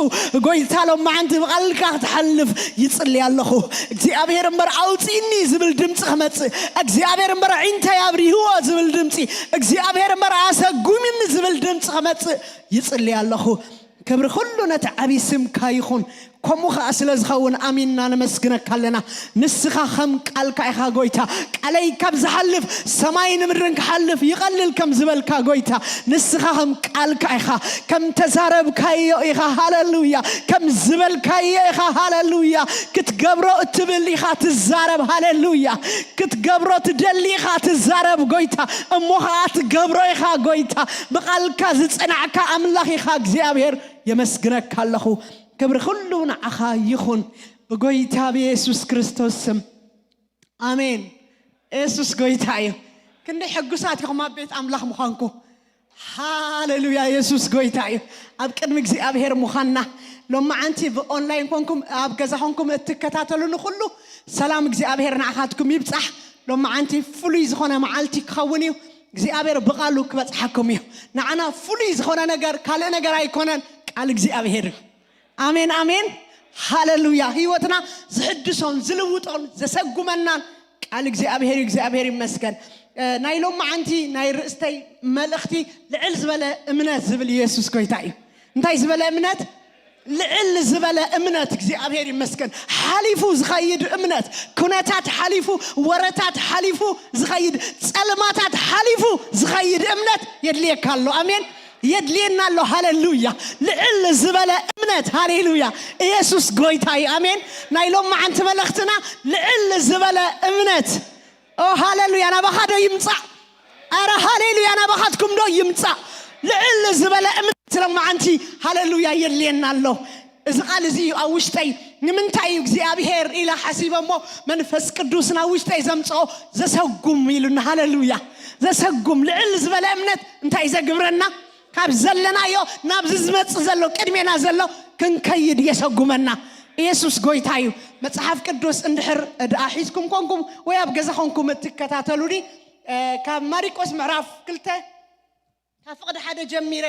ጎይታ፣ ሎማዓንቲ ብቓልካ ክትሓልፍ ይጽሊ ኣለኹ። እግዚኣብሔር እምበር ኣውጽእኒ ዝብል ድምጺ ክመጽእ፣ እግዚኣብሔር እምበር ኣዒንተይ ኣብርህዎ ዝብል ድምጺ፣ እግዚኣብሔር እምበር ኣሰጉምኒ ዝብል ድምጺ ክመጽእ ይጽሊ ኣለኹ። ክብሪ ኩሉ ነቲ ዓብዪ ስምካ ይኹን። ከምኡ ኸኣ ስለ ዝኸውን ኣሚንና ነመስግነካ ኣለና። ንስኻ ከም ቃልካ ኢኻ ጎይታ። ቃለይ ካብ ዝሓልፍ ሰማይን ምድርን ክሓልፍ ይቐልል ከም ዝበልካ ጎይታ፣ ንስኻ ከም ቃልካ ኢኻ። ከም ተዛረብካዮ ኢኻ፣ ሃሌሉያ። ከም ዝበልካዮ ኢኻ፣ ሃሌሉያ። ክትገብሮ እትብል ኢኻ ትዛረብ፣ ሃሌሉያ። ክትገብሮ ትደሊ ኢኻ ትዛረብ ጎይታ፣ እሞ ኸኣ ትገብሮ ኢኻ ጎይታ። ብቓልካ ዝጸናዕካ ኣምላኽ ኢኻ እግዚኣብሔር። የመስግነካ ኣለኹ። ክብሪ ኩሉ ንዓኻ ይኹን፣ ብጎይታ ብየሱስ ክርስቶስ ስም፣ ኣሜን። የሱስ ጎይታ እዩ። ክንደይ ሕጉሳት ኢኹም ኣብ ቤት ኣምላኽ ምዃንኩ። ሃሌሉያ፣ የሱስ ጎይታ እዩ። ኣብ ቅድሚ እግዚኣብሔር ምዃንና፣ ሎማዓንቲ ብኦንላይን ኮንኩም ኣብ ገዛ ኮንኩም እትከታተሉኒ ኩሉ፣ ሰላም እግዚኣብሔር ንዓኻትኩም ይብጻሕ። ሎማዓንቲ ፍሉይ ዝኾነ መዓልቲ ክኸውን እዩ። እግዚኣብሔር ብቓሉ ክበጽሓኩም እዩ። ንዓና ፍሉይ ዝኾነ ነገር ካልእ ነገር ኣይኮነን፣ ቃል እግዚኣብሔር እዩ። ኣሜን፣ ኣሜን፣ ሃሌሉያ። ህይወትና ዝሕድሶን ዝልውጦን ዘሰጉመናን ቃል እግዚኣብሔር እዩ። እግዚኣብሔር ይመስገን። እ፣ ናይ ሎማዓንቲ ናይ ርእስተይ መልእኽቲ ልዕል ዝበለ እምነት ዝብል ኢየሱስ ጎይታ እዩ። እንታይ ዝበለ እምነት? ልዕል ዝበለ እምነት። እግዚኣብሔር ይመስገን። ሓሊፉ ዝኸይድ እምነት፣ ኩነታት ሓሊፉ፣ ወረታት ሓሊፉ ዝኸይድ፣ ጸልማታት ሓሊፉ ዝኸይድ እምነት የድልየካ ኣሎ። ኣሜን። የድልየና ኣሎ። ሃሌሉያ። ልዕል ዝበለ እምነት። ሃሌሉያ። ኢየሱስ ጎይታ እዩ። ኣሜን። ናይ ሎማዓንቲ መልእኽትና ልዕል ዝበለ እምነት። ኦ ሃሌሉያ። ናባኻ ዶ ይምጻእ? ኣረ ሃሌሉያ። ናባኻትኩም ዶ ይምጻእ? ልዕል ዝበለ እምነት። ስለማዓንቲ ሃለሉያ የድልየና ኣሎ። እዚ ቃል እዚ እዩ ኣብ ውሽጠይ። ንምንታይ እዩ እግዚኣብሔር ኢለ ሓሲበ እሞ መንፈስ ቅዱስ ናብ ውሽጠይ ዘምፅኦ? ዘሰጉም ኢሉና። ሃለሉያ። ዘሰጉም ልዕል ዝበለ እምነት እንታይ ዘግብረና? ካብ ዘለናዮ ናብዚ ዝመጽእ ዘሎ ቅድሜና ዘሎ ክንከይድ የሰጉመና። ኢየሱስ ጎይታ እዩ። መጽሓፍ ቅዱስ እንድሕር ድኣ ሒዝኩም ኮንኩም ወይ ኣብ ገዛ ኮንኩም እትከታተሉኒ፣ ካብ ማሪቆስ ምዕራፍ ክልተ ካብ ፍቕዲ ሓደ ጀሚረ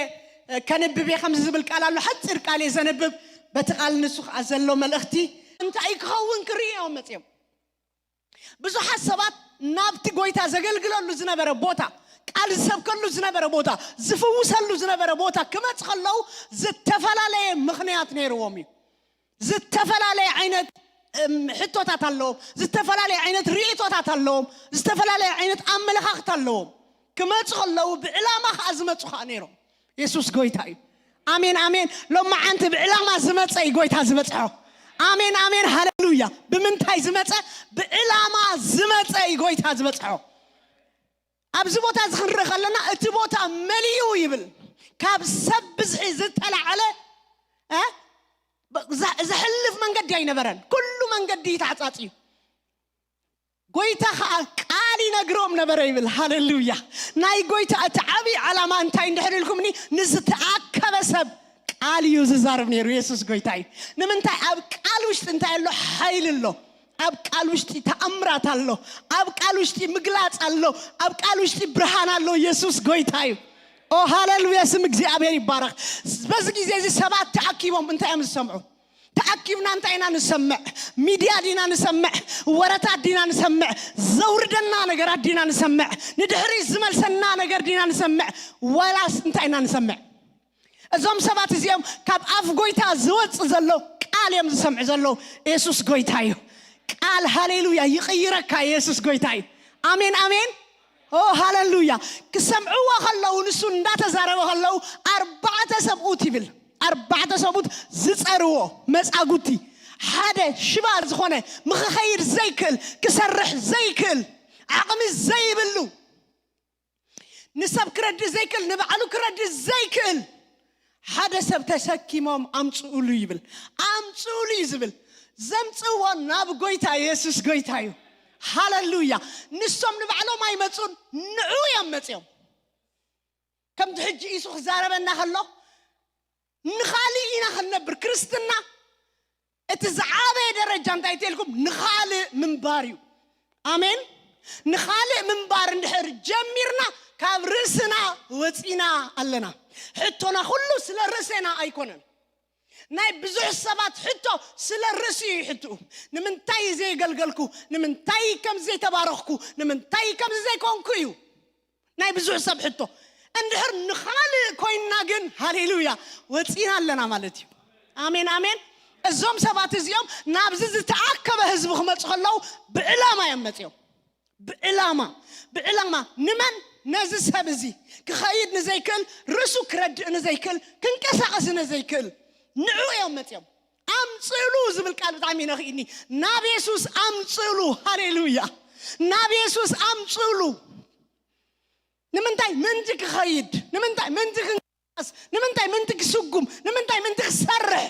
ከንብብ እየ። ከምዚ ዝብል ቃል ኣሎ፣ ሓፂር ቃል እየ ዘንብብ። በቲ ቃል ንሱ ከዓ ዘሎ መልእኽቲ እንታይ ክኸውን ክርእዮም መፅዮም። ብዙሓት ሰባት ናብቲ ጎይታ ዘገልግለሉ ዝነበረ ቦታ፣ ቃል ዝሰብከሉ ዝነበረ ቦታ፣ ዝፍውሰሉ ዝነበረ ቦታ ክመፅ ከለዉ ዝተፈላለየ ምኽንያት ነይርዎም እዩ። ዝተፈላለየ ዓይነት ሕቶታት ኣለዎም፣ ዝተፈላለየ ዓይነት ርእቶታት ኣለዎም፣ ዝተፈላለየ ዓይነት ኣመለኻኽታ ኣለዎም። ክመፁ ከለዉ ብዕላማ ከዓ ዝመፁ ከዓ ነይሮም። የሱስ ጎይታ እዩ። ኣሜን ኣሜን። ሎማዓንቲ ብዕላማ ዝመፀ እዩ ጎይታ ዝበፅሖ። ኣሜን ኣሜን ሃለሉያ። ብምንታይ ዝመፀ? ብዕላማ ዝመፀ እዩ ጎይታ ዝበፅሖ። ኣብዚ ቦታ እዚ ክንርኢ ከለና እቲ ቦታ መሊኡ ይብል። ካብ ሰብ ብዝሒ ዝተላዓለ ዘሕልፍ መንገዲ ኣይነበረን። ኩሉ መንገዲ ተዓፃፂ እዩ። ጎይታ ከዓ ቃል ይነግሮም ነበረ ይብል። ሃለሉያ። ናይ ጎይታ እቲ ዓብዪ ዓላማ እንታይ እንድሕር ኢልኩምኒ፣ ንዝተኣከበ ሰብ ቃል እዩ ዝዛረብ ነይሩ። የሱስ ጎይታ እዩ። ንምንታይ? ኣብ ቃል ውሽጢ እንታይ ኣሎ? ሓይሊ ኣሎ። ኣብ ቃል ውሽጢ ተኣምራት ኣሎ። ኣብ ቃል ውሽጢ ምግላፅ ኣሎ። ኣብ ቃል ውሽጢ ብርሃን ኣሎ። የሱስ ጎይታ እዩ። ኦ ሃለሉያ፣ ስም እግዚኣብሔር ይባረኽ። በዚ ግዜ እዚ ሰባት ተኣኪቦም እንታይ እዮም ዝሰምዑ? ተኣኪብና እንታይ ኢና ንሰምዕ? ሚድያ ዲና ንሰምዕ? ወረታት ዲና ንሰምዕ? ዘውርደና ነገራት ዲና ንሰምዕ? ንድሕሪት ዝመልሰና ነገር ዲና ንሰምዕ? ዋላስ እንታይ ኢና ንሰምዕ? እዞም ሰባት እዚኦም ካብ ኣፍ ጎይታ ዝወፅእ ዘሎ ቃል እዮም ዝሰምዑ ዘለዉ። የሱስ ጎይታ እዩ። ቃል ሃሌሉያ ይቕይረካ። የሱስ ጎይታ እዩ። ኣሜን ኣሜን። ኦ ሃሌሉያ። ክሰምዕዎ ከለዉ ንሱ እንዳተዛረበ ከለዉ ኣርባዕተ ሰብኡት ይብል። ኣርባዕተ ሰብኡት ዝፀርዎ መፃጉቲ፣ ሓደ ሽባ ዝኾነ፣ ምኽኸይድ ዘይክእል፣ ክሰርሕ ዘይክእል፣ ዓቕሚ ዘይብሉ፣ ንሰብ ክረድእ ዘይክእል፣ ንባዕሉ ክረድእ ዘይክእል ሓደ ሰብ ተሰኪሞም ኣምፅኡሉ ይብል። ኣምፅኡሉ እዩ ዝብል። ዘምፅእዎ ናብ ጎይታ የሱስ ጎይታ እዩ። ሃለሉያ። ንሶም ንባዕሎም ኣይመፁን፣ ንዑ እዮም መፅኦም። ከምቲ ሕጂ ኢሱ ክዛረበና ከሎ ንኻልእ ኢና ክንነብር። ክርስትና እቲ ዝዓበየ ደረጃ እንታይ ተልኩም? ንኻልእ ምንባር እዩ። ኣሜን። ንኻልእ ምንባር እንድሕር ጀሚርና ካብ ርእስና ወፂና ኣለና። ሕቶና ኩሉ ስለ ርእስና ኣይኮነን። ናይ ብዙሕ ሰባት ሕቶ ስለ ርእሲ እዩ ይሕትኡ። ንምንታይ ዘየገልገልኩ? ንምንታይ ከም ዘይተባረኽኩ? ንምንታይ ከም ዘይኮንኩ እዩ ናይ ብዙሕ ሰብ ሕቶ። እንድሕር ንኻልእ ኮይንና ግን ሃሌሉያ ወፂና ኣለና ማለት እዩ። ኣሜን ኣሜን። እዞም ሰባት እዚኦም ናብዚ ዝተኣከበ ህዝቢ ክመፁ ከለዉ ብዕላማ እዮም መፅኦም። ብዕላማ ብዕላማ ንመን? ነዚ ሰብ እዚ ክኸይድ ንዘይክእል፣ ርእሱ ክረድእ ንዘይክእል፣ ክንቀሳቐስ ንዘይክእል ንዑ እዮም መፅኦም። ኣምፅእሉ ዝብል ቃል ብጣዕሚ ይነኽእኒ። ናብ የሱስ ኣምፅእሉ። ሃሌሉያ። ናብ የሱስ ኣምፅእሉ። ንምንታይ ምንቲ ክኸይድ? ንምንታይ ምንቲ ክንቀሳቐስ? ንምንታይ ምንቲ ክስጉም? ንምንታይ ምንቲ ክሰርሕ?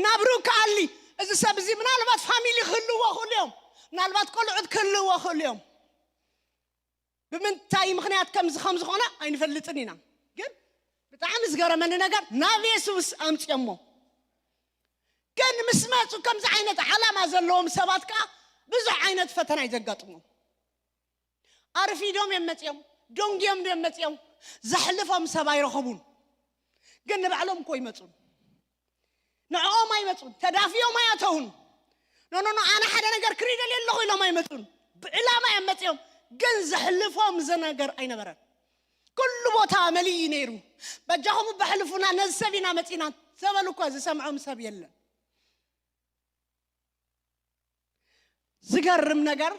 ናብርኡ ክኣሊ። እዚ ሰብ እዚ ምናልባት ፋሚሊ ክህልዎ ክእሉ እዮም። ምናልባት ቆልዑት ክህልዎ ክእሉ እዮም። ብምንታይ ምኽንያት ከምዚ ከም ዝኾነ ኣይንፈልጥን ኢና። ግን ብጣዕሚ ዝገረመኒ ነገር ናብ የሱስ ኣምፅኦሞ። ግን ምስ መፁ ከምዚ ዓይነት ዓላማ ዘለዎም ሰባት ከዓ ብዙሕ ዓይነት ፈተና እዩ ዘጋጥሞም። ኣርፊዶም እዮም መፅኦም፣ ደንጊዮም እዮም መፅኦም። ዘሕልፎም ሰብ ኣይረኸቡን። ግን ንባዕሎም እኮ ይመፁን። ንዕኦም ኣይመፁን፣ ተዳፍዮም ኣያተውን። ኖ ኖ ኖ፣ ኣነ ሓደ ነገር ክርኢ ደልየ ኣለኹ ኢሎም ኣይመፁን። ብዕላማ እዮም መፅኦም። ግን ዘሕልፎም ዘነገር ኣይነበረን። ኩሉ ቦታ መሊኡ ነይሩ። በጃኹም በሕልፉና፣ ነዚ ሰብ ኢና መፂና ተበሉ እኳ ዝሰምዖም ሰብ የለን። ዝገርም ነገር፣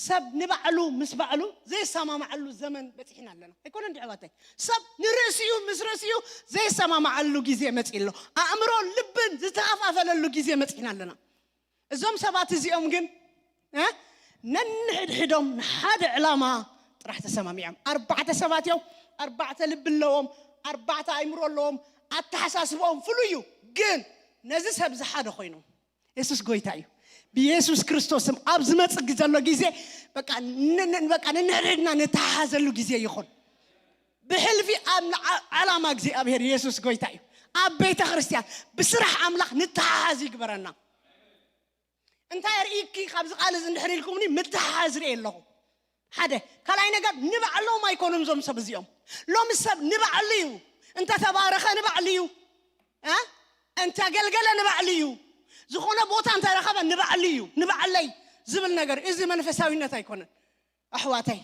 ሰብ ንባዕሉ ምስ ባዕሉ ዘይሰማማዓሉ ዘመን በፂሕና ኣለና። ኣይኮነን ድሕዋተይ? ሰብ ንርእሲኡ ምስ ርእሲኡ ዘይሰማማዓሉ ግዜ መፂ ኣሎ። ኣእምሮን ልብን ዝተኸፋፈለሉ ግዜ መፂሕና ኣለና። እዞም ሰባት እዚኦም ግን እ ነንሕድሕዶም ንሓደ ዕላማ ጥራሕ ተሰማሚዖም። ኣርባዕተ ሰባት እዮም። ኣርባዕተ ልቢ ኣለዎም፣ ኣርባዕተ ኣይምሮ ኣለዎም። ኣተሓሳስቦም ፍሉይ እዩ። ግን ነዚ ሰብ ዝሓደ ኮይኖም፣ የሱስ ጎይታ እዩ። ብየሱስ ክርስቶስ ስም ኣብ ዝመጽእ ዘሎ ግዜ በቃ ን- ን- በቃ ንንሕድሕድና ንተሓሓዘሉ ግዜ ይኹን። ብሕልፊ ኣብ ንዓ- ዓላማ እግዚኣብሔር የሱስ ጎይታ እዩ። ኣብ ቤተ ክርስቲያን ብስራሕ ኣምላኽ ንተሓሓዝ ይግበረና። እንታይ ርኢኪ ካብዚ ቃል እዚ እንድሕር ኢልኩምኒ ምትሓሓዝ ርኤ ኣለኹ። ሓደ ካልኣይ ነገር ንባዕሎም ኣይኮኑን እዞም ሰብ እዚኦም። ሎሚ ሰብ ንባዕሉ እዩ፣ እንተተባረኸ ንባዕሉ እዩ፣ እ? እንተገልገለ ንባዕሉ እዩ፣ ዝኾነ ቦታ እንተረኸበ ንባዕሉ እዩ፣ ንባዕለይ ዝብል ነገር እዚ መንፈሳዊነት ኣይኮነን ኣሕዋተይ።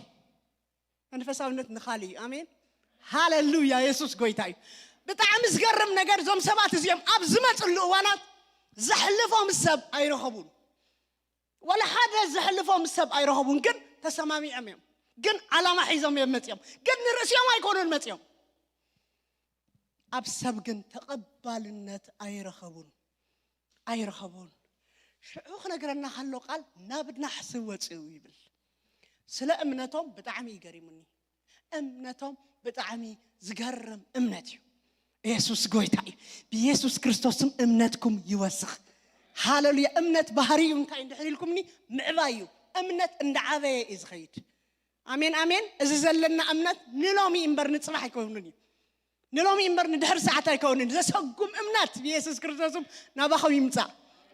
መንፈሳዊነት ንኻሊ እዩ። ኣሜን ሃሌሉያ። የሱስ ጎይታ እዩ። ብጣዕሚ ዝገርም ነገር እዞም ሰባት እዚኦም ኣብ ዝመፅሉ እዋናት ዘሕልፎም ሰብ ኣይረኸቡን። ወላ ሓደ ዘሕልፎም ሰብ ኣይረኸቡን። ግን ተሰማሚዖም እዮም። ግን ዓላማ ሒዞም እዮም መፅኦም። ግን ንርእሲኦም ኣይኮኑን መፅኦም። ኣብ ሰብ ግን ተቐባልነት ኣይረኸቡን። ኣይረኸቡን። ሽዑ ክነግረና ከሎ ቃል ናብ ናሕሲ ወፅኡ ይብል። ስለ እምነቶም ብጣዕሚ ይገሪሙኒ። እምነቶም ብጣዕሚ ዝገርም እምነት እዩ። የሱስ ጎይታ እዩ። ብየሱስ ክርስቶስም እምነትኩም ይወስኽ። ሃሌሉያ። እምነት ባህሪኡ እንታይ እንድሕር ኢልኩምኒ ምዕባይ እዩ። እምነት እንዳዓበየ እዩ ዝኸይድ። ኣሜን ኣሜን። እዚ ዘለና እምነት ንሎሚ እምበር ንፅባሕ ኣይከውንን እዩ። ንሎሚ እምበር ንድሕር ሰዓት ኣይከውንን። ዘሰጉም እምነት ብየሱስ ክርስቶስም ናባኸም ይምፃእ።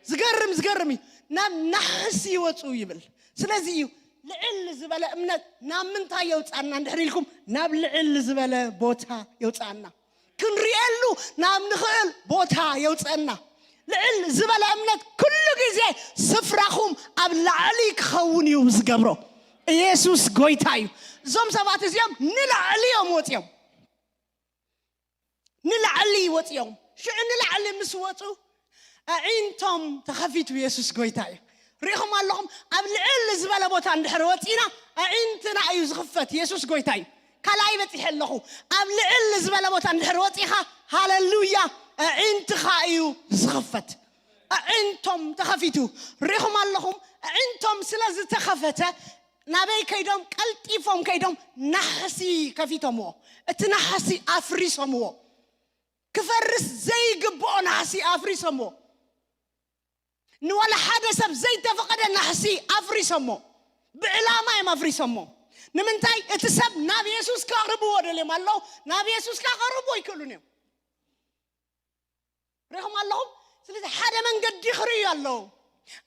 ዝገርም ዝገርም እዩ። ናብ ናሕሲ ይወፁ ይብል። ስለዚ እዩ ልዕል ዝበለ እምነት ናብ ምንታይ የውፃና እንድሕር ኢልኩም ናብ ልዕል ዝበለ ቦታ የውፃና። ክንሪኤሉ ናብ ንኽእል ቦታ የውፀና። ልዕል ዝበለ እምነት ኩሉ ግዜ ስፍራኹም ኣብ ላዕሊ ክኸውን እዩ ዝገብሮ። ኢየሱስ ጎይታ እዩ። እዞም ሰባት እዚኦም ንላዕሊ እዮም ወፂኦም። ንላዕሊ ወፂኦም ሽዑ ንላዕሊ ምስ ወፁ ኣዒንቶም ተኸፊቱ። የሱስ ጎይታ እዩ። ርኢኹም ኣለኹም። ኣብ ልዕል ዝበለ ቦታ እንድሕር ወፂና ኣዒንትና እዩ ዝኽፈት። የሱስ ጎይታ እዩ። ካልኣይ በፂሐ ኣለኹ። ኣብ ልዕል ዝበለ ቦታ እንድሕር ወፂኻ ሃሌሉያ ኣዒንትኻ እዩ ዝኽፈት። ኣዒንቶም ተኸፊቱ። ርኢኹም ኣለኹም። ኣዒንቶም ስለ ዝተኸፈተ ናበይ ከይዶም? ቀልጢፎም ከይዶም ናሕሲ ከፊቶምዎ። እቲ ናሕሲ ኣፍሪሶምዎ። ክፈርስ ዘይግብኦ ናሕሲ ኣፍሪሶምዎ። ንዋላ ሓደ ሰብ ዘይተፈቐደ ናሕሲ ኣፍሪሶሞ። ብዕላማ እዮም ኣፍሪሶሞ። ንምንታይ? እቲ ሰብ ናብ የሱስ ከቕርብዎ ደልዮም ኣለዉ። ናብ የሱስ ከቕርብዎ ኣይክእሉን እዮም። ርኢኹም ኣለኹም። ስለዚ ሓደ መንገዲ ክርእዩ ኣለዉ።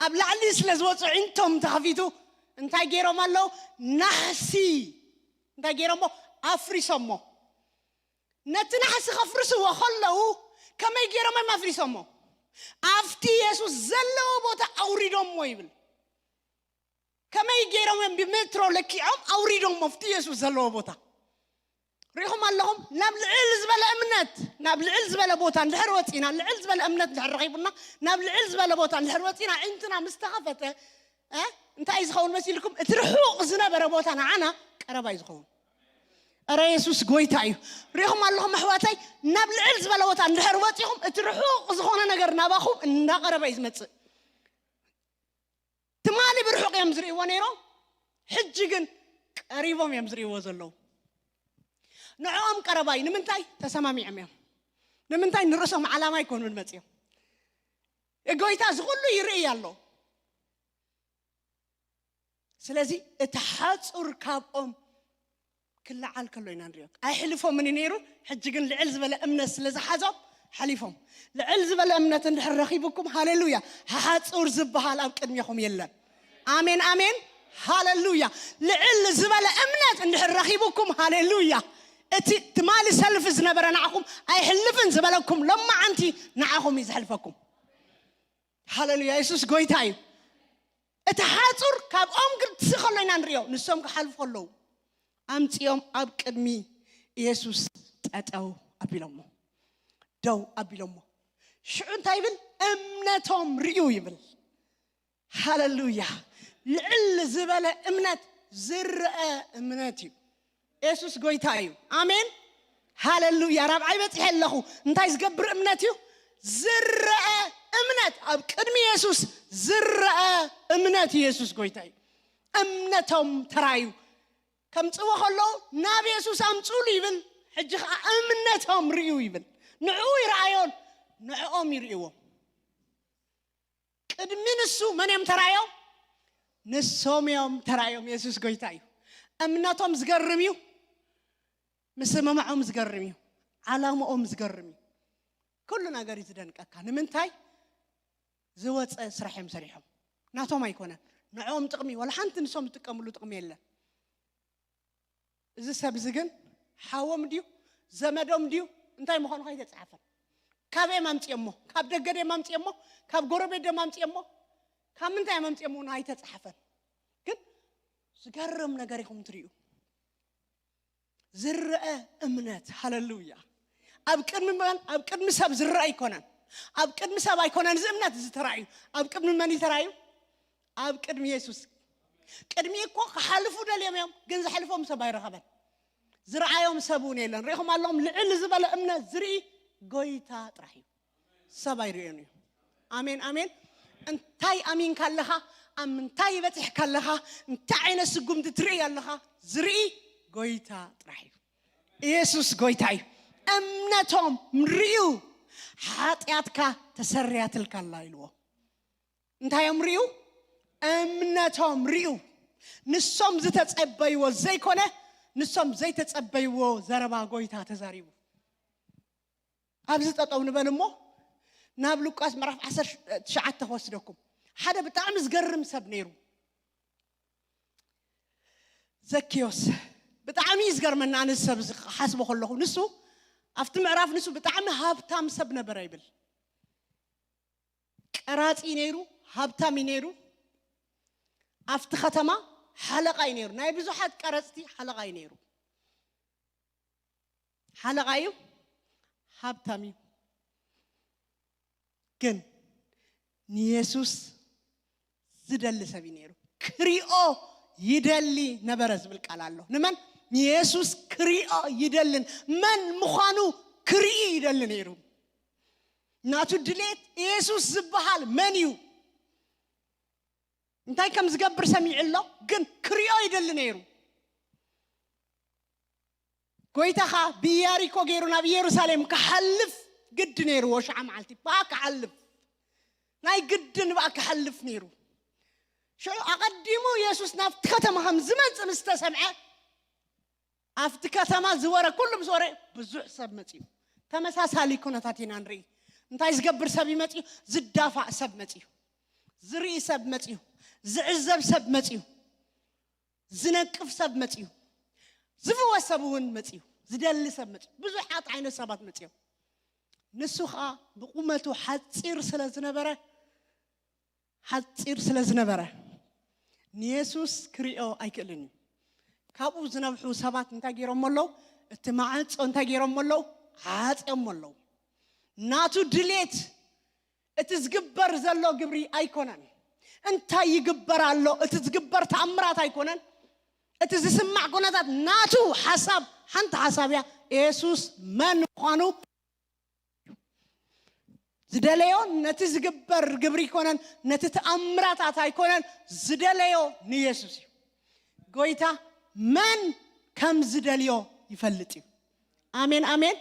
ኣብ ላዕሊ ስለ ዝወፁ ዒንቶም ተኸፊቱ እንታይ ገይሮም ኣለዉ? ናሕሲ እንታይ ገይሮሞ? ኣፍሪሶሞ። ነቲ ናሕሲ ከፍርስዎ ከለዉ ከመይ ገይሮም እዮም ኣፍሪሶሞ? ኣብቲ የሱስ ዘለዎ ቦታ ኣውሪዶሞ ይብል። ከመይ ገይሮም እዮም ብሜትሮ ለኪዖም ኣውሪዶሞ ኣብቲ የሱስ ዘለዎ ቦታ? ርኢኹም ኣለኹም። ናብ ልዕል ዝበለ እምነት፣ ናብ ልዕል ዝበለ ቦታ እንድሕር ወፂና፣ ልዕል ዝበለ እምነት እንድሕር ረኺቡና፣ ናብ ልዕል ዝበለ ቦታ እንድሕር ወፂና፣ ዒንትና ምስ ተኸፈተ እ እንታይ እዩ ዝኸውን መሲልኩም? እቲ ርሑቕ ዝነበረ ቦታ ንዓና ቀረባ እዩ ዝኸውን። እረ የሱስ ጎይታ እዩ። ርኢኹም ኣለኹም ኣሕዋተይ፣ ናብ ልዕል ዝበለ ቦታ እንድሕር ወፂኹም እቲ ርሑቕ ዝኾነ ነገር ናባኹም እንዳቐረበ እዩ ዝመፅእ። ትማሊ ብርሑቕ እዮም ዝርእይዎ ነይሮም፣ ሕጂ ግን ቀሪቦም እዮም ዝርእይዎ ዘለዉ። ንዕኦም ቀረባይ ንምንታይ ተሰማሚዖም እዮም? ንምንታይ ንርእሶም ዓላማ ኣይኮኑን መፅኦም? ጎይታ እዚ ኩሉ ይርእይ ኣሎ። ስለዚ እቲ ሓፁር ካብኦም ክለዓል ከሎ ኢና ንሪኦ። ኣይሕልፎምን እዩ ነይሩ። ሕጂ ግን ልዕል ዝበለ እምነት ስለ ዝሓዞም ሓሊፎም። ልዕል ዝበለ እምነት እንድሕር ረኺቡኩም ሃሌሉያ፣ ሓፁር ዝበሃል ኣብ ቅድሜኹም የለን። ኣሜን ኣሜን ሃሌሉያ። ልዕል ዝበለ እምነት እንድሕር ረኺቡኩም ሃሌሉያ፣ እቲ ትማሊ ሰልፊ ዝነበረ ንዓኹም ኣይሕልፍን ዝበለኩም ሎማዓንቲ ንዓኹም እዩ ዘሕልፈኩም። ሃሌሉያ። የሱስ ጎይታ እዩ። እቲ ሓፁር ካብኦም ክትስእ ከሎ ኢና ንሪኦ። ንሶም ክሓልፉ ከለዉ ኣምፂኦም ኣብ ቅድሚ ኢየሱስ ጠጠው ኣቢሎሞ፣ ደው ኣቢሎሞ። ሽዑ እንታይ ይብል? እምነቶም ርእዩ ይብል። ሃሌሉያ። ልዕል ዝበለ እምነት ዝረአ እምነት እዩ። የሱስ ጎይታ እዩ። ኣሜን ሃሌሉያ። ራብዓይ በፂሐ ኣለኹ። እንታይ ዝገብር እምነት እዩ? ዝረአ እምነት። ኣብ ቅድሚ የሱስ ዝረአ እምነት። የሱስ ጎይታ እዩ። እምነቶም ተራዩ። ከምጽዎ ከለዉ ናብ የሱስ ኣምጽሉ ይብል። ሕጂ ኸዓ እምነቶም ርእዩ ይብል። ንዕኡ ይረኣዮን ንዕኦም ይርእዎም። ቅድሚ ንሱ መን እዮም ተራዮም? ንሶም እዮም ተራዮም። የሱስ ጎይታ እዩ። እምነቶም ዝገርም እዩ። ምስምምዖም ዝገርም እዩ። ዓላምኦም ዝገርም እዩ። ኩሉ ነገር እዩ ዝደንቀካ። ንምንታይ? ዝወፀ ስራሕ እዮም ሰሪሖም። ናቶም ኣይኮነን። ንዕኦም ጥቕሚ፣ ዋላ ሓንቲ ንሶም ዝጥቀምሉ ጥቕሚ የለን። እዚ ሰብ እዚ ግን ሓዎም ድዩ? ዘመዶም ድዩ? እንታይ ምዃኑ ከይተፃሓፈን። ካበይ ኣምፅኦሞ? ካብ ደገ ድዮም ኣምፅኦሞ? ካብ ጎረቤት ድዮም ኣምፅኦሞ? ካብ ምንታይ እዮም ኣምፅኦሞ? ኣይተፃሓፈን። ግን ዝገርም ነገር ኢኹም ትርእዩ። ዝረአ እምነት። ሃሌሉያ። ኣብ ቅድሚ መን? ኣብ ቅድሚ ሰብ ዝረአ ኣይኮነን። ኣብ ቅድሚ ሰብ ኣይኮነን እዚ እምነት እዚ ተራእዩ። ኣብ ቅድሚ መን እዩ ተራእዩ? ኣብ ቅድሚ የሱስ። ቅድሚ እኮ ክሓልፉ ደልዮም እዮም፣ ግን ዘሕልፎም ሰብ ኣይረኸበን። ዝረኣዮም ሰብ እውን የለን። ሪኢኹም ኣለኹም፣ ልዕል ዝበለ እምነት ዝርኢ ጎይታ ጥራሕ እዩ። ሰብ ኣይርእዮን እዩ። ኣሜን፣ ኣሜን። እንታይ ኣሚንካ ኣለኻ? ኣብ ምንታይ በፂሕካ ኣለኻ? እንታይ ዓይነት ስጉምቲ ትርኢ ኣለኻ? ዝርኢ ጎይታ ጥራሕ እዩ። ኢየሱስ ጎይታ እዩ። እምነቶም ርእዩ፣ ሓጢኣትካ ተሰሪያትልካ ኣላ ኢልዎ። እንታይ እዮም ርእዩ? እምነቶም ርእዩ። ንሶም ዝተጸበይዎ ዘይኮነ፣ ንሶም ዘይተጸበይዎ ዘረባ ጎይታ ተዛሪቡ። ኣብዚ ጠጠው ንበል እሞ ናብ ሉቃስ ምዕራፍ ዓሰርተ ትሽዓተ ክወስደኩም። ሓደ ብጣዕሚ ዝገርም ሰብ ነይሩ። ዘኪዮስ። ብጣዕሚ እዩ ዝገርመና፣ ኣነ ሰብ እዚ ክሓስቦ ከለኹ። ንሱ ኣብቲ ምዕራፍ ንሱ ብጣዕሚ ሃብታም ሰብ ነበረ ይብል። ቀራጺ ነይሩ፣ ሃብታም እዩ ነይሩ። ኣብቲ ከተማ ሓለቓ እዩ ነይሩ። ናይ ብዙሓት ቀረጽቲ ሓለቓ እዩ ነይሩ። ሓለቓ እዩ፣ ሃብታም እዩ። ግን ንየሱስ ዝደሊ ሰብ እዩ ነይሩ። ክሪኦ ይደሊ ነበረ ዝብል ቃል ኣሎ። ንመን? ንየሱስ ክሪኦ ይደልን፣ መን ምዃኑ ክርኢ ይደሊ ነይሩ። ናቱ ድሌት የሱስ ዝበሃል መን እዩ? እንታይ ከም ዝገብር ሰሚዑ ኣሎ፣ ግን ክሪኦ ይደሊ ነይሩ። ጎይታኻ ብኢያሪኮ ገይሩ ናብ ኢየሩሳሌም ክሓልፍ ግዲ ነይርዎ። ሽዓ መዓልቲ ብኣ ክሓልፍ፣ ናይ ግድን ብኣ ክሓልፍ ነይሩ። ሽዑ ኣቐዲሙ የሱስ ናብቲ ከተማ ከም ዝመጽእ ምስ ተሰምዐ፣ ኣብቲ ከተማ ዝወረ ኩሉ ምስ ወረ፣ ብዙሕ ሰብ መጺኡ። ተመሳሳሊ ኩነታት ኢና ንርኢ። እንታይ ዝገብር ሰብ እዩ መጺኡ? ዝዳፋእ ሰብ መጺኡ፣ ዝርኢ ሰብ መጺኡ፣ ዝዕዘብ ሰብ መጺኡ፣ ዝነቅፍ ሰብ መጺኡ፣ ዝፍወስ ሰብ እውን መጺኡ፣ ዝደሊ ሰብ መጺኡ፣ ብዙሓት ዓይነት ሰባት መጺኦም። ንሱ ኸኣ ብቁመቱ ሓጺር ስለ ዝነበረ፣ ሓጺር ስለ ዝነበረ ንየሱስ ክሪኦ ኣይክእልን እዩ። ካብኡ ዝነብሑ ሰባት እንታይ ገይሮሞ ኣለዉ? እቲ ማዕጾ እንታይ ገይሮሞ ኣለዉ? ዓጽዮሞ ኣለዉ። ናቱ ድሌት እቲ ዝግበር ዘሎ ግብሪ ኣይኮነን። እንታይ ይግበር ኣሎ? እቲ ዝግበር ተኣምራት ኣይኮነን። እቲ ዝስማዕ ኩነታት ናቱ ሓሳብ፣ ሓንቲ ሓሳብ እያ። የሱስ መን ምዃኑ ዝደለዮ፣ ነቲ ዝግበር ግብሪ ኣይኮነን፣ ነቲ ተኣምራታት ኣይኮነን፣ ዝደለዮ ንየሱስ እዩ። ጎይታ መን ከም ዝደልዮ ይፈልጥ እዩ። ኣሜን፣ ኣሜን።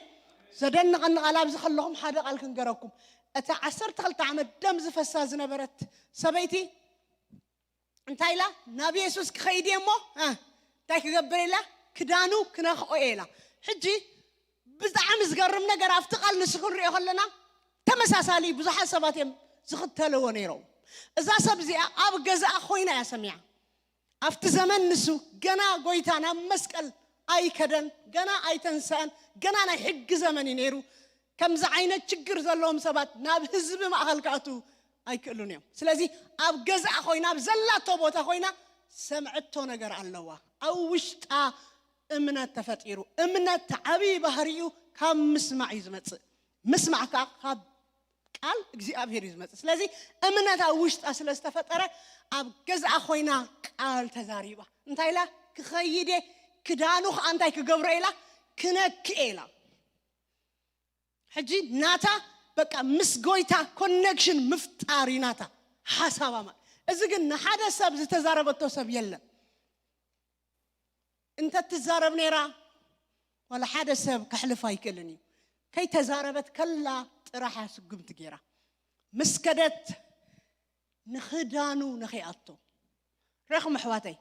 ዘደንቐኒ ቃል ኣብዚ ከለኹም ሓደ ቃል ክንገረኩም። እታ ዓሰርተ ክልተ ዓመት ደም ዝፈሳ ዝነበረት ሰበይቲ እንታይ ኢላ? ናብ የሱስ ክኸይድ እየ እሞ፣ እ፣ እንታይ ክገብር ኢላ? ክዳኑ ክነኽኦ እየ ኢላ። ሕጂ ብጣዕሚ ዝገርም ነገር፣ ኣብቲ ቃል ንሱ ክንሪኦ ከለና ተመሳሳሊ ብዙሓት ሰባት እዮም ዝኽተልዎ ነይሮም። እዛ ሰብ እዚኣ ኣብ ገዛኣ ኮይና እያ ሰሚዓ። ኣብቲ ዘመን ንሱ ገና ጎይታ ናብ መስቀል ኣይከደን፣ ገና ኣይተንሰአን፣ ገና ናይ ሕጊ ዘመን እዩ ነይሩ። ከምዚ ዓይነት ችግር ዘለዎም ሰባት ናብ ህዝቢ ማእኸል ክኣትዉ ኣይክእሉን እዮም። ስለዚ ኣብ ገዛኣ ኮይና፣ ኣብ ዘላቶ ቦታ ኮይና ሰምዐቶ ነገር ኣለዋ። ኣብ ውሽጣ እምነት ተፈጢሩ። እምነት ዓብዪ ባህሪኡ ካብ ምስማዕ እዩ ዝመጽእ። ምስማዕ ከኣ ካብ ቃል እግዚኣብሔር እዩ ዝመጽእ። ስለዚ እምነት ኣብ ውሽጣ ስለ ዝተፈጠረ ኣብ ገዛኣ ኮይና ቃል ተዛሪባ። እንታይ ኢላ? ክኸይድ እየ፣ ክዳኑ ከኣ እንታይ ክገብሮ ኢላ? ክነክእ ኢላ። ሕጂ ናታ በቃ ምስ ጎይታ ኮኔክሽን ምፍጣር እዩ ናታ ሓሳባ። ማለት እዚ ግን ንሓደ ሰብ ዝተዛረበቶ ሰብ የለን። እንተ ትዛረብ ነይራ፣ ዋላ ሓደ ሰብ ከሕልፍ ኣይክእልን እዩ። ከይተዛረበት ከላ ጥራሓ ስጉምቲ ገይራ። ምስ ከደት ንኽዳኑ ነኺኣቶ። ረኹም ኣሕዋተይ፣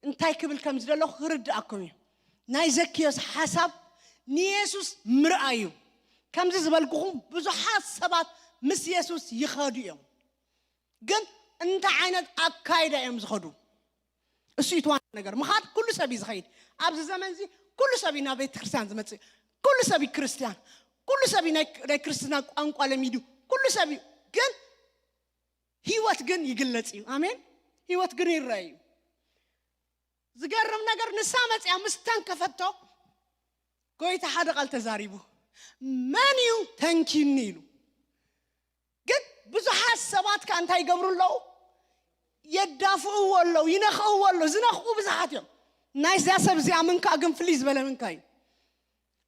እንታይ ክብል ከም ዝደለኹ ክርድኣኩም እዩ። ናይ ዘኪዮስ ሓሳብ ንየሱስ ምርኣይ እዩ። ከምዚ ዝበልኩኹም ብዙሓት ሰባት ምስ የሱስ ይኸዱ እዮም። ግን እንታይ ዓይነት ኣካይዳ እዮም ዝኸዱ? እሱ እዩ እቲ ዋና ነገር። ምኻድ ኩሉ ሰብ እዩ ዝኸይድ። ኣብዚ ዘመን እዚ ኩሉ ሰብ እዩ ናብ ቤተ ክርስቲያን ዝመጽእ። ኩሉ ሰብ እዩ ክርስቲያን። ኩሉ ሰብ እዩ ናይ ናይ ክርስትና ቋንቋ ለሚዱ። ኩሉ ሰብ እዩ። ግን ህይወት ግን ይግለጽ እዩ። ኣሜን። ህይወት ግን ይረአ እዩ። ዝገርም ነገር ንሳ መጽያ ምስ ተንከፈቶ ጎይታ ሓደ ቃል ተዛሪቡ። መን እዩ ተንኪኒ ኢሉ። ግን ብዙሓት ሰባት ከ እንታይ ይገብሩ ኣለዉ? የዳፍእዎ ኣለዉ፣ ይነኽእዎ ኣለዉ። ዝነኽኡ ብዙሓት እዮም። ናይዛ ሰብ እዚኣ ምንካ ግን ፍልይ ዝበለ ምንካ እዩ።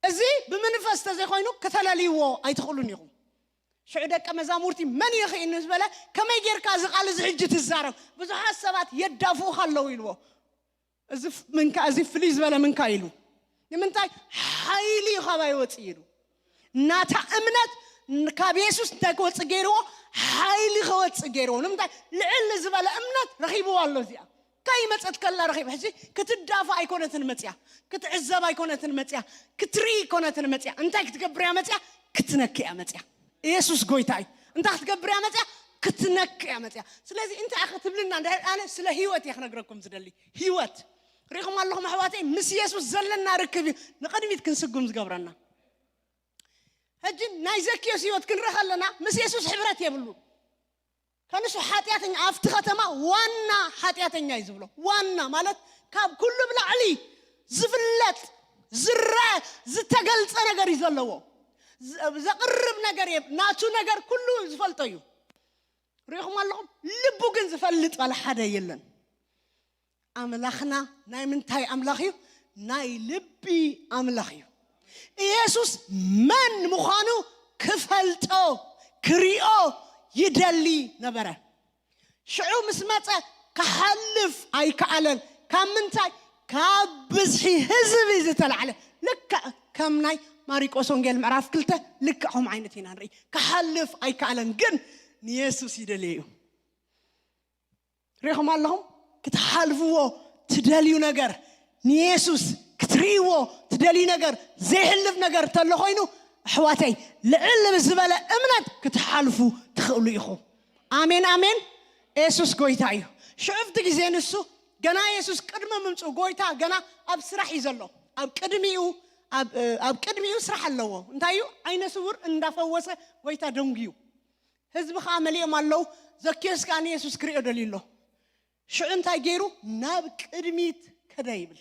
እዚ ብምንፈስ ተዘይኮይኑ ከተለልይዎ ኣይትኽእሉን ኢኹም። ሽዑ ደቀ መዛሙርቲ መን ይኽእኒ ዝበለ ከመይ ጌርካ እዚ ቃል እዚ ሕጂ ትዛረብ? ብዙሓት ሰባት የዳፍኡኻ ኣለዉ ኢልዎ። እዚ ፍ- ምንካ እዚ ፍልይ ዝበለ ምንካ ኢሉ ንምንታይ ሓይሊ እዩ ካባይ ወፅእ ኢሉ ናታ እምነት ን- ካብ የሱስ እንታይ ክወፅእ ገይርዎ ሓይሊ ክወፅእ ገይርዎ ንምንታይ ልዕል ዝበለ እምነት ረኺብዎ ኣሎ እዚኣ ከይመፀት ከላ ረኺብ ሕዚ ክትዳፋ ኣይኮነትን መፅያ ክትዕዘብ ኣይኮነትን መፅያ ክትርኢ ኣይኮነትን መፅያ እንታይ ክትገብር እያ መፅያ ክትነክ እያ መፅያ ኢየሱስ ጎይታ እዩ እንታይ ክትገብር እያ መፅያ ክትነክ እያ መፅያ ስለዚ እንታይ ክትብልና እንድሕር ኣነ ስለ ህይወት እየ ክነግረኩም ዝደሊ ህይወት ሪኹም ኣለኹም ኣሕዋተይ ምስ የሱስ ዘለና ርክብ እዩ ንቕድሚት ክንስጉም ዝገብረና ሕጂ ናይ ዘኪዮስ ህይወት ክንርኢ ከለና ምስ የሱስ ሕብረት የብሉ ከንሱ ሓጢኣተኛ ኣብቲ ከተማ ዋና ሓጢኣተኛ እዩ ዝብሎ ዋና ማለት ካብ ኩሉ ብላዕሊ ዝፍለጥ ዝረአ ዝተገልፀ ነገር እዩ ዘለዎ ዘቕርብ ነገር ናቱ ነገር ኩሉ ዝፈልጦ እዩ ሪኹም ኣለኹም ልቡ ግን ዝፈልጥ ባለ ሓደ የለን ኣምላኽና ናይ ምንታይ ኣምላኽ እዩ ናይ ልቢ ኣምላኽ እዩ ኢየሱስ መን ምዃኑ ክፈልጦ ክሪኦ ይደሊ ነበረ ሽዑ ምስ መፀ ክሓልፍ ኣይከኣለን ካብ ምንታይ ካብ ብዝሒ ህዝቢ ዝተላዕለ ልክዕ ከም ናይ ማሪቆስ ወንጌል ምዕራፍ ክልተ ልክዕ ከም ዓይነት ኢና ንርኢ ክሓልፍ ኣይከኣለን ግን ንየሱስ ይደልየ እዩ ሪኹም ኣለኹም ክትሓልፍዎ ትደልዩ ነገር ንየሱስ ክትርእይዎ ትደልዩ ነገር ዘይሕልፍ ነገር ተሎ ኮይኑ ኣሕዋተይ ልዕል ዝበለ እምነት ክትሓልፉ ትኽእሉ ኢኹም ኣሜን ኣሜን የሱስ ጎይታ እዩ ሽዑፍቲ ግዜ ንሱ ገና የሱስ ቅድሚ ምምፅኡ ጎይታ ገና ኣብ ስራሕ እዩ ዘሎ ኣብ ቅድሚኡ ኣብ ቅድሚኡ ስራሕ ኣለዎ እንታይ እዩ ዓይነ ስውር እንዳፈወሰ ጎይታ ደንጉዩ ህዝቢ ከዓ መሊኦም ኣለዉ ዘኪዮስ ከዓ ንየሱስ ክሪኦ ደልዩ ኣሎ ሽዑ እንታይ ገይሩ ናብ ቅድሚት ከደ ይብል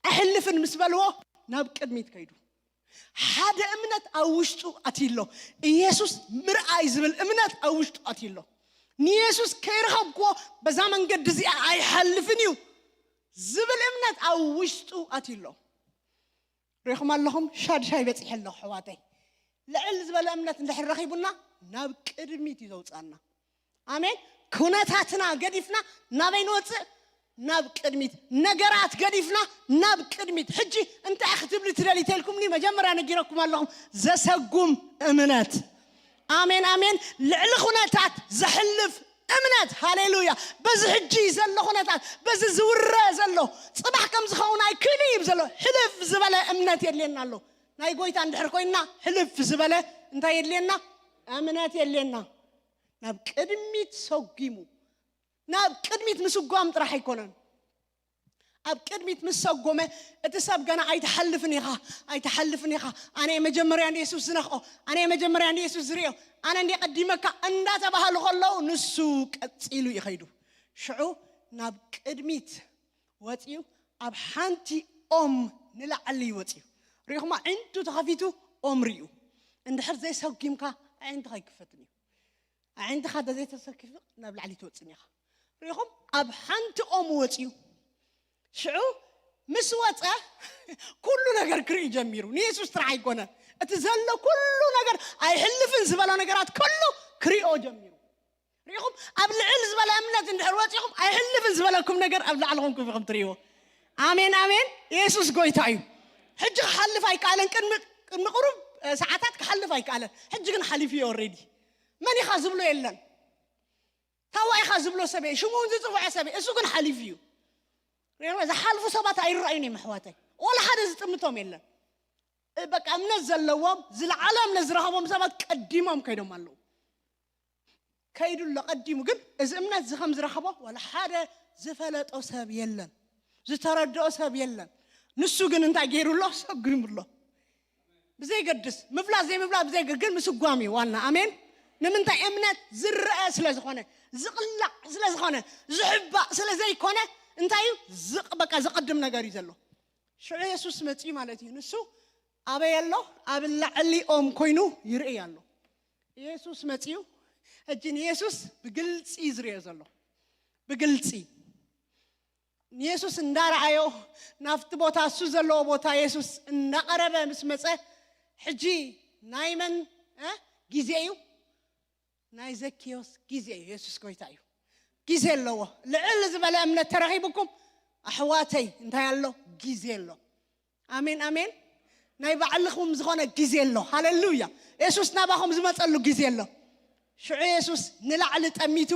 ኣሕልፍን ምስ በልዎ ናብ ቅድሚት ከይዱ ሓደ እምነት ኣብ ውሽጡ ኣትዩ ኣሎ ኢየሱስ ምርኣይ ዝብል እምነት ኣብ ውሽጡ ኣትዩ ኣሎ ንየሱስ ከይረኸብክዎ በዛ መንገዲ እዚኣ ኣይሓልፍን እዩ ዝብል እምነት ኣብ ውሽጡ ኣትዩ ኣሎ ሪኹም ኣለኹም ሻድሻይ በፂሐ ኣለኹ ኣሕዋተይ ልዕል ዝበለ እምነት እንድሕር ረኺቡና ናብ ቅድሚት እዩ ዘውፅኣና ኣሜን ኩነታትና ገዲፍና ናበይ ንወፅእ ናብ ቅድሚት ነገራት ገዲፍና ናብ ቅድሚት ሕጂ እንታይ ክትብሊ ትደሊ ተልኩምኒ መጀመርያ ነጊረኩም ኣለኹም ዘሰጉም እምነት ኣሜን ኣሜን ልዕሊ ኩነታት ዘሕልፍ እምነት ሃሌሉያ በዚ ሕጂ ዘሎ ኩነታት በዚ ዝውረ ዘሎ ፅባሕ ከም ዝኸውን ኣይክእል እዩ ዘሎ ሕልፍ ዝበለ እምነት የድልየና ኣሎ ናይ ጎይታ እንድሕር ኮይንና ሕልፍ ዝበለ እንታይ የድልየና እምነት የድልየና ናብ ቅድሚት ሰጒሙ ናብ ቅድሚት ምስጓም ጥራሕ ኣይኮነን ኣብ ቅድሚት ምስ ሰጎመ እቲ ሰብ ገና ኣይትሓልፍን ኢኻ ኣይትሓልፍን ኢኻ ኣነ መጀመርያ ንየሱስ ዝነኽኦ ኣነ መጀመርያ ንየሱስ ዝርዮ ኣነ እንደ ቀዲመካ እንዳተባሃሉ ከለዉ ንሱ ቀፂሉ ይኸይዱ ሽዑ ናብ ቅድሚት ወፂኡ ኣብ ሓንቲ ኦም ንላዕሊ ይወፅኡ ሪኹማ ዕንቱ ተኸፊቱ ኦም ርዩ እንድሕር ዘይሰጊምካ ኣዒንትኻ ኣይክፈትን እዩ ኣዒንትኻ እንተዘይተሰኪፉ ናብ ላዕሊ ትወፅን ኢኻ ሪኹም ኣብ ሓንቲ ኦም ወፅኡ ሽዑ ምስ ወፀ ኩሉ ነገር ክርኢ ጀሚሩ ንየሱስ ጥራሕ ኣይኮነ እቲ ዘሎ ኩሉ ነገር ኣይሕልፍን ዝበሎ ነገራት ኩሉ ክሪኦ ጀሚሩ ሪኹም ኣብ ልዕል ዝበለ እምነት እንድሕር ወፂኹም ኣይሕልፍን ዝበለኩም ነገር ኣብ ላዕልኹም ክፍኹም ትርእዎ ኣሜን ኣሜን። ኢየሱስ ጎይታ እዩ። ሕጂ ክሓልፍ ኣይከኣለን። ቅድሚ ቅድሚ ቅሩብ ሰዓታት ክሓልፍ ኣይከኣለን። ሕጂ ግን ሓሊፉ እዩ። ኦሬዲ መን ኢኻ ዝብሎ የለን። ታዋ ኢኻ ዝብሎ ሰብ ሽሙ እውን ዝፅውዐ ሰብ እሱ ግን ሓሊፉ እዩ። ዝሓልፉ ሰባት ኣይረኣዩን እዮም ኣሕዋተይ። ወላ ሓደ ዝጥምቶም የለን። በቃ እምነት ዘለዎም ዝለዓለ እምነት ዝረኸቦም ሰባት ቀዲሞም ከይዶም ኣለዉ። ከይዱ ኣሎ ቀዲሙ። ግን እዚ እምነት እዚ ከም ዝረኸቦ ወላ ሓደ ዝፈለጦ ሰብ የለን፣ ዝተረድኦ ሰብ የለን። ንሱ ግን እንታይ ገይሩ ኣሎ? ሰጒሙ ኣሎ። ብዘይገድስ ምፍላጥ ዘይምፍላጥ ብዘይገድስ ግን ምስጓም እዩ ዋና። ኣሜን። ንምንታይ? እምነት ዝረአ ስለ ዝኾነ፣ ዝቕላዕ ስለ ዝኾነ፣ ዝሕባእ ስለ ዘይኮነ እንታይ እዩ? ዝቕ በቃ ዝቕድም ነገር እዩ ዘሎ። ሽዑ የሱስ መጺኡ ማለት እዩ። ንሱ ኣበይ ኣሎ? ኣብ ላዕሊኦም ኮይኑ ይርኢ ኣሎ። የሱስ መጺኡ። ሕጂ ንየሱስ ብግልጺ እዩ ዝርእዮ ዘሎ። ብግልጺ ንየሱስ እንዳረኣዮ ናብቲ ቦታ እሱ ዘለዎ ቦታ የሱስ እንዳቐረበ ምስ መጸ ሕጂ ናይ መን ግዜ እዩ? ናይ ዘኪዮስ ግዜ እዩ። የሱስ ጎይታ እዩ። ግዜ ኣለዎ። ልዕል ዝበለ እምነት ተረኺብኩም ኣሕዋተይ እንታይ ኣሎ? ግዜ ኣሎ። ኣሜን ኣሜን። ናይ ባዕልኹም ዝኾነ ግዜ ኣሎ። ሃሌሉያ። የሱስ ናባኹም ዝመጸሉ ግዜ ኣሎ። ሽዑ የሱስ ንላዕሊ ጠሚቱ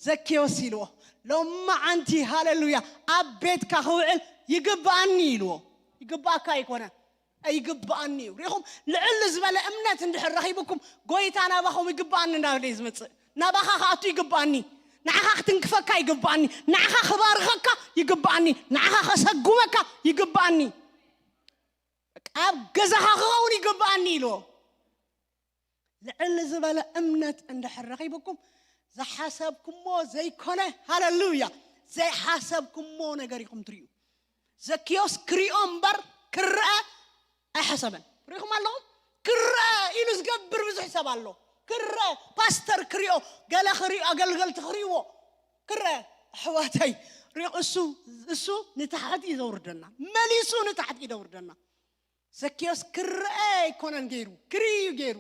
ዘኪዮስ ኢልዎ፣ ሎማዓንቲ ሃሌሉያ ኣብ ቤትካ ክውዕል ይግብኣኒ ኢልዎ። ይግብኣካ ኣይኮነ፣ ይግብኣኒ እዩ። ሪኹም? ልዕል ዝበለ እምነት እንድሕር ረኺብኩም ጎይታ ናባኹም ይግብኣኒ እንዳበለ እዩ ዝመጽእ። ናባኻ ክኣቱ ይግብኣኒ፣ ንዓኻ ክትንክፈካ ይግብኣኒ፣ ንዓኻ ክባርኸካ ይግብኣኒ፣ ንዓኻ ከሰጉመካ ይግብኣኒ፣ ኣብ ገዛኻ ክኸውን ይግብኣኒ ኢልዎ። ልዕል ዝበለ እምነት እንድሕር ረኺብኩም ዝሓሰብኩሞ ዘይኮነ፣ ሃሌሉያ፣ ዘይሓሰብኩሞ ነገር ኢኹም ትርእዩ። ዘኪዮስ ክሪኦ እምበር ክረአ ኣይሓሰበን። ርኢኹም ኣለኹም? ክረአ ኢሉ ዝገብር ብዙሕ ሰብ ኣሎ። ክረአ ፓስተር ክሪኦ፣ ገለ ክሪኦ፣ ኣገልገልቲ ክሪእዎ፣ ክረአ። ኣሕዋተይ ሪቕ እሱ እሱ ንታሕቲ እዩ ዘውርደና፣ መሊሱ ንታሕቲ እዩ ዘውርደና። ዘኪዮስ ክረአ ኣይኮነን ገይሩ፣ ክርኢ እዩ ገይሩ።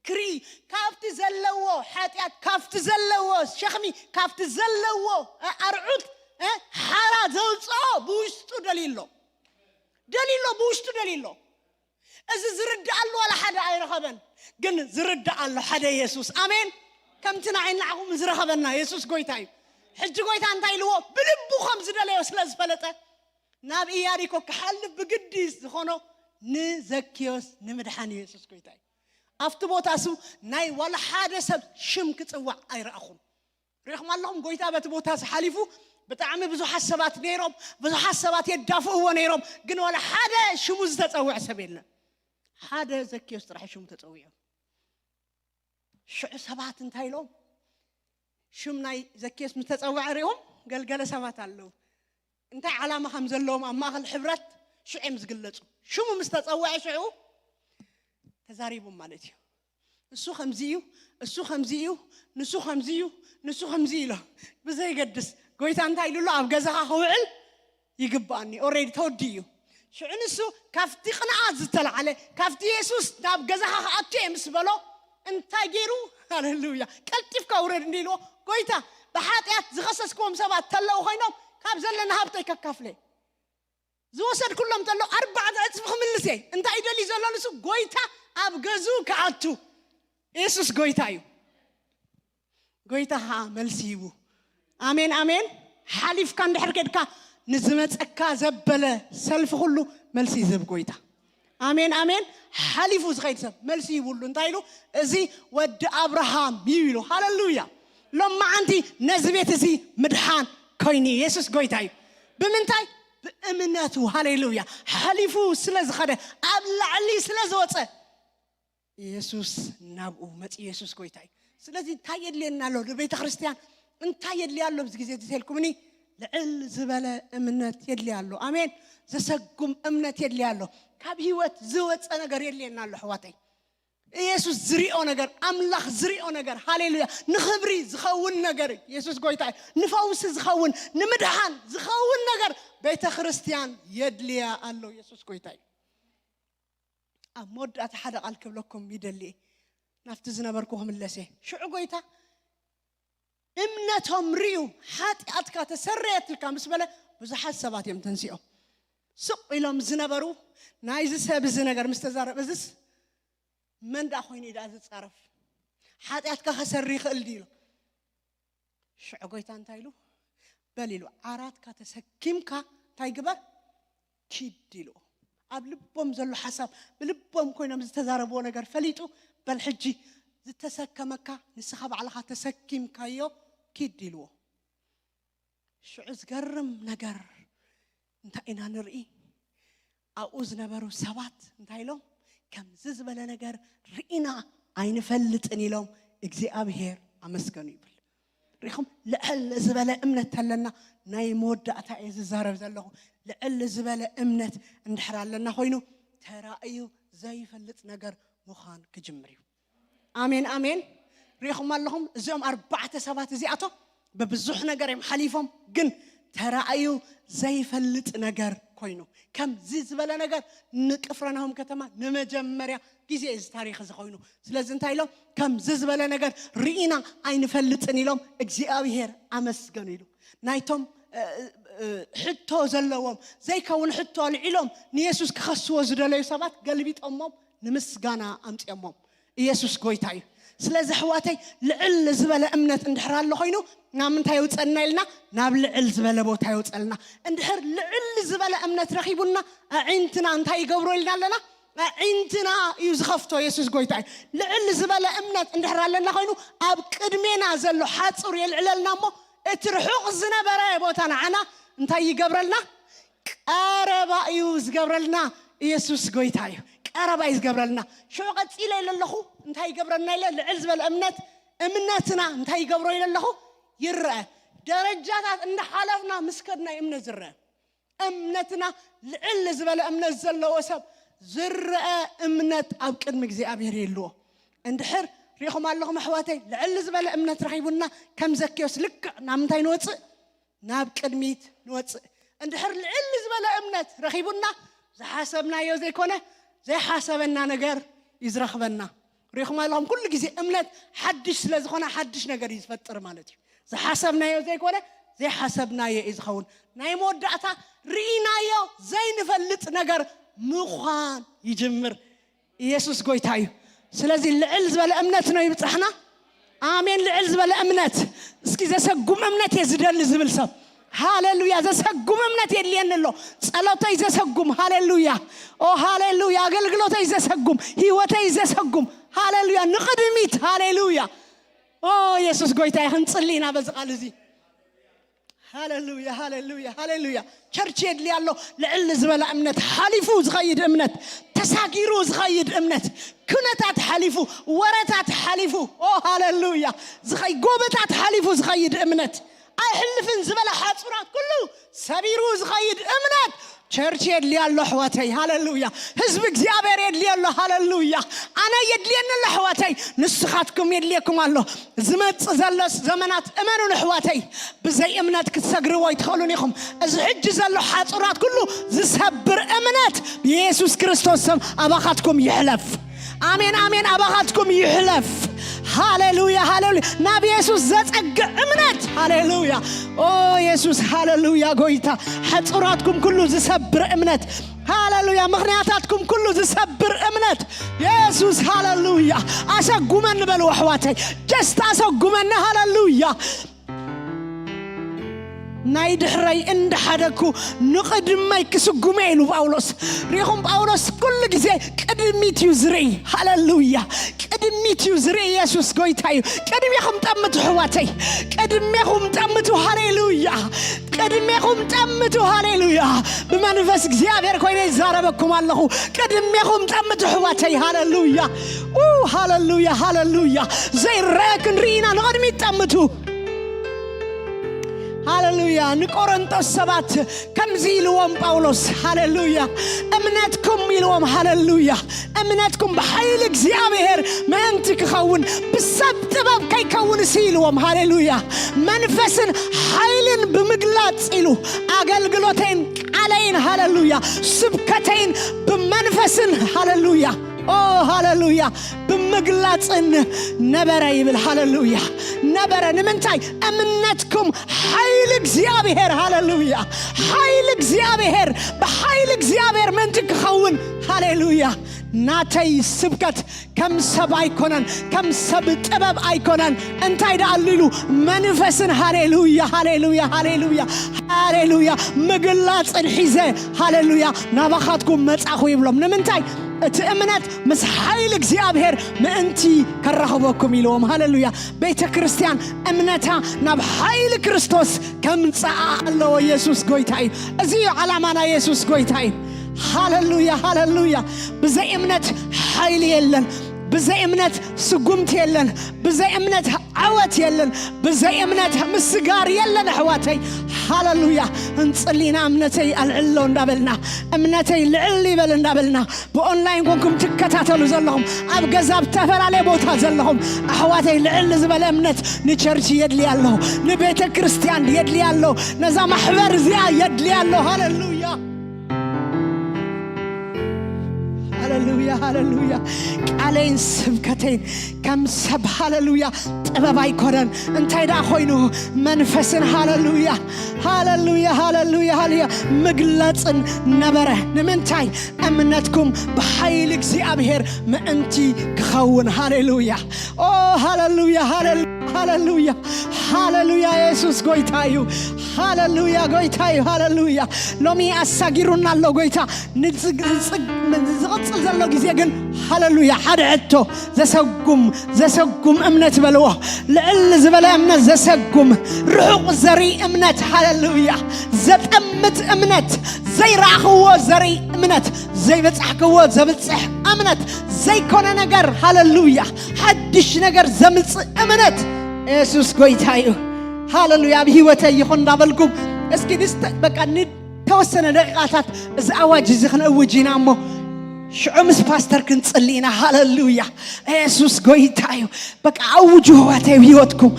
ክርኢ ካብቲ ዘለዎ ሓጢኣት፣ ካብቲ ዘለዎ ሸኽሚ፣ ካብቲ ዘለዎ ኣርዑት ሓራ ዘውፅኦ ብውሽጡ ደልዩ ኣሎ። ደልዩ ኣሎ፣ ብውሽጡ ደልዩ ኣሎ። እዚ ዝርዳእ ኣሎ ዋላ ሓደ ኣይረኸበን፣ ግን ዝርዳእ ኣሎ ሓደ የሱስ። ኣሜን። ከምቲ ንዓይ ንዓኹም ዝረኸበና የሱስ ጎይታ እዩ። ሕጂ ጎይታ እንታይ ኢልዎ? ብልቡ ከም ዝደለዮ ስለ ዝፈለጠ ናብ ኢያሪኮ ክሓልፍ ብግዲ ዝኾኖ ንዘኪዮስ ንምድሓን እዩ የሱስ ጎይታ እዩ። ኣብቲ ቦታ እሱ ናይ ዋላ ሓደ ሰብ ሽም ክጽዋዕ ኣይረኣኹን። ሪእኹም ኣለኹም? ጎይታ በቲ ቦታ እዚ ሓሊፉ ብጣዕሚ ብዙሓት ሰባት ነይሮም፣ ብዙሓት ሰባት የዳፍእዎ ነይሮም፣ ግን ዋላ ሓደ ሽሙ ዝተጸውዐ ሰብ የለን። ሓደ ዘኪዮስ ጥራሕ ሽሙ ተጸዊዑ። ሽዑ ሰባት እንታይ ኢሎም? ሽም ናይ ዘኪዮስ ምስ ተጸውዐ ሪኦም ገልገለ ሰባት ኣለዉ። እንታይ ዓላማ ከም ዘለዎም ኣብ ማእኸል ሕብረት ሽዑ እዮም ዝግለጹ። ሽሙ ምስ ተጸውዐ ሽዑ ተዛሪቦም ማለት እዩ። እሱ ከምዚ እዩ፣ እሱ ከምዚ እዩ፣ ንሱ ከምዚ እዩ፣ ንሱ ከምዚ እዩ ኢሎ ብዘይገድስ ጎይታ እንታይ ኢሉ ኣሎ? ኣብ ገዛኻ ክውዕል ይግባኣኒ። ኦሬዲ ተወዲ እዩ። ሽዑ ንሱ ካብቲ ቅንኣት ዝተላዓለ ካብቲ የሱስ ናብ ገዛኻ ክኣቱ እየ ምስ በሎ እንታይ ገይሩ? ሃሌሉያ። ቀልጢፍካ ውረድ እንዲ ኢልዎ ጎይታ ብሓጢኣት ዝኸሰስክዎም ሰባት ተለዉ ኮይኖም ካብ ዘለኒ ሃብተይ ከካፍለ ዝወሰድኩሎም ተሎ ኣርባዕተ ዕፅፊ ክምልስ እየ። እንታይ ይደሊ ዘሎ ንሱ? ጎይታ ኣብ ገዝኡ ክኣቱ። የሱስ ጎይታ እዩ። ጎይታ ከዓ መልሲ ሂቡ። ኣሜን ኣሜን። ሓሊፍካ እንድሕር ከድካ ንዝመፀካ ዘበለ ሰልፊ ኩሉ መልሲ ይዝብ ጎይታ። ኣሜን ኣሜን። ሓሊፉ ዝኸይድ ሰብ መልሲ ይብሉ እንታይ ኢሉ? እዚ ወዲ ኣብርሃም እዩ ኢሉ። ሃሌሉያ። ሎማዓንቲ ነዚ ቤት እዚ ምድሓን ኮይኑ የሱስ ጎይታ እዩ። ብምንታይ? ብእምነቱ። ሃሌሉያ። ሓሊፉ ስለ ዝኸደ ኣብ ላዕሊ ስለ ዝወፀ የሱስ ናብኡ መፂኡ። የሱስ ጎይታ እዩ። ስለዚ እንታይ የድልየና ኣሎ ንቤተ ክርስቲያን? እንታይ የድልያ ኣሎ ኣብዚ ግዜ እዚ ተልኩምኒ? ልዕል ዝበለ እምነት የድልያ ኣሎ። ኣሜን። ዘሰጉም እምነት የድልያ ኣሎ። ካብ ህይወት ዝወፀ ነገር የድልየና ኣሎ ኣሕዋተይ። ኢየሱስ ዝሪኦ ነገር፣ ኣምላኽ ዝሪኦ ነገር፣ ሃሌሉያ፣ ንኽብሪ ዝኸውን ነገር፣ ኢየሱስ ጎይታ እዩ። ንፈውሲ ዝኸውን፣ ንምድሓን ዝኸውን ነገር ቤተ ክርስቲያን የድልያ ኣሎ። ኢየሱስ ጎይታ እዩ። ኣብ መወዳእታ ሓደ ቃል ክብለኩም ይደሊ እየ። ናብቲ ዝነበርኩ ክምለስ እየ። ሽዑ ጎይታ እምነቶም ርዩ ሓጢኣትካ ተሰረየትልካ ምስ በለ ብዙሓት ሰባት እዮም ተንሲኦም። ስቕ ኢሎም ዝነበሩ ናይዚ ሰብ እዚ ነገር ምስ ተዛረበ፣ እዝስ መን ደኣ ኮይኑ እዩ ደኣ ዝጻረፍ? ሓጢኣትካ ከሰሪ ይኽእል ድዩ? ኢሉ። ሽዑ ጎይታ እንታይ ኢሉ? በል ኢሉ፣ ዓራትካ ተሰኪምካ እንታይ ግበር? ኪድ ኢሉ። ኣብ ልቦም ዘሎ ሓሳብ፣ ብልቦም ኮይኖም ዝተዛረብዎ ነገር ፈሊጡ፣ በል ሕጂ ዝተሰከመካ ንስኻ ባዕልኻ ተሰኪምካዮ ኪድ ኢልዎ። ሽዑ ዝገርም ነገር እንታይ ኢና ንርኢ? ኣብኡ ዝነበሩ ሰባት እንታይ ኢሎም? ከምዚ ዝበለ ነገር ርኢና ኣይንፈልጥን ኢሎም እግዚኣብሔር ኣመስገኑ ይብል። ሪኹም ልዕል ዝበለ እምነት ተለና ናይ መወዳእታ እየ ዝዛረብ ዘለኹ። ልዕል ዝበለ እምነት እንድሕር ኣለና ኮይኑ ተራእዩ ዘይፈልጥ ነገር ምዃን ክጅምር እዩ። ኣሜን ኣሜን። ሪኹም ኣለኹም እዚኦም ኣርባዕተ ሰባት እዚኣቶም ብብዙሕ ነገር እዮም ሓሊፎም፣ ግን ተራእዩ ዘይፈልጥ ነገር ኮይኑ ከምዚ ዝበለ ነገር ንቅፍረናሆም ከተማ ንመጀመርያ ግዜ እዚ ታሪኽ እዚ ኮይኑ። ስለዚ እንታይ ኢሎም? ከምዚ ዝበለ ነገር ርኢና ኣይንፈልጥን ኢሎም እግዚኣብሔር ኣመስገኑ ኢሉ። ናይቶም ሕቶ ዘለዎም ዘይከውን ሕቶ ኣልዒሎም ንየሱስ ክኸስዎ ዝደለዩ ሰባት ገልቢጦሞም ንምስጋና ኣምፅኦሞም። ኢየሱስ ጎይታ እዩ። ስለዚ ኣሕዋተይ ልዕል ዝበለ እምነት እንድሕር ኣሎ ኮይኑ ናብ ምንታይ የውፀልና ኢልና? ናብ ልዕል ዝበለ ቦታ የውፀልና። እንድሕር ልዕል ዝበለ እምነት ረኺቡና ኣዒንትና እንታይ ይገብሮ ኢልና ኣለና? ኣዒንትና እዩ ዝኸፍቶ። ኢየሱስ ጎይታ እዩ። ልዕል ዝበለ እምነት እንድሕር ኣለና ኮይኑ ኣብ ቅድሜና ዘሎ ሓፁር የልዕለልና እሞ እቲ ርሑቕ ዝነበረ ቦታ ንዓና እንታይ ይገብረልና? ቀረባ እዩ ዝገብረልና። ኢየሱስ ጎይታ እዩ። ቀረባ እዩ ዝገብረልና። ሽዑ ቀፂለ ኢለ ኣለኹ እንታይ ይገብረልና ኢለ ልዕል ዝበለ እምነት እምነትና እንታይ ይገብሮ ኢለ ኣለኹ? ይረአ። ደረጃታት እንዳሓለፍና ምስ ከድና እዩ እምነት ዝረአ። እምነትና ልዕል ዝበለ እምነት ዘለዎ ሰብ ዝረአ እምነት ኣብ ቅድሚ እግዚኣብሔር የልዎ። እንድሕር ሪኹም ኣለኹም ኣሕዋተይ ልዕል ዝበለ እምነት ረኺቡና ከም ዘኪዮስ ልክዕ ናብ ምንታይ ንወፅእ? ናብ ቅድሚት ንወፅእ። እንድሕር ልዕል ዝበለ እምነት ረኺቡና ዝሓሰብናዮ ዘይኮነ ዘይሓሰበና ነገር እዩ ዝረኽበና። ሪኹም ኣለኹም ኩሉ ግዜ እምነት ሓድሽ ስለ ዝኾነ ሓድሽ ነገር እዩ ዝፈጥር ማለት እዩ። ዝሓሰብናዮ ዘይኮነ ዘይሓሰብናዮ እዩ ዝኸውን። ናይ መወዳእታ ርኢናዮ ዘይንፈልጥ ነገር ምዃን ይጅምር። ኢየሱስ ጎይታ እዩ። ስለዚ ልዕል ዝበለ እምነት ነው ይብጻሕና። ኣሜን። ልዕል ዝበለ እምነት። እስኪ ዘሰጉም እምነት እየ ዝደሊ ዝብል ሰብ ሃሌሉያ። ዘሰጉም እምነት የድልየኒ ኣሎ። ጸሎተይ ዘሰጉም ሃሌሉያ። ኦ ሃሌሉያ። ኣገልግሎተይ ዘሰጉም፣ ህይወተይ ዘሰጉም ሃሌሉያ። ንቕድሚት ሃሌሉያ። ኦ ኢየሱስ ጎይታ እዩ። ክንጽሊ ኢና በዚ ቃል እዚ። ሃሌሉያ ሃሌሉያ ሃሌሉያ። ቸርች የድልያ ኣሎ። ልዕል ዝበለ እምነት፣ ሓሊፉ ዝኸይድ እምነት፣ ተሳጊሩ ዝኸይድ እምነት፣ ኩነታት ሓሊፉ፣ ወረታት ሓሊፉ፣ ኦ ሃሌሉያ፣ ዝኸይ ጎበታት ሓሊፉ ዝኸይድ እምነት፣ ኣይሕልፍን ዝበለ ሓጹራት ኩሉ ሰቢሩ ዝኸይድ እምነት ቸርች የድልያ ኣሎ ኣሕዋተይ። ሃሌሉያ። ህዝቢ እግዚኣብሔር የድልየ ኣሎ። ሃሌሉያ። ኣነ የድልየኒ ኣሎ ኣሕዋተይ፣ ንስኻትኩም የድልየኩም ኣሎ። ዝመጽእ ዘሎ ዘመናት እመኑን ኣሕዋተይ፣ ብዘይ እምነት ክትሰግርዎ ኣይትኽእሉን ኢኹም። እዚ ሕጂ ዘሎ ሓጹራት ኩሉ ዝሰብር እምነት ብየሱስ ክርስቶስ ስም ኣባኻትኩም ይሕለፍ። ኣሜን ኣሜን። ኣባኻትኩም ይሕለፍ። ሃሌሉያ ሃሌሉያ። ናብ የሱስ ዘጸግዕ እምነት። ሃሌሉያ። ኦ የሱስ ሃሌሉያ። ጎይታ ሓጹራትኩም ኩሉ ዝሰብር እምነት። ሃሌሉያ። ምኽንያታትኩም ኩሉ ዝሰብር እምነት። የሱስ ሃሌሉያ። ኣሰጉመኒ በሉ ኣሕዋተይ። ጀስት ኣሰጉመኒ። ሃሌሉያ። ናይ ድሕረይ እንዳሓደግኩ ንቕድመይ ክስጉመ ኢሉ ጳውሎስ። ሪኹም ጳውሎስ ኩሉ ግዜ ቅድሚት እዩ ዝርኢ። ሃሌሉያ። ቅድሚት እዩ ዝርኢ። ኢየሱስ ጎይታ እዩ። ቅድሜኹም ጠምቱ ኣሕዋተይ። ቅድሜኹም ጠምቱ። ሃሌሉያ። ቅድሜኹም ጠምቱ። ሃሌሉያ። ብመንፈስ እግዚኣብሔር ኮይነ ይዛረበኩም ኣለኹ። ቅድሜኹም ጠምቱ ኣሕዋተይ። ሃሌሉያ። ኡ፣ ሃሌሉያ ሃሌሉያ። ዘይረአ ክንርኢ ኢና። ንቕድሚት ጠምቱ። ሃሌሉያ። ንቆሮንቶስ ሰባት ከምዚ ኢልዎም ጳውሎስ። ሃሌሉያ። እምነትኩም ኢልዎም። ሃሌሉያ። እምነትኩም ብሓይሊ እግዚኣብሔር ምእንቲ ክኸውን ብሰብ ጥበብ ከይከውንሲ ኢልዎም። ሃሌሉያ። መንፈስን ሓይልን ብምግላጽ ኢሉ ኣገልግሎተይን ቃለይን ሃሌሉያ ስብከተይን ብመንፈስን ሃሌሉያ ኦ ሃሌሉያ ብምግላጽን ነበረ ይብል። ሃሌሉያ። ነበረ ንምንታይ? እምነትኩም ሓይሊ እግዚኣብሔር። ሃሌሉያ። ሓይሊ እግዚኣብሔር። ብሓይሊ ሃሌሉያ። ናተይ ስብከት ከም ሰብ ኣይኮነን፣ ከም ሰብ ጥበብ ኣይኮነን። እንታይ ደኣ ኣሉ ኢሉ? መንፈስን። ሃሌሉያ፣ ሃሌሉያ፣ ሃሌሉያ፣ ሃሌሉያ። ምግላጽን ሒዘ፣ ሃሌሉያ፣ ናባኻትኩም መጻኹ ይብሎም። ንምንታይ? እቲ እምነት ምስ ሓይሊ እግዚኣብሔር ምእንቲ ከራኽበኩም ኢልዎም። ሃሌሉያ። ቤተ ክርስቲያን እምነታ ናብ ሓይሊ ክርስቶስ ከምጽኣ ኣለዎ። ኢየሱስ ጎይታ እዩ። እዚ እዩ ዓላማ ናይ ኢየሱስ ጎይታ እዩ። ሃሌሉያ፣ ሃሌሉያ። ብዘይ እምነት ሓይሊ የለን። ብዘይ እምነት ስጉምቲ የለን። ብዘይ እምነት ዓወት የለን። ብዘይ እምነት ምስጋር የለን ኣሕዋተይ። ሃሌሉያ። እንጽሊና እምነተይ ኣልዕሎ እንዳበልና፣ እምነተይ ልዕል ይበል እንዳበልና፣ ብኦንላይን ኮንኩም ትከታተሉ ዘለኹም፣ ኣብ ገዛ ኣብ ዝተፈላለየ ቦታ ዘለኹም ኣሕዋተይ፣ ልዕል ዝበለ እምነት ንቸርች የድልያ ኣሎ፣ ንቤተ ክርስቲያን የድልያ ኣሎ፣ ነዛ ማሕበር እዚኣ የድልያ ኣሎ። ሃሌሉያ፣ ሃሌሉያ፣ ሃሌሉያ። ቃለይን ስብከተይን ከም ሰብ፣ ሃሌሉያ፣ ጥበብ ኣይኮነን። እንታይ ደኣ ኮይኑ? መንፈስን። ሃሌሉያ፣ ሃሌሉያ፣ ሃሌሉያ፣ ሃሌሉያ። ምግላጽን ነበረ። ንምንታይ? እምነትኩም ብሓይሊ እግዚኣብሔር ምእንቲ ክኸውን። ሃሌሉያ። ኦ፣ ሃሌሉያ፣ ሃሌሉያ፣ ሃሌሉያ፣ ሃሌሉያ። የሱስ ጎይታ እዩ። ሃሌሉያ፣ ጎይታ እዩ። ሃሌሉያ። ሎሚ ኣሳጊሩና ኣሎ ጎይታ። ንዝግ-፣ ዝጽግ-፣ ዝቕጽል ዘሎ ግዜ ግን፣ ሃሌሉያ፣ ሓደ ሕቶ ዘሰጉም፣ ዘሰጉም እምነት በልዎ። ልዕል ዝበለ እምነት ዘሰጉም፣ ርሑቕ ዘርኢ እምነት፣ ሃሌሉያ፣ ዘጠምት እምነት፣ ዘይረኣኽዎ ዘርኢ እምነት፣ ዘይበጻሕክዎ ዘብጽሕ እምነት፣ ዘይኮነ ነገር፣ ሃሌሉያ፣ ሓድሽ ነገር ዘምጽእ እምነት። የሱስ ጎይታ እዩ። ሃሌሉያ። ኣብ ህይወተይ ይኹን እንዳበልኩም፣ እስኪ ንስተ-፣ በቃ ንተወሰነ ደቂቓታት እዚ ኣዋጅ እዚ ክንእውጅ ኢና እሞ፣ ሽዑ ምስ ፓስተር ክንጽሊ ኢና። ሃሌሉያ። የሱስ ጎይታ እዩ። በቃ ኣውጁ፣ ኣሕዋተይ፣ ኣብ ህይወትኩም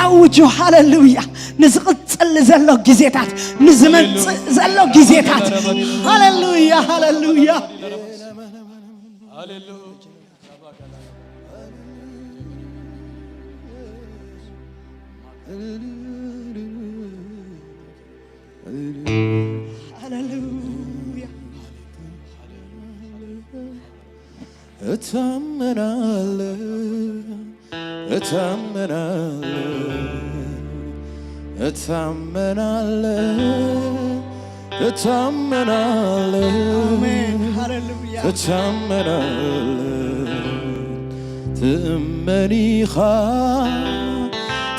ኣውጁ። ሃሌሉያ። ንዝቕጽል ዘሎ ግዜታት፣ ንዝመጽእ ዘሎ ግዜታት። ሃሌሉያ፣ ሃሌሉያ። ሃሌሉያ። እታመናለሁ፣ እታመናለሁ፣ እታመናለሁ፣ እታመናለሁ። አሜን። ሃሌሉያ። እታመናለሁ። ትእመን ኢኻ፣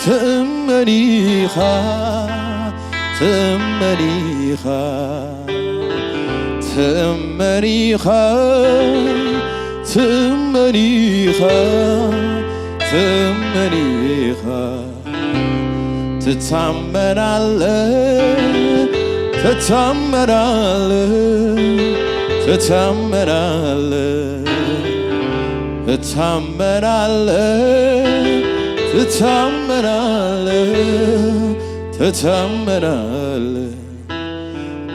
ትእመን ኢኻ፣ ትእመን ኢኻ። ትእመን ኢኻ፣ ትእመን ኢኻ፣ ትእመን ኢኻ። ትታመናለ፣ ትታመናለ፣ ትታመናለ፣ ትታመናለ፣ ትታመናለ፣ ትታመናለ።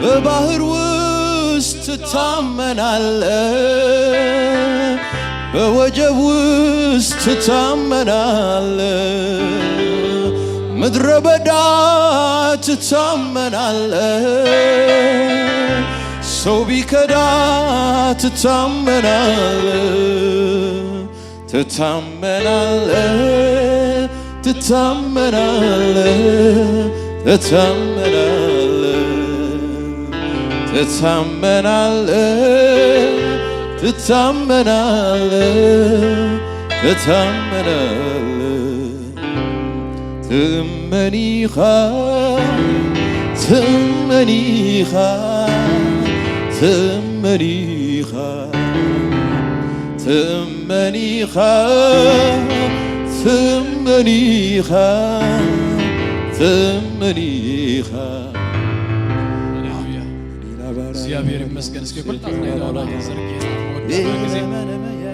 በባህር ውስጥ ትታመናለ፣ በወጀብ ውስጥ ትታመናለ፣ ምድረ በዳ ትታመናለ፣ ሰው ቢከዳ ትታመናለ። ትታመናለ፣ ትታመናለ፣ ትታመናለ፣ ትታመናለ፣ ትታመናለ፣ ትታመናለ። ትእመን ኢኻ፣ ትእመን ኢኻ፣ ትእመን ኢኻ፣ ትእመን ኢኻ፣ ትእመን ኢኻ፣ ትእመን ኢኻ። ሃሌሉያ። እግዚኣብሔር ይመስገን። እስኪ ኩልታትና ኢድ ኣምላኽ ዘርጊሕና መወዳእታ ግዜ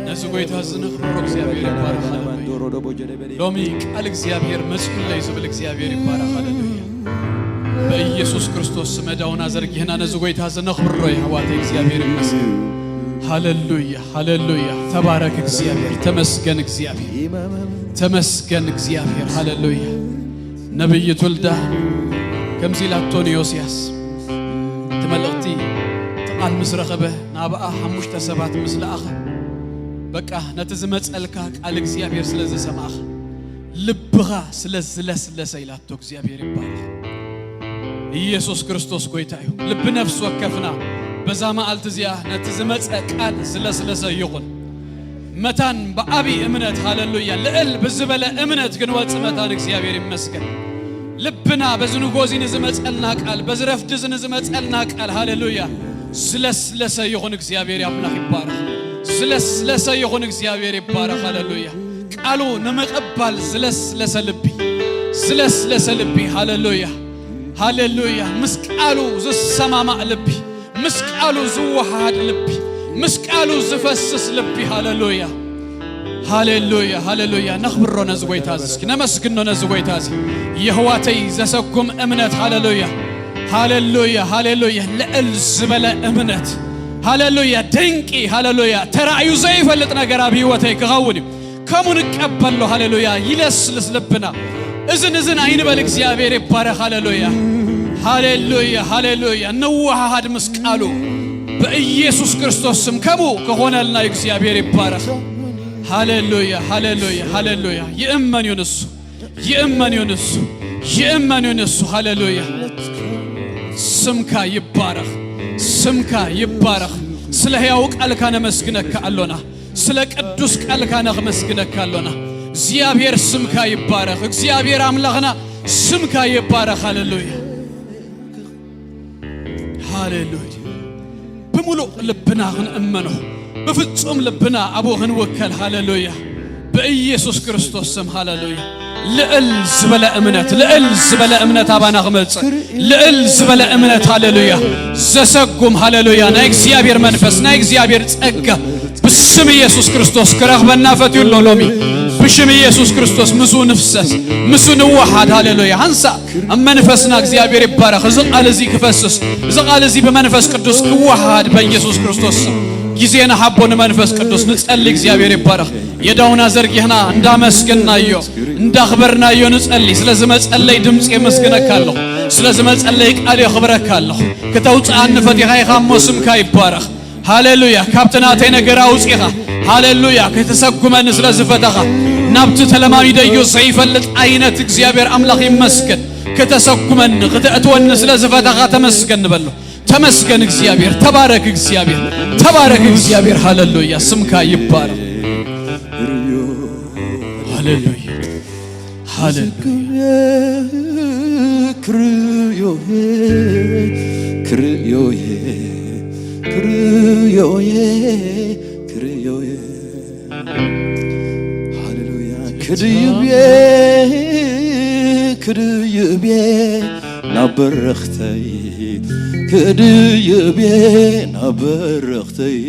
ነዚ ጎይታ እዚ ነኽብሮ። እግዚኣብሔር ይባረኽ። ሃሌሉያ። ሎሚ ቃል እግዚኣብሔር መጺኡለይ ዝብል እግዚኣብሔር ይባረኽ። ሃሌሉያ። በኢየሱስ ክርስቶስ ስም ኣእዳውና ዘርጊሕና ነዚ ጎይታ እዚ ነኽብሮ። የሕዋተይ እግዚኣብሔር ይመስገን። ሃሌሉያ፣ ሃሌሉያ። ተባረክ እግዚኣብሔር። ተመስገን እግዚኣብሔር። ተመስገን እግዚኣብሔር። ሃሌሉያ። ነብይ ትውልዳ ከምዚ ኢላቶ ንዮስያስ፣ እቲ መልእኽቲ ጥቕሚ ቃል ምስ ረኸበ፣ ናብኣ ሓሙሽተ ሰባት ምስ ለኣኸ፣ በቃ ነቲ ዝመጸልካ ቃል እግዚኣብሔር ስለ ዝሰማዕኻ፣ ልብኻ ስለ ዝለስለሰ ኢላቶ። እግዚኣብሔር ይባረኽ። ኢየሱስ ክርስቶስ ጎይታ እዩ። ልቢ ነፍሲ ወከፍና በዛ መዓልቲ እዚኣ ነቲ ዝመጸ ቃል ዝለስለሰ ይኹን። መታን ብዓቢ እምነት፣ ሃሌሉያ፣ ልዕል ብዝበለ እምነት ክንወጽእ መታን እግዚኣብሔር ይመስገን። ልብና በዚ ንጎዚ ንዝመጸልና ቃል፣ በዚ ረፍዲ እዚ ንዝመጸልና ቃል፣ ሃሌሉያ፣ ዝለስለሰ ይኹን። እግዚኣብሔር ኣምላኽ ይባረኽ። ዝለስለሰ ይኹን። እግዚኣብሔር ይባረኽ። ሃሌሉያ። ቃሉ ንምቕባል ዝለስለሰ ልቢ፣ ዝለስለሰ ልቢ። ሃሌሉያ፣ ሃሌሉያ። ምስ ቃሉ ዝሰማማዕ ልቢ፣ ምስ ቃሉ ዝወሃሃድ ልቢ፣ ምስ ቃሉ ዝፈስስ ልቢ። ሃሌሉያ፣ ሃሌሉያ፣ ሃሌሉያ። ነኽብሮ ነዚ ጎይታ እዚ፣ እስኪ ነመስግኖ ነዚ ጎይታ እዚ። የህዋተይ ዘሰጉም እምነት። ሃሌሉያ፣ ሃሌሉያ፣ ሃሌሉያ። ልዕል ዝበለ እምነት፣ ሃሌሉያ። ድንቂ፣ ሃሌሉያ። ተራእዩ ዘይፈልጥ ነገር ኣብ ህይወተይ ክኸውን እዩ። ከምኡ ንቀበሎ። ሃሌሉያ። ይለስልስ ልብና። እዝን እዝን ኣይንበል። እግዚኣብሔር ይባረኽ። ሃሌሉያ፣ ሃሌሉያ፣ ሃሌሉያ። ንወሃሃድ ምስ ቃሉ በኢየሱስ ክርስቶስ ስም። ከምኡ ክኾነልና እዩ። እግዚኣብሔር ይባረኽ። ሃሌሉያ፣ ሃሌሉያ፣ ሃሌሉያ። ይእመን እዩ ንሱ፣ ይእመን እዩ ንሱ፣ ይእመን እዩ ንሱ። ሃሌሉያ። ስምካ ይባረኽ፣ ስምካ ይባረኽ። ስለ ሕያው ቃልካ ነመስግነካ ኣሎና። ስለ ቅዱስ ቃልካ ነመስግነካ ኣሎና። እግዚኣብሔር ስምካ ይባረኽ። እግዚኣብሔር ኣምላኽና ስምካ ይባረኽ። ሃሌሉያ፣ ሃሌሉያ። ብምሉእ ልብና ክንእመኖ፣ ብፍጹም ልብና ኣብኡ ክንውከል። ሃሌሉያ፣ ብኢየሱስ ክርስቶስ ስም። ሃሌሉያ። ልዕል ዝበለ እምነት፣ ልዕል ዝበለ እምነት ኣባና ክመጽእ፣ ልዕል ዝበለ እምነት። ሃሌሉያ። ዘሰጉም፣ ሃሌሉያ፣ ናይ እግዚኣብሔር መንፈስ፣ ናይ እግዚኣብሔር ጸጋ ብስም ኢየሱስ ክርስቶስ ክረኽበና ፈትዩ ኣሎ ሎሚ። ብሽም ኢየሱስ ክርስቶስ ምስኡ ንፍሰስ፣ ምስኡ ንወሓድ። ሃሌሉያ። ሃንሳእ ኣብ መንፈስና። እግዚኣብሔር ይባረኽ። እዚ ቃል እዚ ክፈስስ፣ እዚ ቃል እዚ ብመንፈስ ቅዱስ ክወሓድ በኢየሱስ ክርስቶስ ስም። ግዜ ንሃቦ ንመንፈስ ቅዱስ። ንጸሊ። እግዚኣብሔር ይባረኽ። የዳውና ዘርጊሕና እንዳመስገናዮ፣ እንዳኽበርናዮ ንጸሊ። ስለ ዝመጸለይ ድምጺ የመስግነካ ኣለኹ። ስለ ዝመጸለይ ቃል የኽብረካ ኣለኹ። ክተውጽኣኒ ፈቲኻ ኢኻ እሞ ስምካ ይባረኽ። ሃሌሉያ። ካብቲ ናተይ ነገር ኣውጺኻ፣ ሃሌሉያ፣ ከተሰጉመኒ ስለ ዝፈተኻ፣ ናብቲ ተለማሚደዮ ዘይፈልጥ ዓይነት። እግዚኣብሔር ኣምላኽ ይመስገን። ከተሰጉመኒ፣ ክተእትወኒ ስለ ዝፈተኻ ተመስገን ንበሎ። ተመስገን እግዚኣብሔር። ተባረክ እግዚኣብሔር። ተባረክ እግዚኣብሔር። ሃሌሉያ። ስምካ ይባረኽ። ሃሌሉያ፣ ሃሌሉያ። ክርእዮየ፣ ክርእዮየ፣ ክርእዮየ፣ ክርእዮየ። ሃሌሉያ። ክድይብየ፣ ክድይብየ ናብ በረኽተይ፣ ክድይብየ ናብ በረኽተይ።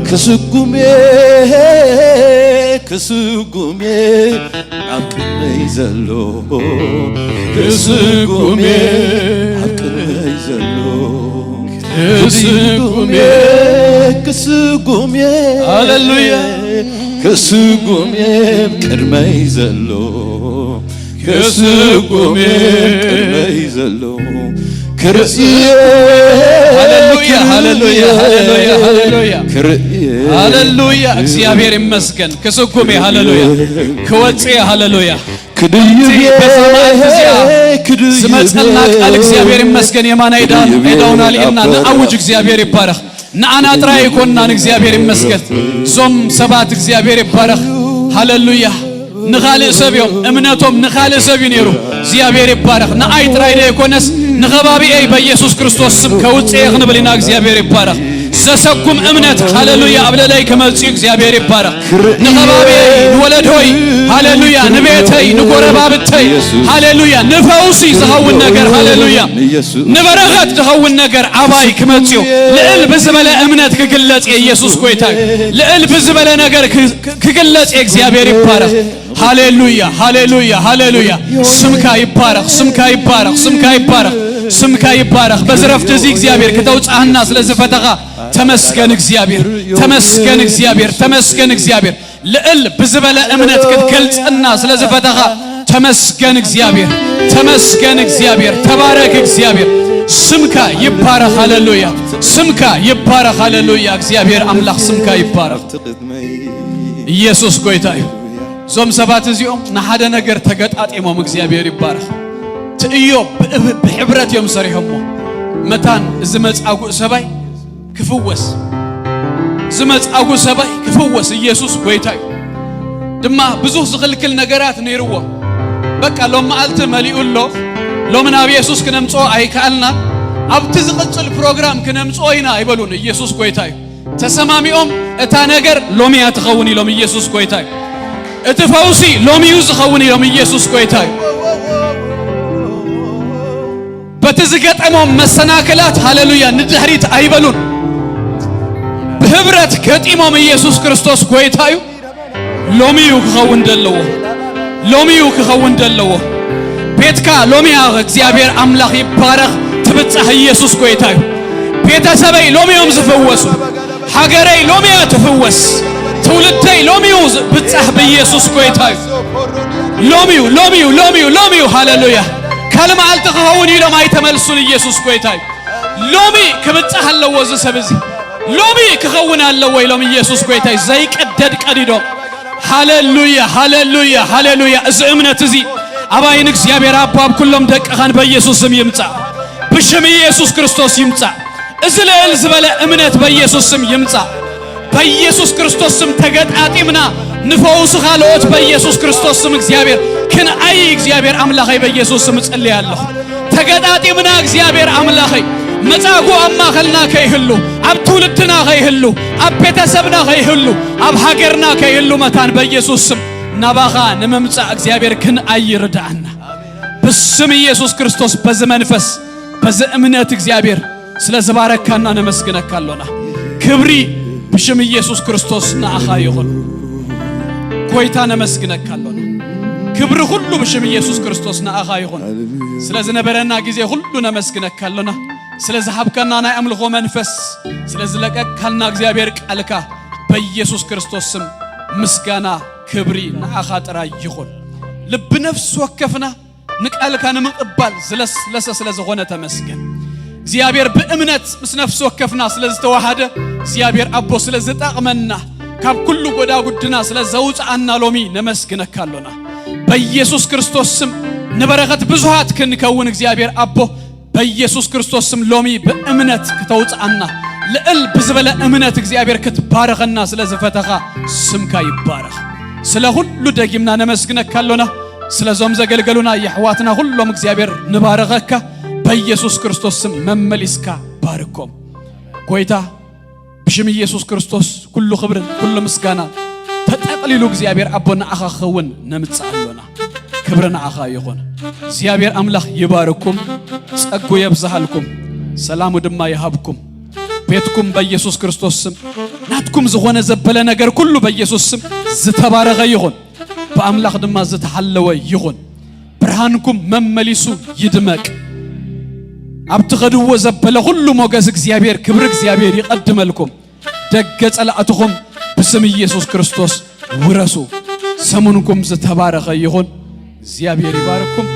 ክስጉምየ፣ ክስጉምየ ኣብ ቅድመይ ዘሎ፣ ክስጉምየ ኣብ ቅድመይ ዘሎ፣ ክስጉምየ፣ ክስጉምየ፣ ሃሌሉያ። ክስጉምየ ኣብ ቅድመይ ዘሎ፣ ክስጉምየ ኣብ ቅድመይ ዘሎ፣ ክርእየ፣ ሃሌሉያ፣ ሃሌሉያ፣ ሃሌሉያ፣ ሃሌሉያ። ክርእየ፣ ሃሌሉያ። እግዚኣብሔር ይመስገን። ክስጉምየ፣ ሃሌሉያ። ክወጽእየ፣ ሃሌሉያ። ክድይብ፣ በዛ መዓልቲ እዚኣ ክድይብ፣ ዝመጸልና ቃል እግዚኣብሔር ይመስገን። የማናይ ዳን ክድይብ፣ ኤዳውን ኣልዒልና ኣበረ፣ ንኣውጅ። እግዚኣብሔር ይባረኽ። ንኣና ጥራይ ኣይኮንናን። እግዚኣብሔር ይመስገን። እዞም ሰባት እግዚኣብሔር ይባረኽ። ሃሌሉያ። ንኻልእ ሰብ እዮም፣ እምነቶም ንኻልእ ሰብ እዩ ነይሩ። እግዚኣብሔር ይባረኽ። ንኣይ ጥራይ ዘይኮነስ ንኸባቢኤይ በኢየሱስ ክርስቶስ ስም ከውጽእ እየ ክንብል ኢና። እግዚኣብሔር ይባረኽ። ዘሰጉም እምነት፣ ሃሌሉያ፣ ኣብ ልዕለይ ክመጽእ እዩ። እግዚኣብሔር ይባረኽ። ንኸባቢኤይ፣ ንወለዶይ፣ ሃሌሉያ፣ ንቤተይ፣ ንጎረባብተይ፣ ኢየሱስ። ሃሌሉያ፣ ንፈውሲ ዝኸውን ነገር፣ ሃሌሉያ፣ ኢየሱስ። ንበረኸት ዝኸውን ነገር ኣባይ ክመጽእ እዩ። ልዕል ብዝበለ እምነት ክግለጽ እየ። ኢየሱስ ጎይታ እዩ። ልዕል ብዝበለ ነገር ክ-፣ ክግለጽ እየ። እግዚኣብሔር ይባረኽ። ሃሌሉያ፣ ሃሌሉያ፣ ሃሌሉያ። ስምካ ይባረኽ፣ ስምካ ይባረኽ፣ ስምካ ይባረኽ፣ ስምካ ይባረኽ። በዚ ረፍቲ እዚ እግዚኣብሔር ክተውጽኣና ስለ ዝፈተኻ ተመስገን እግዚኣብሔር፣ ተመስገን እግዚኣብሔር፣ ተመስገን እግዚኣብሔር። ልዕል ብዝበለ እምነት ክትገልጽና ስለ ዝፈተኻ ተመስገን እግዚኣብሔር፣ ተመስገን እግዚኣብሔር። ተባረክ እግዚኣብሔር። ስምካ ይባረኽ፣ ሃሌሉያ። ስምካ ይባረኽ፣ ሃሌሉያ። እግዚኣብሔር ኣምላኽ ስምካ ይባረኽ። ኢየሱስ ጎይታ እዩ። እዞም ሰባት እዚኦም ንሓደ ነገር ተገጣጢሞም፣ እግዚኣብሔር ይባረኽ። ትእዮ ብእብ-፣ ብሕብረት እዮም ሰሪሖሞ። መታን እዚ መጻጉእ ሰባይ ክፍወስ፣ እዚ መጻጉእ ሰባይ ክፍወስ ኢየሱስ ጎይታ እዩ። ድማ ብዙሕ ዝኽልክል ነገራት ነይርዎ። በቃ ሎም መዓልቲ መሊኡ ኣሎ፣ ሎም ናብ ኢየሱስ ክነምጽኦ ኣይከኣልናን፣ ኣብቲ ዝቕጽል ፕሮግራም ክነምጽኦ ኢና ኣይበሉን። ኢየሱስ ጎይታ እዩ። ተሰማሚኦም እታ ነገር ሎሚ እያ ትኸውን ኢሎም። ኢየሱስ ጎይታ እዩ። እቲ ፈውሲ ሎሚ እዩ ዝኸውን ኢሎም። ኢየሱስ ጎይታ እዩ። በቲ ዝገጠሞም መሰናክላት ሃሌሉያ ንድሕሪት ኣይበሉን። ብህብረት ገጢሞም ኢየሱስ ክርስቶስ ጎይታ እዩ። ሎሚ እዩ ክኸውን ዘለዎ። ሎሚ እዩ ክኸውን ዘለዎ። ቤትካ ሎሚ እያ፣ እግዚኣብሔር ኣምላኽ ይባረኽ፣ ትብጻሕ። ኢየሱስ ጎይታ እዩ። ቤተሰበይ ሎሚ እዮም ዝፍወሱ። ሃገረይ ሎሚ እያ ትፍወስ። ትውልደይ ሎሚ እዩ ዝብጻሕ ብኢየሱስ ጎይታ እዩ። ሎሚ እዩ፣ ሎሚ እዩ፣ ሎሚ እዩ፣ ሎሚ እዩ። ሃሌሉያ። ካልእ መዓልቲ ክኸውን ኢሎም ኣይተመልሱን። ኢየሱስ ጎይታ እዩ። ሎሚ ክብጻሕ ኣለዎ እዚ ሰብ እዚ። ሎሚ ክኸውን ኣለዎ ኢሎም ኢየሱስ ጎይታ እዩ። ዘይቀደድ ቀዲዶም። ሃሌሉያ፣ ሃሌሉያ፣ ሃሌሉያ። እዚ እምነት እዚ ኣባይን እግዚኣብሔር ኣቦ ኣብ ኩሎም ደቅኻን በኢየሱስ ስም ይምጻእ። ብሽም ኢየሱስ ክርስቶስ ይምጻእ። እዚ ልዕል ዝበለ እምነት በኢየሱስ ስም ይምጻእ። በኢየሱስ ክርስቶስ ስም ተገጣጢምና ንፈውሲ ካልኦት በኢየሱስ ክርስቶስ ስም እግዚኣብሔር ክንዓይ እግዚኣብሔር ኣምላኸይ በኢየሱስ ስም እጽልይ ኣለኹ። ተገጣጢምና እግዚኣብሔር ኣምላኸይ መጻጉ ኣብ ማእኸልና ከይህሉ፣ ኣብ ትውልድና ከይህሉ፣ ኣብ ቤተሰብና ከይህሉ፣ ኣብ ሃገርና ከይህሉ መታን በኢየሱስ ስም ናባኻ ንምምጻእ እግዚኣብሔር ክንዓይ ይርድኣና። ብስም ኢየሱስ ክርስቶስ በዚ መንፈስ በዚ እምነት እግዚኣብሔር ስለ ዝባረካና ነመስግነካ ኣሎና። ክብሪ ብሽም ኢየሱስ ክርስቶስ ንኣኻ ይኹን። ጎይታ ነመስግነካ ኣሎና። ክብሪ ኩሉ ብሽም ኢየሱስ ክርስቶስ ንኣኻ ይኹን። ስለ ዝነበረና ግዜ ኩሉ ነመስግነካ ኣሎና። ስለ ዝሃብከና ናይ ኣምልኾ መንፈስ፣ ስለ ዝለቀቅካልና እግዚኣብሔር ቃልካ በኢየሱስ ክርስቶስ ስም ምስጋና ክብሪ ንኣኻ ጥራይ ይኹን። ልቢ ነፍሲ ወከፍና ንቃልካ ንምቕባል ዝለስለሰ ስለ ዝኾነ ተመስገን። እግዚኣብሔር ብእምነት ምስ ነፍሲ ወከፍና ስለ ዝተዋሃደ፣ እግዚኣብሔር ኣቦ ስለ ዝጠቕመና፣ ካብ ኩሉ ጎዳጉድና ስለ ዘውፅኣና ሎሚ ነመስግነካ ኣሎና። በኢየሱስ ክርስቶስ ስም ንበረኸት ብዙሃት ክንከውን እግዚኣብሔር ኣቦ በኢየሱስ ክርስቶስ ስም ሎሚ ብእምነት ክተውፅኣና፣ ልዕል ብዝበለ እምነት እግዚኣብሔር ክትባረኸና ስለ ዝፈተኻ ስምካ ይባረኽ። ስለ ኩሉ ደጊምና ነመስግነካ ኣሎና። ስለዞም ዘገልገሉና የሕዋትና ኩሎም እግዚኣብሔር ንባረኸካ። በኢየሱስ ክርስቶስ ስም መመሊስካ ባርኮም። ጎይታ ብሽም ኢየሱስ ክርስቶስ ኩሉ ክብርን ኩሉ ምስጋና ተጠቕሊሉ እግዚኣብሔር ኣቦ ንኣኻ ክኸውን ነምጽእ ኣሎና። ክብሪ ንኣኻ ይኹን። እግዚኣብሔር ኣምላኽ ይባርኩም፣ ጸጉ የብዝሃልኩም፣ ሰላሙ ድማ ይሃብኩም። ቤትኩም በኢየሱስ ክርስቶስ ስም ናትኩም ዝኾነ ዘበለ ነገር ኩሉ በኢየሱስ ስም ዝተባረኸ ይኹን፣ ብኣምላኽ ድማ ዝተሓለወ ይኹን። ብርሃንኩም መመሊሱ ይድመቅ። ኣብ ትኸድዎ ዘበለ ኩሉ ሞገስ እግዚኣብሔር፣ ክብሪ እግዚኣብሔር ይቐድመልኩም። ደገ ጸላእትኹም ብስም ኢየሱስ ክርስቶስ ውረሱ። ሰሙንኩም ዝተባረኸ ይኹን። እግዚኣብሔር ይባርኩም።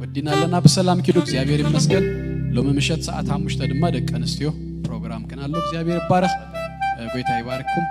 ወዲና ኣለና። ብሰላም ኪዱ። እግዚኣብሔር ይመስገን። ሎሚ ምሸት ሰዓት ሓሙሽተ ድማ ደቂ ኣንስትዮ ፕሮግራም ክን ኣሎ። እግዚኣብሔር ይባረኽ። ጎይታ ይባርኩም።